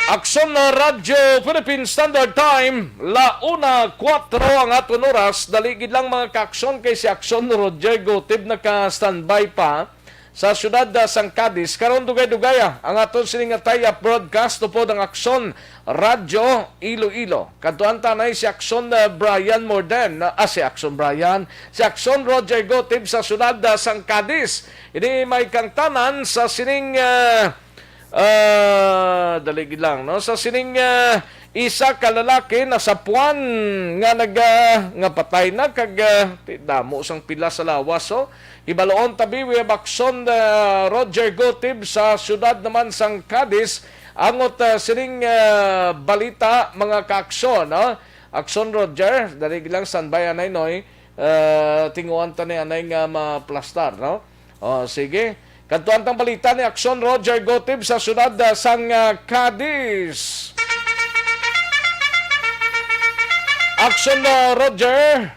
Aksyon na Radyo Philippine Standard Time, la una kuwatro ang aton oras. Dali gid lang, mga kaaksyon, kay si Aksyon Roger Gotib naka-standby pa sa siyudad, ah, sang Cadiz. Karon, dugay-dugaya ang aton sini nga tie-up broadcast upod ang Aksyon Radyo Iloilo. Kadtuan ta anay si Aksyon, ah, Brian Morden, ah, si Aksyon Brian, si Aksyon Roger Gotib sa siyudad, ah, sang Cadiz. Ini may kangtanan sa sining, ah, ah, dali gid lang, no? Sa sining, ah, isa ka lalaki nasapuan nga nag, ah, nga patay na kag, ah, ti-, damo sang pila sa lawas, oh. Hibaluon tabi, we have Aksyon, ah, Roger Gotib sa siyudad naman sang Cadiz. Angot, ah, sining, ah, balita, mga kaaksyon, no? Aksyon Roger, dali lang, standby anay, Noy. Ah, tinguan ta ni anay nga maplastar, no? Oh, sige. Kadtuan tang balita ni Aksyon Roger Gotib sa siyudad, ah, sang, ah, Cadiz. Aksyon, ah, Roger.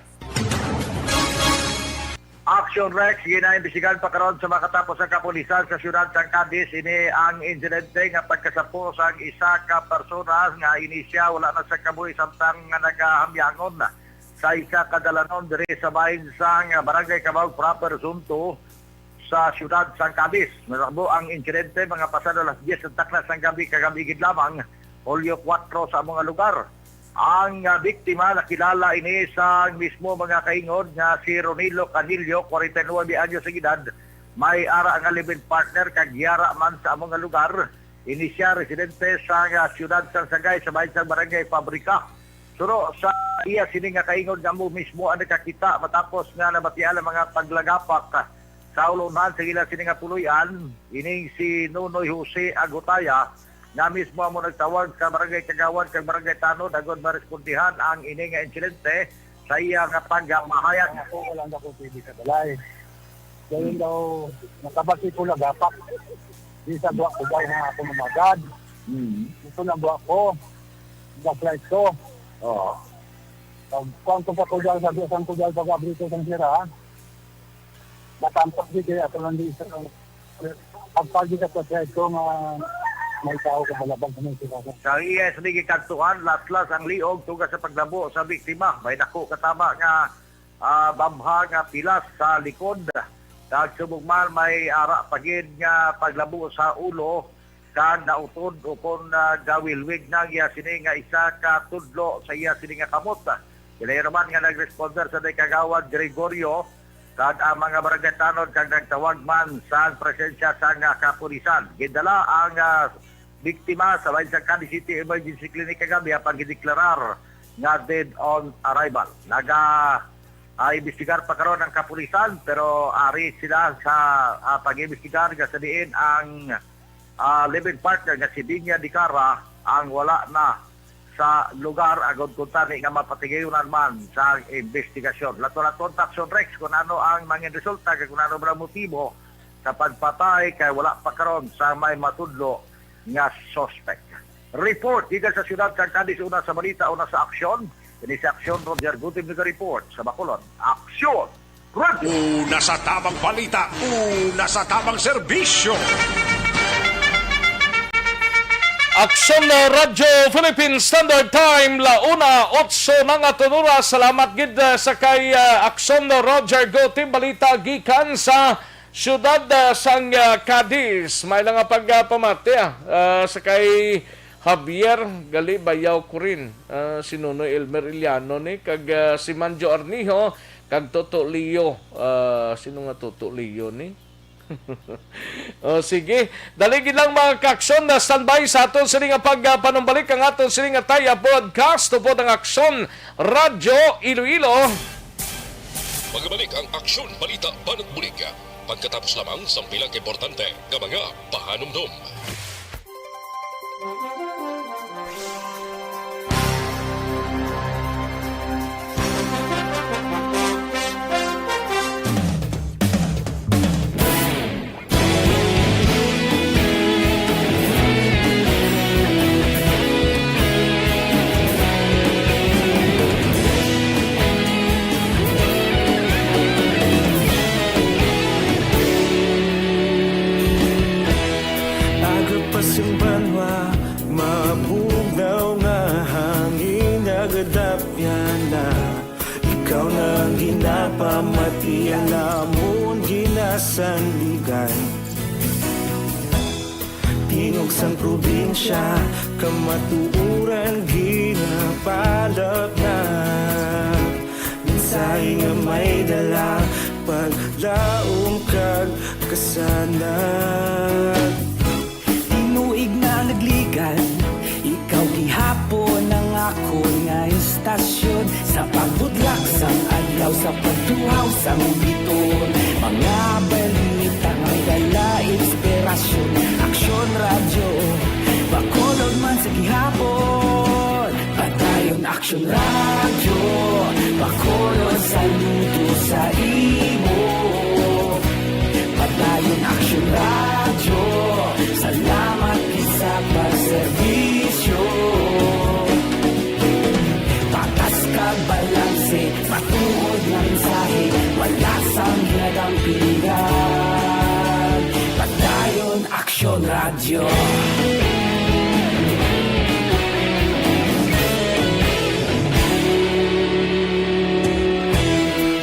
Action Rex, ginaimbestigahan pa karon sa makatapos ang kapulisan sa siyudad sang Cadiz ini ang insidente nga pagkasapo sang isa ka persona nga ini siya wala na sa kabuhi samtang nga nagahamyangon sa isa ka dalanon diri sa bahin sang Barangay Cabao Proper Zone two sa siyudad sang Cadiz. Natabo ang insidente mga pasado alas diyes sa takna sang gabi kagabi gid lamang, Hulyo kuwatro sa among lugar. Ang, ah, biktima nakilala ini sa mismo mga kaingod nga si Ronilo Canillo, kwarenta y nuebe anyos ang edad, may ara nga live-in partner kag yara man sa among nga lugar. Ini sia residente sa, ah, siyudad sang Sagay sa bahin sang Barangay Fabrica. Suno sa iya sini nga kaingod nga amo mismo ang nakakita matapos nga nabatian ang mga paglagapak sa ulonhan sa ila sini nga puloy-an, ining si Nonoy Jose Agutaya, nga mismo amo nagtawag sa barangay kagawad kag barangay tanod agod marespondihan ang ini nga insidente sa iya nga pagmahayag. Ako, wala na ako pwede sa balay. Gayon daw, nakabati ko lagapak. Di sa buwa ko daw nga ako mamagad. Mm. Ito na buwa ko. Gaslight ko. Oo. Pag kuwan ko sa kudal, sabi, "Saan kudal pag-abri ko sa sira, ha?" Matampak di kaya ako lang di sa pagpagi sa pagkain ko nga may tao ka balabag sa may sira. Sa iya sa naging kantuhan, laslas ang liog tungod sa paglabo sa biktima. May dako katama nga, ah, bamha nga pilas sa likod. Kag subong man may ara pa gid nga paglabo sa ulo kag nautod ukon, ah, gawilwig na iya sini nga isa ka tudlo sa iya sini nga kamot. Sila naman nga nagresponder sa day kagawad Gregorio kag ang mga barangay tanod kag nagtawag man sa presensya sa nga kapulisan. Gindala ang, ah, biktima sa bahin sa Cadiz City Emergency Clinic kagabi apan gideklarar nga dead on arrival. Naga, ah, imbestigar pa karon ang kapulisan pero ari sila sa, ah, pag-imbestigar nga sa diin ang, ah, live-in partner nga si Dinya Dicara ang wala na sa lugar agod kuntani nga mapatigayonan man sa investigasyon. Lato-laton ta, Aksyon Rex, kung ano ang mangin resulta kag kung ano man ang motibo sa pagpatay, kay wala pa karon sa may matudlo nga suspect. Report gikan sa siyudad sang Cadiz, una sa balita, una sa aksyon. Kini si Aksyon Roger Gutim nag-report sa Bacolod. Aksyon! Radyo! Una sa tamang balita, una sa tamang serbisyo. Aksyon na Radyo Philippine Standard Time, la una, otso na nga tunuras. Salamat gid, ah, sa kay, ah, Aksyon na Roger Gutim. Balita gikan sa siyudad, ah, sang, ah, Cadiz. May nga pagpamati, ah, ah, sa kay Javier Gali Bayaw Kurin, ah, si Nonoy Elmer Iliano ni, kag, ah, si Manjo Arnijo, kag Toto Leo. Ah, sino nga Toto Leo ni? O, sige. Dali gid lang, mga kaaksyon, na standby sa aton sini nga pagpanumbalik, ang aton sini nga taya broadcast upod ang Aksyon Radyo Iloilo. Magbalik ang Aksyon Balita Banat Bulig pagkatapos lamang sang pila ka importante nga mga pahanumdom. Aga pa sing banwa, mabugnaw nga hangin, nagadapyan na. Ikaw na ang ginapamati, ang amon ginasandigan. Tingog sang probinsya, kamatuoran ginapalapnat. Mensahe nga may dala, paglaom kag kasanag. Tinuig na nagligan, ikaw gihapon ang akon nga istasyon. Sa pagbudlak sang adlaw, sa pagtuhaw sang biton, mga balita may dala inspirasyon. Aksyon Radyo, Bacolod man sa gihapon. Padayon Aksyon Radyo, Bacolod, saludo sa imo. Padayon Aksyon Radyo, salamat gid sa pagserbisyo. Patas kag balanse, matuod nga mensahe, wala sang ginadampigan. Padayon Aksyon Radyo.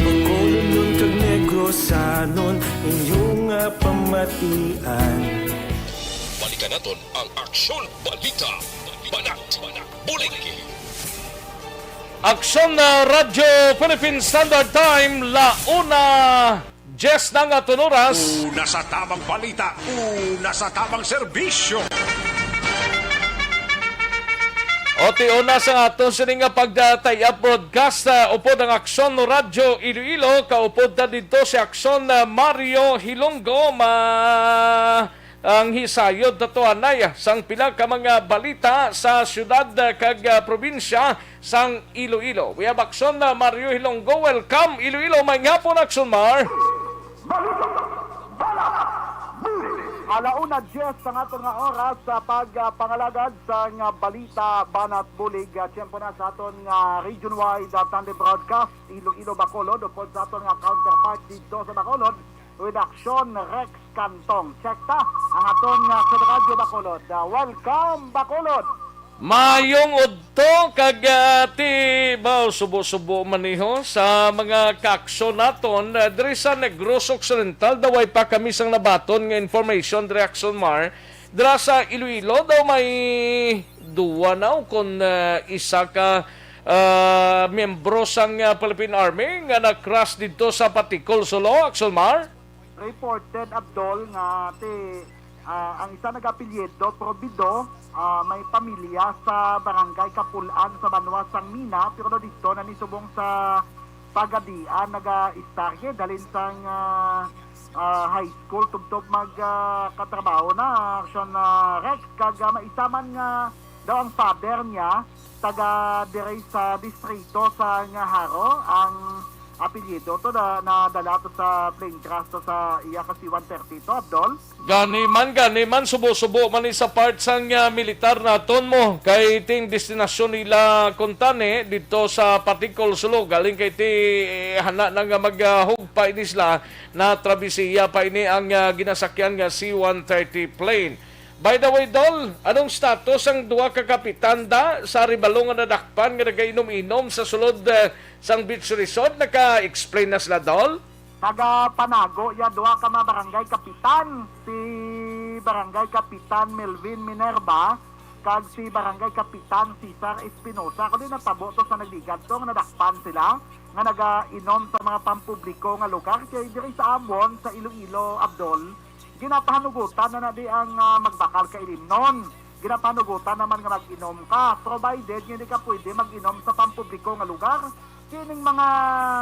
Bacolodnon kag Negrosanon, inyo nga pamatian. Balikan naton ang Aksyon Balita. Banat, Banat, Bulig. Aksyon na Radyo Philippine Standard Time, la una, diyes na nga tunuras. Una sa tamang balita, una sa tamang serbisyo. O, ti una sa aton sini nga pagdatay-up broadcast, ah, upod ang Aksyon Radyo Iloilo, kaupod ta didto si Aksyon, ah, Mario Hilonggo, ma-, ang hisayod nato anay, ah, sang pila ka mga balita sa siyudad, ah, kag, ah, probinsya sang Iloilo. We have Aksyon na Mario Hilonggo. Welcome, Iloilo. Maayong hapon, Aksyon Mar. Balita, balita, bulig. Ala una diyes ang aton nga oras sa pagpangalagad sang balita banat bulig. Ah, tiyempo na sa aton nga region-wide, ah, tandem broadcast, Iloilo, Bacolod, upod sa aton nga counterpart didto sa Bacolod, with Aksyon Rex Cantong. Check ta ang aton nga Aksyon Radyo Bacolod. Ah, welcome, Bacolod! Maayong udto kag, ah, ti, ba, subo-subo man ni ho sa mga kaaksyon naton, ah, diri sa Negros Occidental. Daw way pa kami sang nabaton nga information diri, Aksyon Mar. Dira sa Iloilo daw may duwa na o kon, ah, isa ka, ah, miyembro sang, ah, Philippine Army nga na-crash didto sa Paticol, Sulu, Aksyon Mar. Reported, Abdol, nga ti, ah, ang isa nag-apelyido Probido, ah, may pamilya sa barangay Kapul-an sa banwa sang Mina, pero daw didto na ni subong sa Pagadian naga-istarye, dalin sang, ah, ah, high school tubtob mag, ah, katrabaho na, Aksyon, ah, Rex, kag, ah, may isa man nga Daw ang father niya, taga diri sa distrito sa Ngaharo, ang apelyido to na nadala to sa plane crash to sa iya ka C one thirty to, Abdol. Gani man, gani man, subo-subo man ni sa part sang, ah, militar naton mo, kay ting destinasyon nila kuntani didto sa Paticol, Sulu, galing kay ti, eh, hana na nga maghugpa ini sila, na travesiya pa ini ang, ah, ginasakyan nga C one thirty plane. By the way, Dol, anong status ang duha ka kapitan da sa Arevalo nga nadakpan nga nagainom-inom sa sulod, eh, sang beach resort? Naka-explain na sila, Dol? Nagapanago ya duha ka mga barangay kapitan, si Barangay Kapitan Melvin Minerva kag si Barangay Kapitan Cesar Espinosa. Kundi natabo to sa nagligad to nga nadakpan sila nga nagainom sa mga pampubliko nga lugar kay diri sa amon sa Iloilo, Abdol, ginapahanugutan na na di ang, ah, magbakal ka ilimnon. Ginapanugutan naman nga mag-inom ka, provided nga hindi ka pwede mag-inom sa pampubliko nga lugar. Kining mga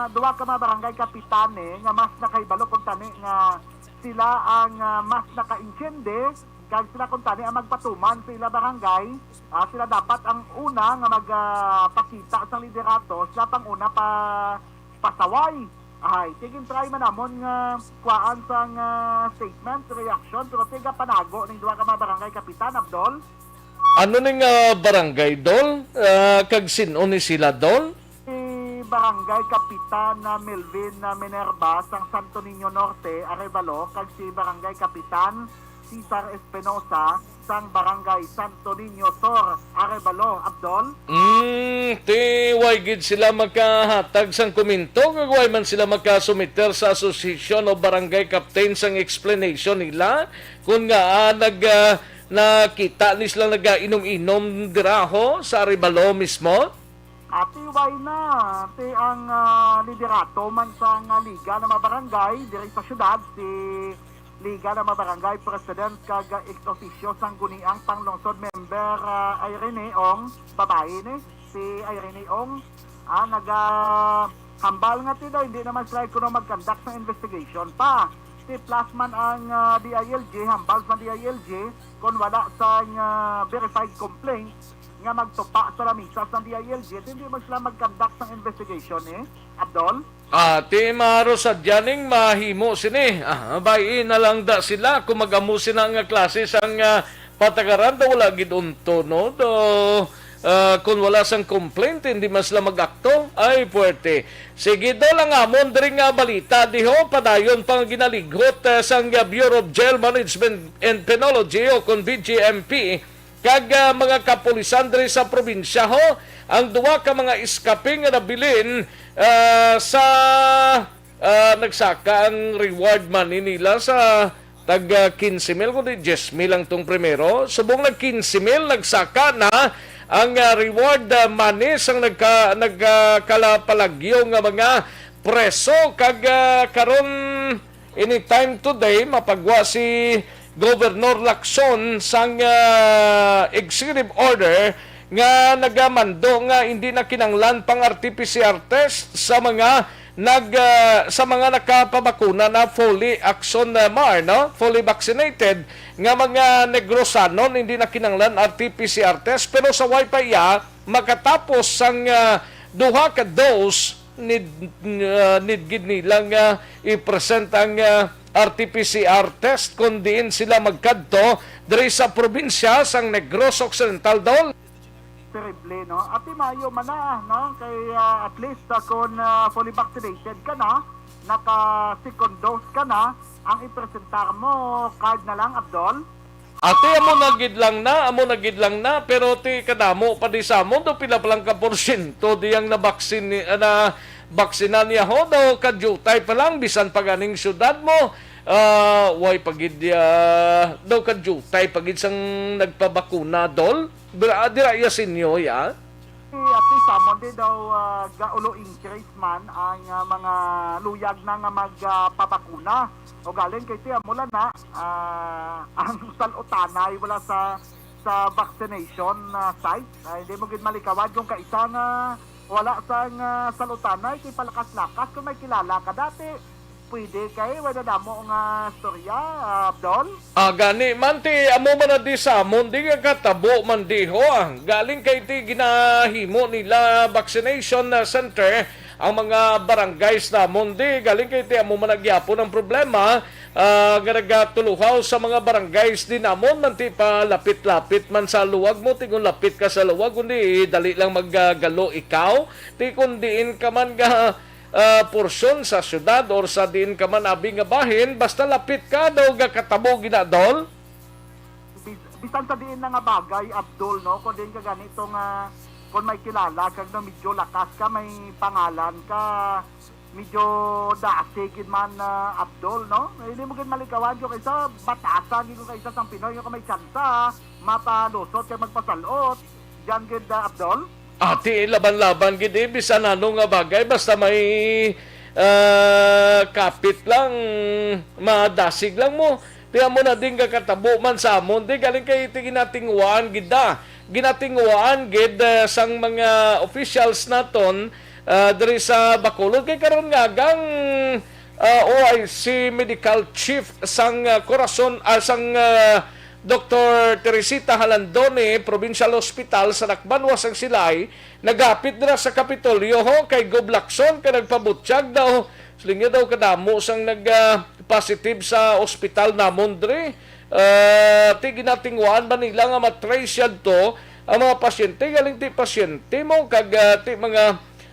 duha ka mga barangay kapitane nga mas nakahibalo kuntani nga sila ang, ah, mas nakaintindi, kag sila kuntani ang magpatuman sa ila barangay. Ah, sila dapat ang una nga mag, ah, pakita sa liderato, sila pang una pa pasaway. Ay, tigin try man namon nga kuhaan sang, ah, statement, reaction, pero tiga panago ning duha ka mga barangay kapitan, Abdol. Ano ni nga barangay, Dol? Ah, kag sin-o ni sila, Dol? Si Barangay Kapitan na Melvin na Minerva sang Santo Niño Norte, Arevalo, kag si Barangay Kapitan Cesar Espinosa sang Barangay Santo Niño Sur, Arevalo, Abdol. Mm, ti way gid sila makahatag sang komento, kag way man sila makasumiter sa Association of Barangay Captain sang explanation nila, kun nga, ah, nag, ah, nakita ni sila nagainom-inom dira ho sa Arevalo mismo? Ati way na, ti ang, ah, liderato man sang, ah, Liga ng mga Barangay diri sa syudad, si Liga ng mga Barangay President kag, ah, ex officio sang guniang panglungsod member, ah, Irene Ong, babayi ni, si Irene Ong, ah, naga hambal nga ti daw hindi naman sila kuno mag-conduct sang investigation pa. Ti plus man ang, ah, D I L G, hambal sa D I L G, kung wala sang, ah, verified complaint nga magtupa sa lamisa sang D I L G, hindi man sila mag-conduct sang investigation, eh, Abdol? Ah, ti maro sa dianing mahimo sini. Ah, bayi na lang da sila kung mag-amo sina nga klase sang, ah, patakaran, daw wala gid unto, no? Do, ah, kung wala sang complaint, hindi man sila mag-akto. Ay, puwerte. Sige, Dol, ang amon diri nga balita diho, padayon pa nga ginalighot, ah, sang, ah, Bureau of Jail Management and Penology o kon B J M P, kag, ah, mga kapulisan diri sa probinsya, ho, ang duha ka mga escape nga nabilin, ah, sa, ah, nagsaka ang reward money nila sa tag, ah, quince mil, kundi diyes mil ang tong primero. Subong nag quince mil, nagsaka na ang, ah, reward, ah, money sang nagka-, nagkalapalagyo nga mga preso. Kag, ah, karon, anytime today, mapagwa si Governor Lacson sang, ah, executive order nga nagamando nga hindi na kinanglan pang R T P C R test sa mga nag, ah, sa mga nakapabakuna na fully, Lacson, ah, Mar, no? Fully vaccinated nga mga Negrosanon, hindi na kinanglan R T P C R test, pero sa way pa iya makatapos sang, ah, duha ka dose, need, ah, need gid nila nga i-present ang, ah, R T P C R test kon diin sila magkadto diri sa probinsya sang Negros Occidental, Dol. Terrible, no? Ati, maayo man na, no? Kay, ah, at least, ah, kung, ah, fully vaccinated ka na, naka second dose ka na, ang ipresentar mo, card na lang, Abdol. Ate, amo na gid lang na, amo na gid lang na, pero ti kadamo pa di sa amon, do pila pa lang ka porsyento diyang nabaksin-, ah, nabaksinan niya ho, daw kadiyutay pa lang, bisan pa ganing syudad mo, ah, way pa gid, ah, daw kadiyutay pa gid sang nagpabakuna, Dol. Dira, dira iya sinyo, ya? Eh, at least, amon di daw, ah, gaulo increase man ang, ah, mga luyag na nga mag, ah, pabakuna. O galing kay ti amo lang na, ah, ang salutanay wala sa, sa vaccination, ah, site. Ay, hindi mo gid malikawan kung kaisa nga wala sang, ah, salutanay, kay palakas-lakas kung may kilala ka dati. pwede kay wala damo nga storya, ah, Abdol. Ah, gani man ti amo man na di sa amon, di nga katabo man di ho, ah. Galing kay ti ginahimo nila vaccination, ah, center ang mga barangays namon di. Galing kay ti amo man na gyapon ang problema, ah, nga nagatuluhaw sa mga barangays di namon man ti palapit-lapit man sa luwag mo, ti kung lapit ka sa luwag, kundi dali lang maggalo ikaw, ti kung diin ka man nga ah, porsyon sa syudad or sa diin ka man abi nga bahin, basta lapit ka daw gakatabo gina, Dol. Bis-, bisan sa diin na nga bagay, Abdol, no? Kung diin ka ganito nga, kung may kilala kag na medyo lakas ka, may pangalan ka, medyo dasi gid man, ah, Abdol, no? Hindi mo gid malikawan, yung isa, batasan, yung isa sang Pinoy, yung may tsansa, mapalusot kag magpasalot. Diyan gid, ah, Abdol? Ati, laban-laban gid, eh, bisan ano nga bagay, basta may, ah, kapit lang, madasig lang mo. Ti amo na din gakatabo man sa amon, di galing kay ti ginatinguhaan gid da. Ginatinguhaan gid, ah, sang mga officials naton, ah, diri sa Bacolod. Kay karon nga gang, ah, O I C medical chief sang, ah, Corazon, ah, sang, ah, Doktor Teresita Jalandoni Provincial Hospital sa Nakbanwa sang Silay, naghapit dira sa Kapitolyo, ho, kay Gob Lacson kay nagpabutyag daw. Siling niya daw kadamo sang nag, ah, positive sa ospital namon diri. Ah, ti ginatinguhaan ba nila nga matrace yadto ang mga pasyente? Galing ti pasyente mo kag, ah, ti mga,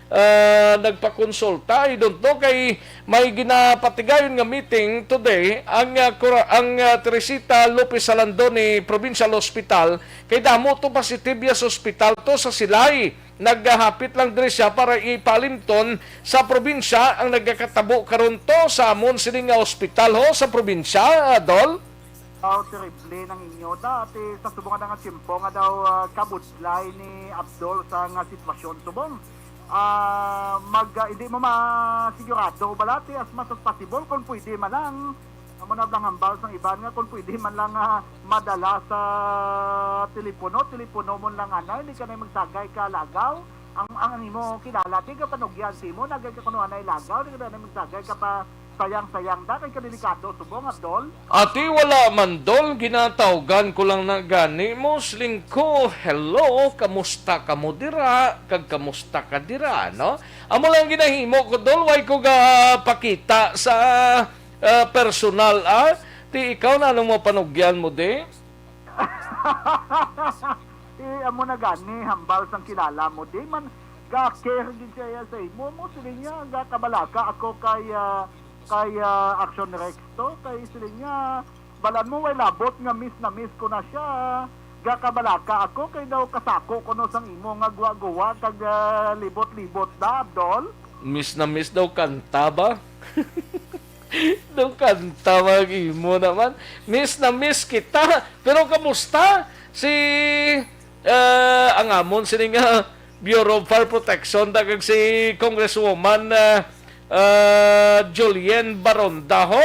ah, nagpakonsulta. I don't know kay may ginapatigayon nga meeting today ang, ah, kura-, ang, ah, Teresita Lopez Salando ni Provincial Hospital kay damo to positive ya sa ospital to sa Silay. Naghahapit lang diri siya para ipalimton sa probinsya ang nagakatabo karon to sa amon sini nga ospital ho sa probinsya, ah, Dol. Aw, terrible nang inyo. Dati, sa subong nga nga tiyempo nga daw, ah, kabudlay ni Abdol sa nga sitwasyon. Subong, ah, mag, ah, hindi mo masigurado. Balati, as much as possible, kung pwede man lang, amo na lang hambal sang iban nga kung pwede man lang, ah, madala sa telepono, telepono mo lang anay, hindi ka na magsagay ka lagaw. Ang, ang, ang imo kilala, di ka panugyan sa imo, nagay ka kuno anay lagaw, di ka na magsagay ka pa sayang-sayang da, kay kadelikado, subong, Abdol. Ati, wala man, Dol, ginatawgan ko lang na gani mo, siling ko, "Hello, kamusta kamo dira? Kag kamusta ka dira?" No? Amo lang ginahimo ko, Dol, way ko ga pakita sa, ah, personal, ah. Ti ikaw na, anong mapanugyan mo, di? Eh, amo na gani, hambal sang kilala mo. Di man, ga-care gid siya sa imo. Mo, siling niya, gakabalaka ako kay, ah, kay, ah, Action Rex to. Kay siling niya, balan mo, way labot nga miss na miss ko na siya. Gakabalaka ako kay daw kasako ko no sang imo nga guwa-guwa kag, ah, libot-libot da, Abdol. Miss na miss daw kanta ba? Daw kanta ba ang imo naman? Miss na miss kita. Pero kamusta si, ah, ang amon sini nga Bureau of Fire Protection, da kag si Congresswoman, ah, ah, Julienne Baronda ho?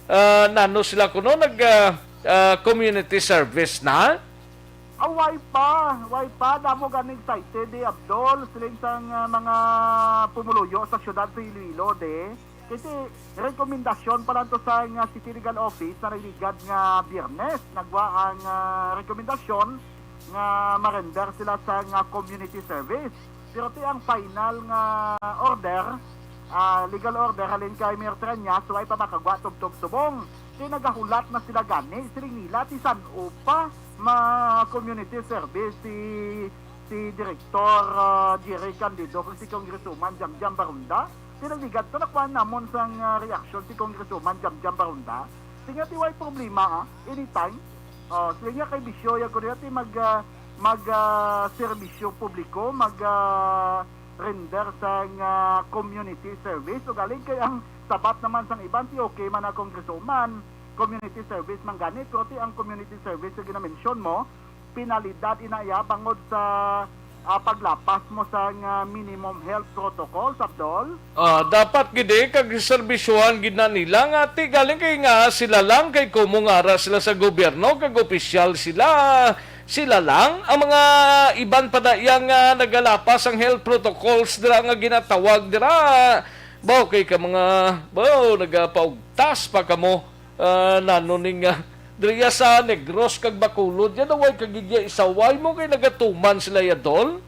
Ah, nano sila kuno nag, ah, ah, community service na? Ah, way pa, way pa. Damo gani excited, eh, Abdol, siling sang, ah, mga pumuluyo sa siyudad sa Iloilo, de. Kasi rekomendasyon pa lang to sa nga City Legal Office na nagligad nga Biyernes. Nagwa ang, ah, rekomendasyon nga ma-render sila sa nga community service. Pero ti ang final nga order, ah, legal order halin kay Mayor Treñas, way pa makagwa tubtob subong. Ti nagahulat na sila gani, siling nila, ti san-o pa ma-community service si, si Director, ah, Jerry Candido kag si Congresswoman Jamjam Barunda. Ti nagligad to, nakuha namon sang, ah, reaksyon si Congresswoman Jamjam Barunda. Siling niya ti way problema, ah, anytime. Oh, siling niya kay bisyo ya ko ti mag, ah, mag, ah, serbisyo publiko, mag, ah, render sang, ah, community service. Ugaling kay ang sabat naman sang iban, ti okay man na, Congresswoman, community service man gani, pero ti ang community service nga ginamention mo, penalidad ina iya bangod sa, ah, paglapas mo sang, ah, minimum health protocols, Abdol. Ah, dapat gid, eh, kag serbisyohan gid na nila nga ti galing kay nga sila lang, kay kumo nga ara sila sa gobyerno kag opisyal sila, sila lang. Ang mga iban pa na iya nga nagalapas ang health protocols dira nga ginatawag dira, Ba, okay ka mga, ba, nagapaugtas pa kamo, ah, nano ning, ah, diriya sa Negros kag Bacolod. Yan, way kagigya isaway mo kay nagatuman sila, ya, Dol?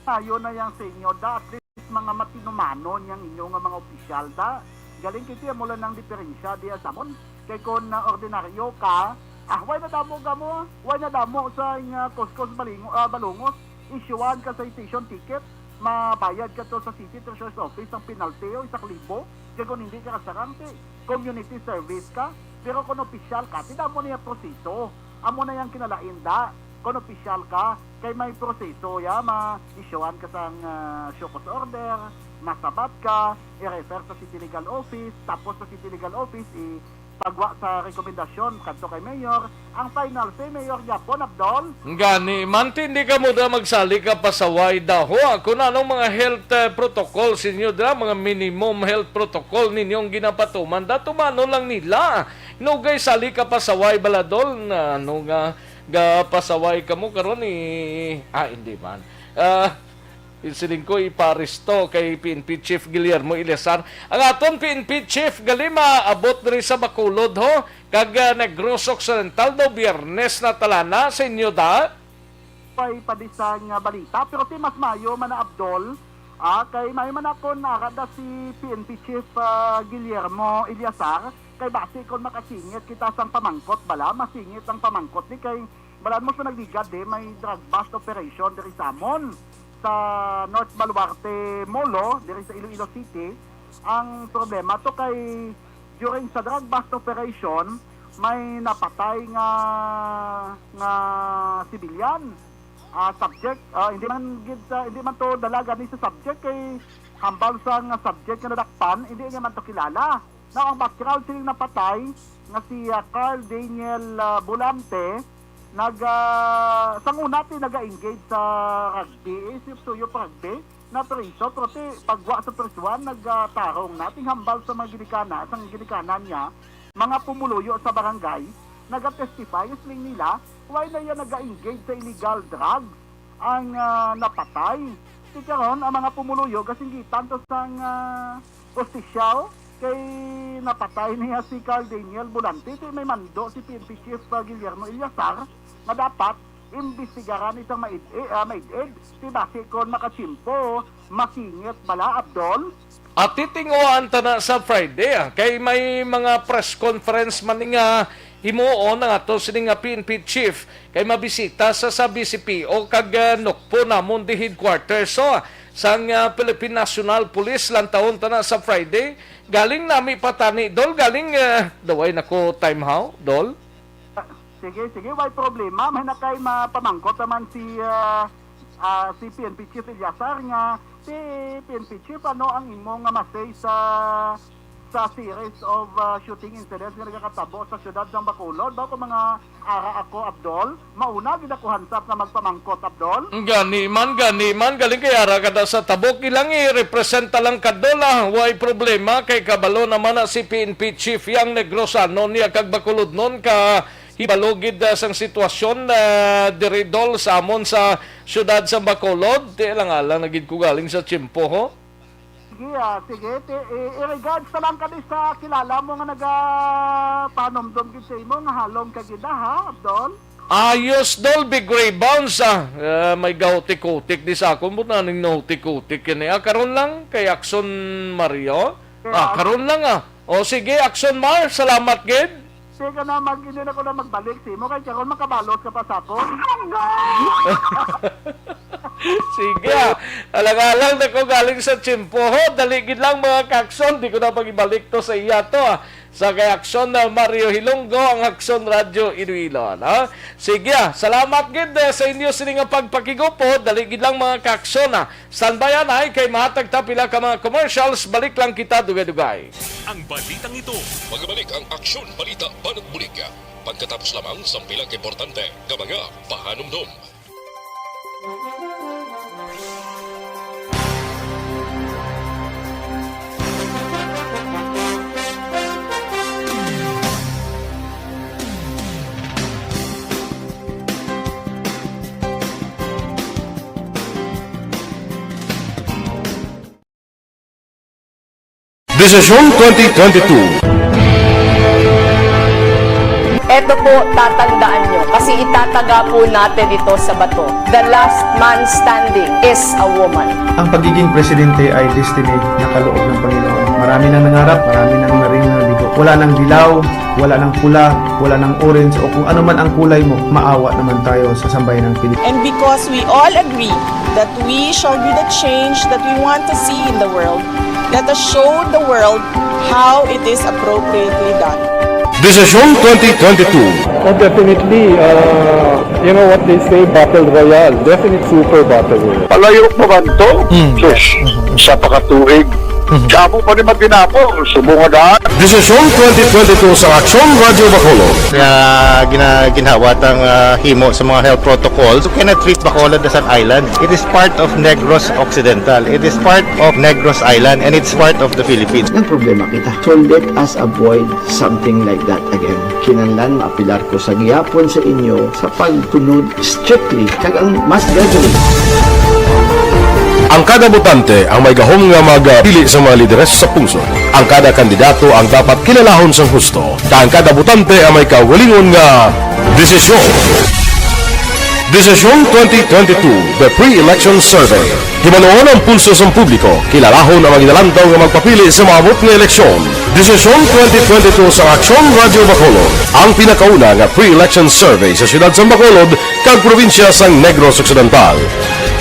Sayo na yang sa inyo, da, at least mga matinumanon yang inyo nga mga opisyal, da. Galing kiti, amo lang ang diferensya diya sa amon. Kay kon, ah, ordinaryo ka, ah, way na damo ka mo, way na damo sa ing, ah, kuskos balingo-, ah, balungos, isyuan ka sa citation ticket, mabayad ka to sa City Treasurer's Office ang penalty o isa ka libo, kay kung hindi ka kasarang, ti community service ka, pero kung opisyal ka, ti damo niya proseso. Amo na yang kinalain da, kung opisyal ka, kay may proseso ya, ma-isyuan ka sang, ah, show cause order, masabat ka, i-refer sa City Legal Office, tapos sa City Legal Office, i-, pagwa sa rekomendasyon kadto kay Mayor, ang final say, Mayor gyapon, Abdol. Gani, man, ti hindi kamo da magsali ka pasaway daho, ah, kung anong mga health, eh, protocol sa inyo da, mga minimum health protocol ninyong ginapatuman, da, tumano lang nila. Nugay sali ka pasaway bala, Dol, na ano nga, ga pasaway kamo karon, eh, ah, hindi man. Ah, Siling ko, iparesto kay P N P Chief Guillermo Eleazar. Ang aton P N P Chief gali maabot diri sa Bacolod, ho, kag, ah, Negros Occidental daw Biyernes na talana sa inyo da. Pay padisang nga balita, pero ti mas mayo man na, Abdol, ah, kay mayo man ako nara da si P N P Chief, ah, Guillermo Eleazar, kay basi kon makasingit kita sang pamangkot bala, masingit ang pamangkot ni kay balaan mo sa nagligad, eh, may drug bust operation diri sa amon sa North Baluarte Molo, diri sa Iloilo City. Ang problema to kay during sa drug bust operation, may napatay nga, nga civilian. Ah, subject, ah, hindi man gid sa, hindi man to dalaga ni sa subject kay hambal sa nga subject nga nadakpan, hindi niya man to kilala. Now, ang background sining napatay nga si, ah, Carl Daniel, ah, Bolante, nag, ah, sang una ti naga-engage sa rugby, eh, si Suyo pa rugby, napriso, pero ti pagwa sa prisuhan, nag, ah, tarong na, tinghambal sa mga ginikanan, sang ginikanan niya, mga pumuluyo sa barangay, naga-testify, siling nila, why na iya naga-engage sa illegal drugs ang, ah, napatay. Ti karon, ang mga pumuluyo, gasinggitan to sang, ah, hustisya, kay napatay niya si Carl Daniel Bolante. Ti may mando si P N P Chief, ah, Guillermo Eleazar nga dapat imbestigaran isang maid-, eh, ah, maid-id. Ti basi kon makatsimpo, masingit bala, Abdol? At titinguhaan ta na sa Friday, ah, kay may mga press conference man nga himuon ang ato sini nga P N P chief kay mabisita sa, sa B C P O kag, ah, nukpo namon di headquarters, so, sang, ah, Philippine National Police. Lantawon ta na sa Friday. Galing nami pa tani, Dol. Galing, ah, daway nako time, how, Dol? Sige, sige, way problema. May na kay mapamangkot naman si, ah, ah, si P N P Chief Eleazar nga, si P N P Chief, ano ang imo nga masay sa, sa series of, ah, shooting incidents nga nagakatabo sa siyudad sang Bacolod? Ba ko mga ara ako, Abdol? Mauna gid ako hansap nga magpamangkot, Abdol. Gani man, gani man, galing kay ara ka na sa tabok. Ilang i-representa lang ka, Dol, ah. Way problema kay kabalo naman na si P N P Chief yang Negrosano niya kag Bacolodnon ka hibalo gid, ah, sang sitwasyon, ah, diri, Dol, sa amon sa siyudad sa Bacolod. Ti alang-alang na gid ko galing sa tiyempo, ho. Sige, ah, sige. Ti, i-, i-regards na lang kadi sa kilala mo nga nagapanumdom gid sa imo nga halong ka gid, ah, ha, Abdon? Ayos, Dol, big rebounds, ah. Ah, may gahutik-hutik di sa akon, but naning nahutik-hutik kini. Ah, karon lang kay Akson Mario. Kaya Ah, karon lang, ah. O sige, Akson Mar, salamat gid. Sige na, mag-, hindi na ko na magbalik sa imo, kay karon makabalot ka pa sa akon. Sige, ah. Alang-alang na ko galing sa tiyempo, ho. Dali gid lang, mga kakson. Di ko na pag-ibalik to sa iya to, ah. Sa kay Akson na Mario Hilonggo, ang Akson Radyo Iloilo, no? Sige, ah. Salamat gid, eh, sa inyo sini nga pagpakigupo. Dali gid lang, mga kakson, ah. Standby anay kay mahatag ta pila ka mga commercials. Balik lang kita dugay-dugay. Ang balitang ito. Magabalik ang Aksyon Balita Banat Bulig pagkatapos lamang sang pila ka importante nga mga pahanumdom. Desisyon twenty twenty-two. Eto po, tatandaan nyo, kasi itataga po natin ito sa bato. The last man standing is a woman. Ang pagiging presidente ay destiny na kaloob ng Panginoon. Marami nang nangarap, marami nang naring nabigo. Wala nang dilaw, wala nang pula, wala nang orange, o kung ano man ang kulay mo, maawa naman tayo sa sambayan ng Pilipinas. And because we all agree that we shall be the change that we want to see in the world, let us show the world how it is appropriately done. Desisyon twenty twenty-two. Oh, definitely. Uh, you know what they say, battle royale. Definitely super battle royale. Palayo pa man to? Sus, sa pakatuig. Damo pa ni matinapo, subong nga daan. Desisyon twenty twenty-two sa Aksyon Radyo Bacolod. Nga gina-, ginhawa tang, ah, himo sa mga health protocols, you cannot treat Bacolod as an island. It is part of Negros Occidental. It is part of Negros Island, and it's part of the Philippines. Nagproblema kita. So let us avoid something like that again. Kinahanglan maapilar ko sa gihapon sa inyo sa pagtunod strictly kag ang mas deadly. Ang kada botante ang may gahom nga magpili sa mga lideres sa pungsod. Ang kada kandidato ang dapat kilalahon sang husto, kag ang kada botante ang may kaugalingon nga desisyon. Desisyon twenty twenty-two, The Pre-Election Survey. Hibaluon ang pulso sang publiko, kilalahon ang mga ginalantaw nga magpapili sa maabot nga eleksyon. Desisyon twenty twenty-two sa Aksyon Radyo Bacolod, ang pinakauna nga pre-election survey sa siyudad sang Bacolod kag probinsya sang Negros Occidental.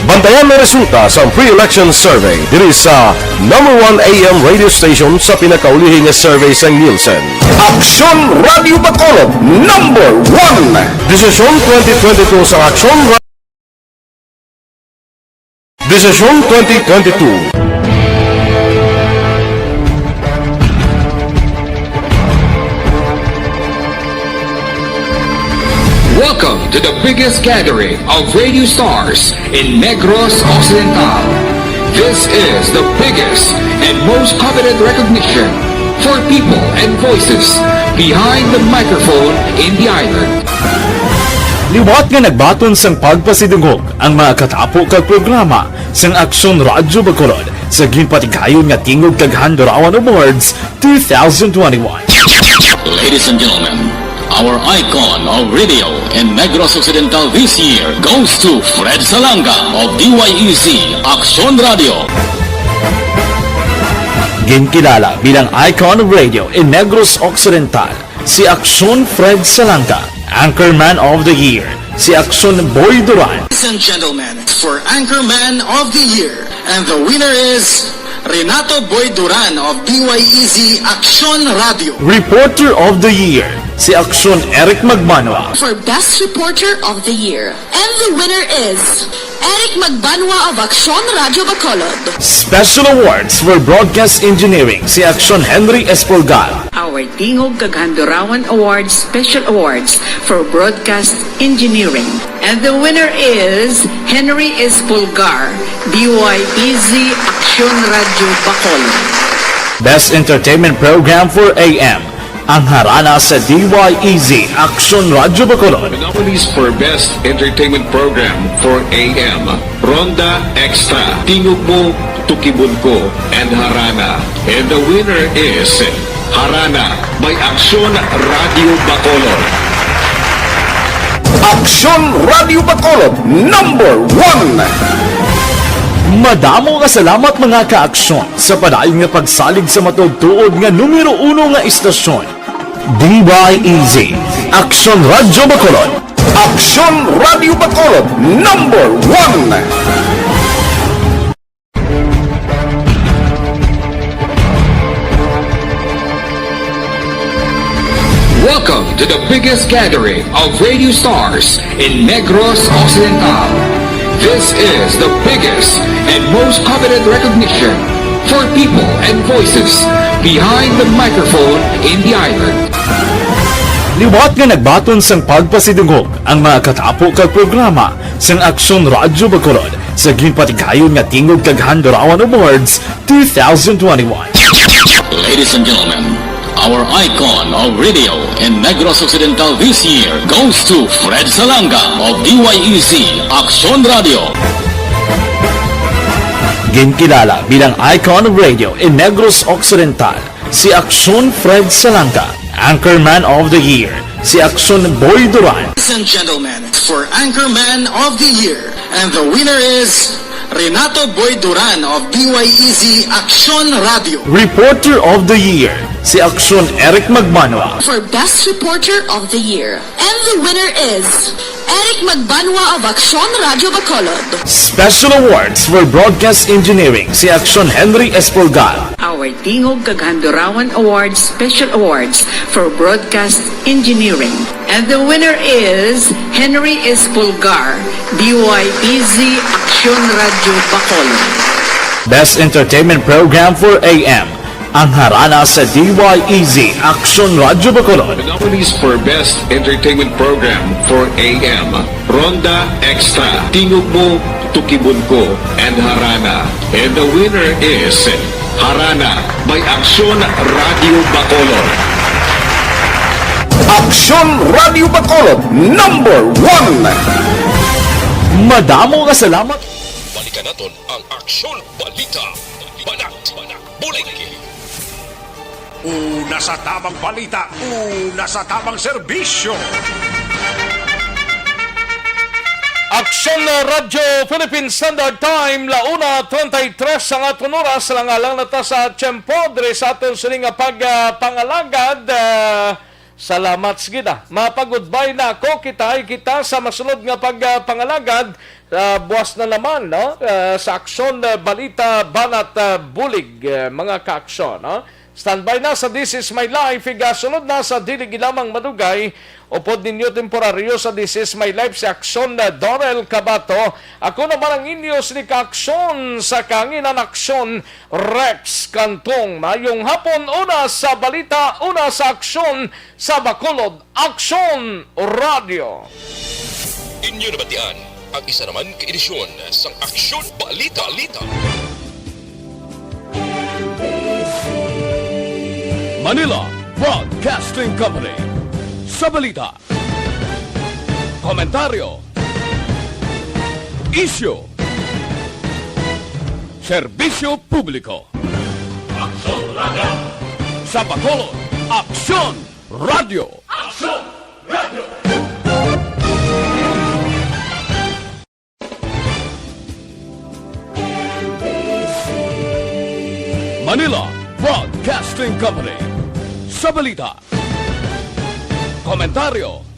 Bantayan ang resulta sang pre-election survey diri sa number one A M radio station sa pinakaulihi nga survey sang Nielsen. Aksyon Radyo Bacolod, number one. Desisyon twenty twenty-two sa Aksyon Ra-, Desisyon twenty twenty-two. Welcome to the biggest gathering of radio stars in Negros Occidental. This is the biggest and most coveted recognition for people and voices behind the microphone in the island. Liwat nga nagbaton sang pagpasidungog ang mga katapo kag programa sang Aksyon Radyo Bacolod sa ginpatigayon nga Tingog kag Handurawan Awards two thousand twenty-one. Ladies and gentlemen, our icon of radio in Negros Occidental this year goes to Fred Salanga of D Y E Z Aksyon Radio. Ginkilala bilang icon of radio in Negros Occidental si Aksyon Fred Salanga, Anchorman of the Year si Aksyon Boy Duran. Ladies and gentlemen, for Anchorman of the Year, and the winner is Renato Boy Duran of D Y E Z Aksyon Radio. Reporter of the Year si Aksyon Eric Magbanwa. For Best Reporter of the Year, and the winner is Eric Magbanwa of Aksyon Radio Bacolod. Special Awards for Broadcast Engineering si Aksyon Henry Espolgar. Our Tingog kag Handurawan Awards Special Awards for Broadcast Engineering. And the winner is Henry Espolgar, D Y E Z Aksyon Radio Bacolod. Best Entertainment Program for A M, ang Harana sa D Y E Z Aksyon Radio Bacolod. Nominees for Best Entertainment Program for A M, Ronda Extra, Tingog Mo, Tukibon Ko, and Harana. And the winner is Harana by Aksyon Radio Bacolod. Aksyon Radio Bacolod, number one. Madamo nga salamat, mga ka-aksyon, sa padayon nga pagsalig sa matuod-tuod nga numero uno nga istasyon, D Y E Z, Aksyon Radio Bacolod. Aksyon Radio Bacolod, number one. Welcome to the biggest gathering of radio stars in Negros Occidental. This is the biggest and most coveted recognition for people and voices behind the microphone in the island. Liwat nga nagbaton sang pagpasidungog ang mga katapo kag programa sang Aksyon Radyo Bacolod sa ginpatigayon nga Tingog kag Handurawan Awards two thousand twenty-one. Ladies and gentlemen, our icon of radio in Negros Occidental this year goes to Fred Salanga of D Y E Z Aksyon Radio. Kinkilala bilang icon of radio in Negros Occidental, si Aksyon Fred Salanga. Anchorman of the Year, si Aksyon Boy Duran. Ladies and gentlemen, for Anchorman of the Year, and the winner is Renato Boy Duran of D Y E Z Aksyon Radio. Reporter of the Year, si Aksyon Eric Magbanwa. For Best Reporter of the Year, and the winner is Eric Magbanwa of Aksyon Radio Bacolod. Special Awards for Broadcast Engineering, si Aksyon Henry Espolgar. Our Tingog kag Handurawan Awards Special Awards for Broadcast Engineering. And the winner is Henry Espolgar, D Y E Z Aksyon Radio Bacolod. Best Entertainment Program for A M, ang Harana sa D Y E Z Aksyon Radio Bacolod. The nominees for Best Entertainment Program for A M, Ronda Extra, Tingog Mo, Tukibon Ko, and Harana. And the winner is Harana by Aksyon Radio Bacolod. Aksyon Radio Bacolod, number one. Madamo nga salamat. Balikan naton ang Aksyon Balita. Banat, banat, bulig. Una sa tamang balita, una sa tamang serbisyo. Aksyon na Radyo Philippine Standard Time, la una treinta y tres ang aton oras. Alang-alang na ta sa tiyempo diri sa aton sini nga pagpangalagad. Ah, salamat, sige na. Mapagudbay na ako. Kita kita sa masunod nga pagpangalagad. Ah, buwas na naman, no? Ah, sa Aksyon, ah, Balita, Banat, ah, Bulig, ah, mga kaaksyon, no? Standby na sa This Is My Life, igasunod na sa Dili Gilamang Madugay. Upod ninyo temporaryo sa This Is My Life si Aksyon na Dorel Cabato. Ako naman ang inyo sini kaaksyon sa kahanginan, Aksyon Rex Cantong. Mayong hapon, una sa balita, una sa aksyon sa Bacolod, Aksyon Radio. Inyo nabatian ang isa naman ka edisyon sang Aksyon Balita. Manila Broadcasting Company. Sa balita, komentaryo, isyu, serbisyo publiko. Aksyon Radio. Sa Bacolod, Aksyon Radio. Aksyon Radio. Manila Broadcasting Company. Sa balita, komentaryo,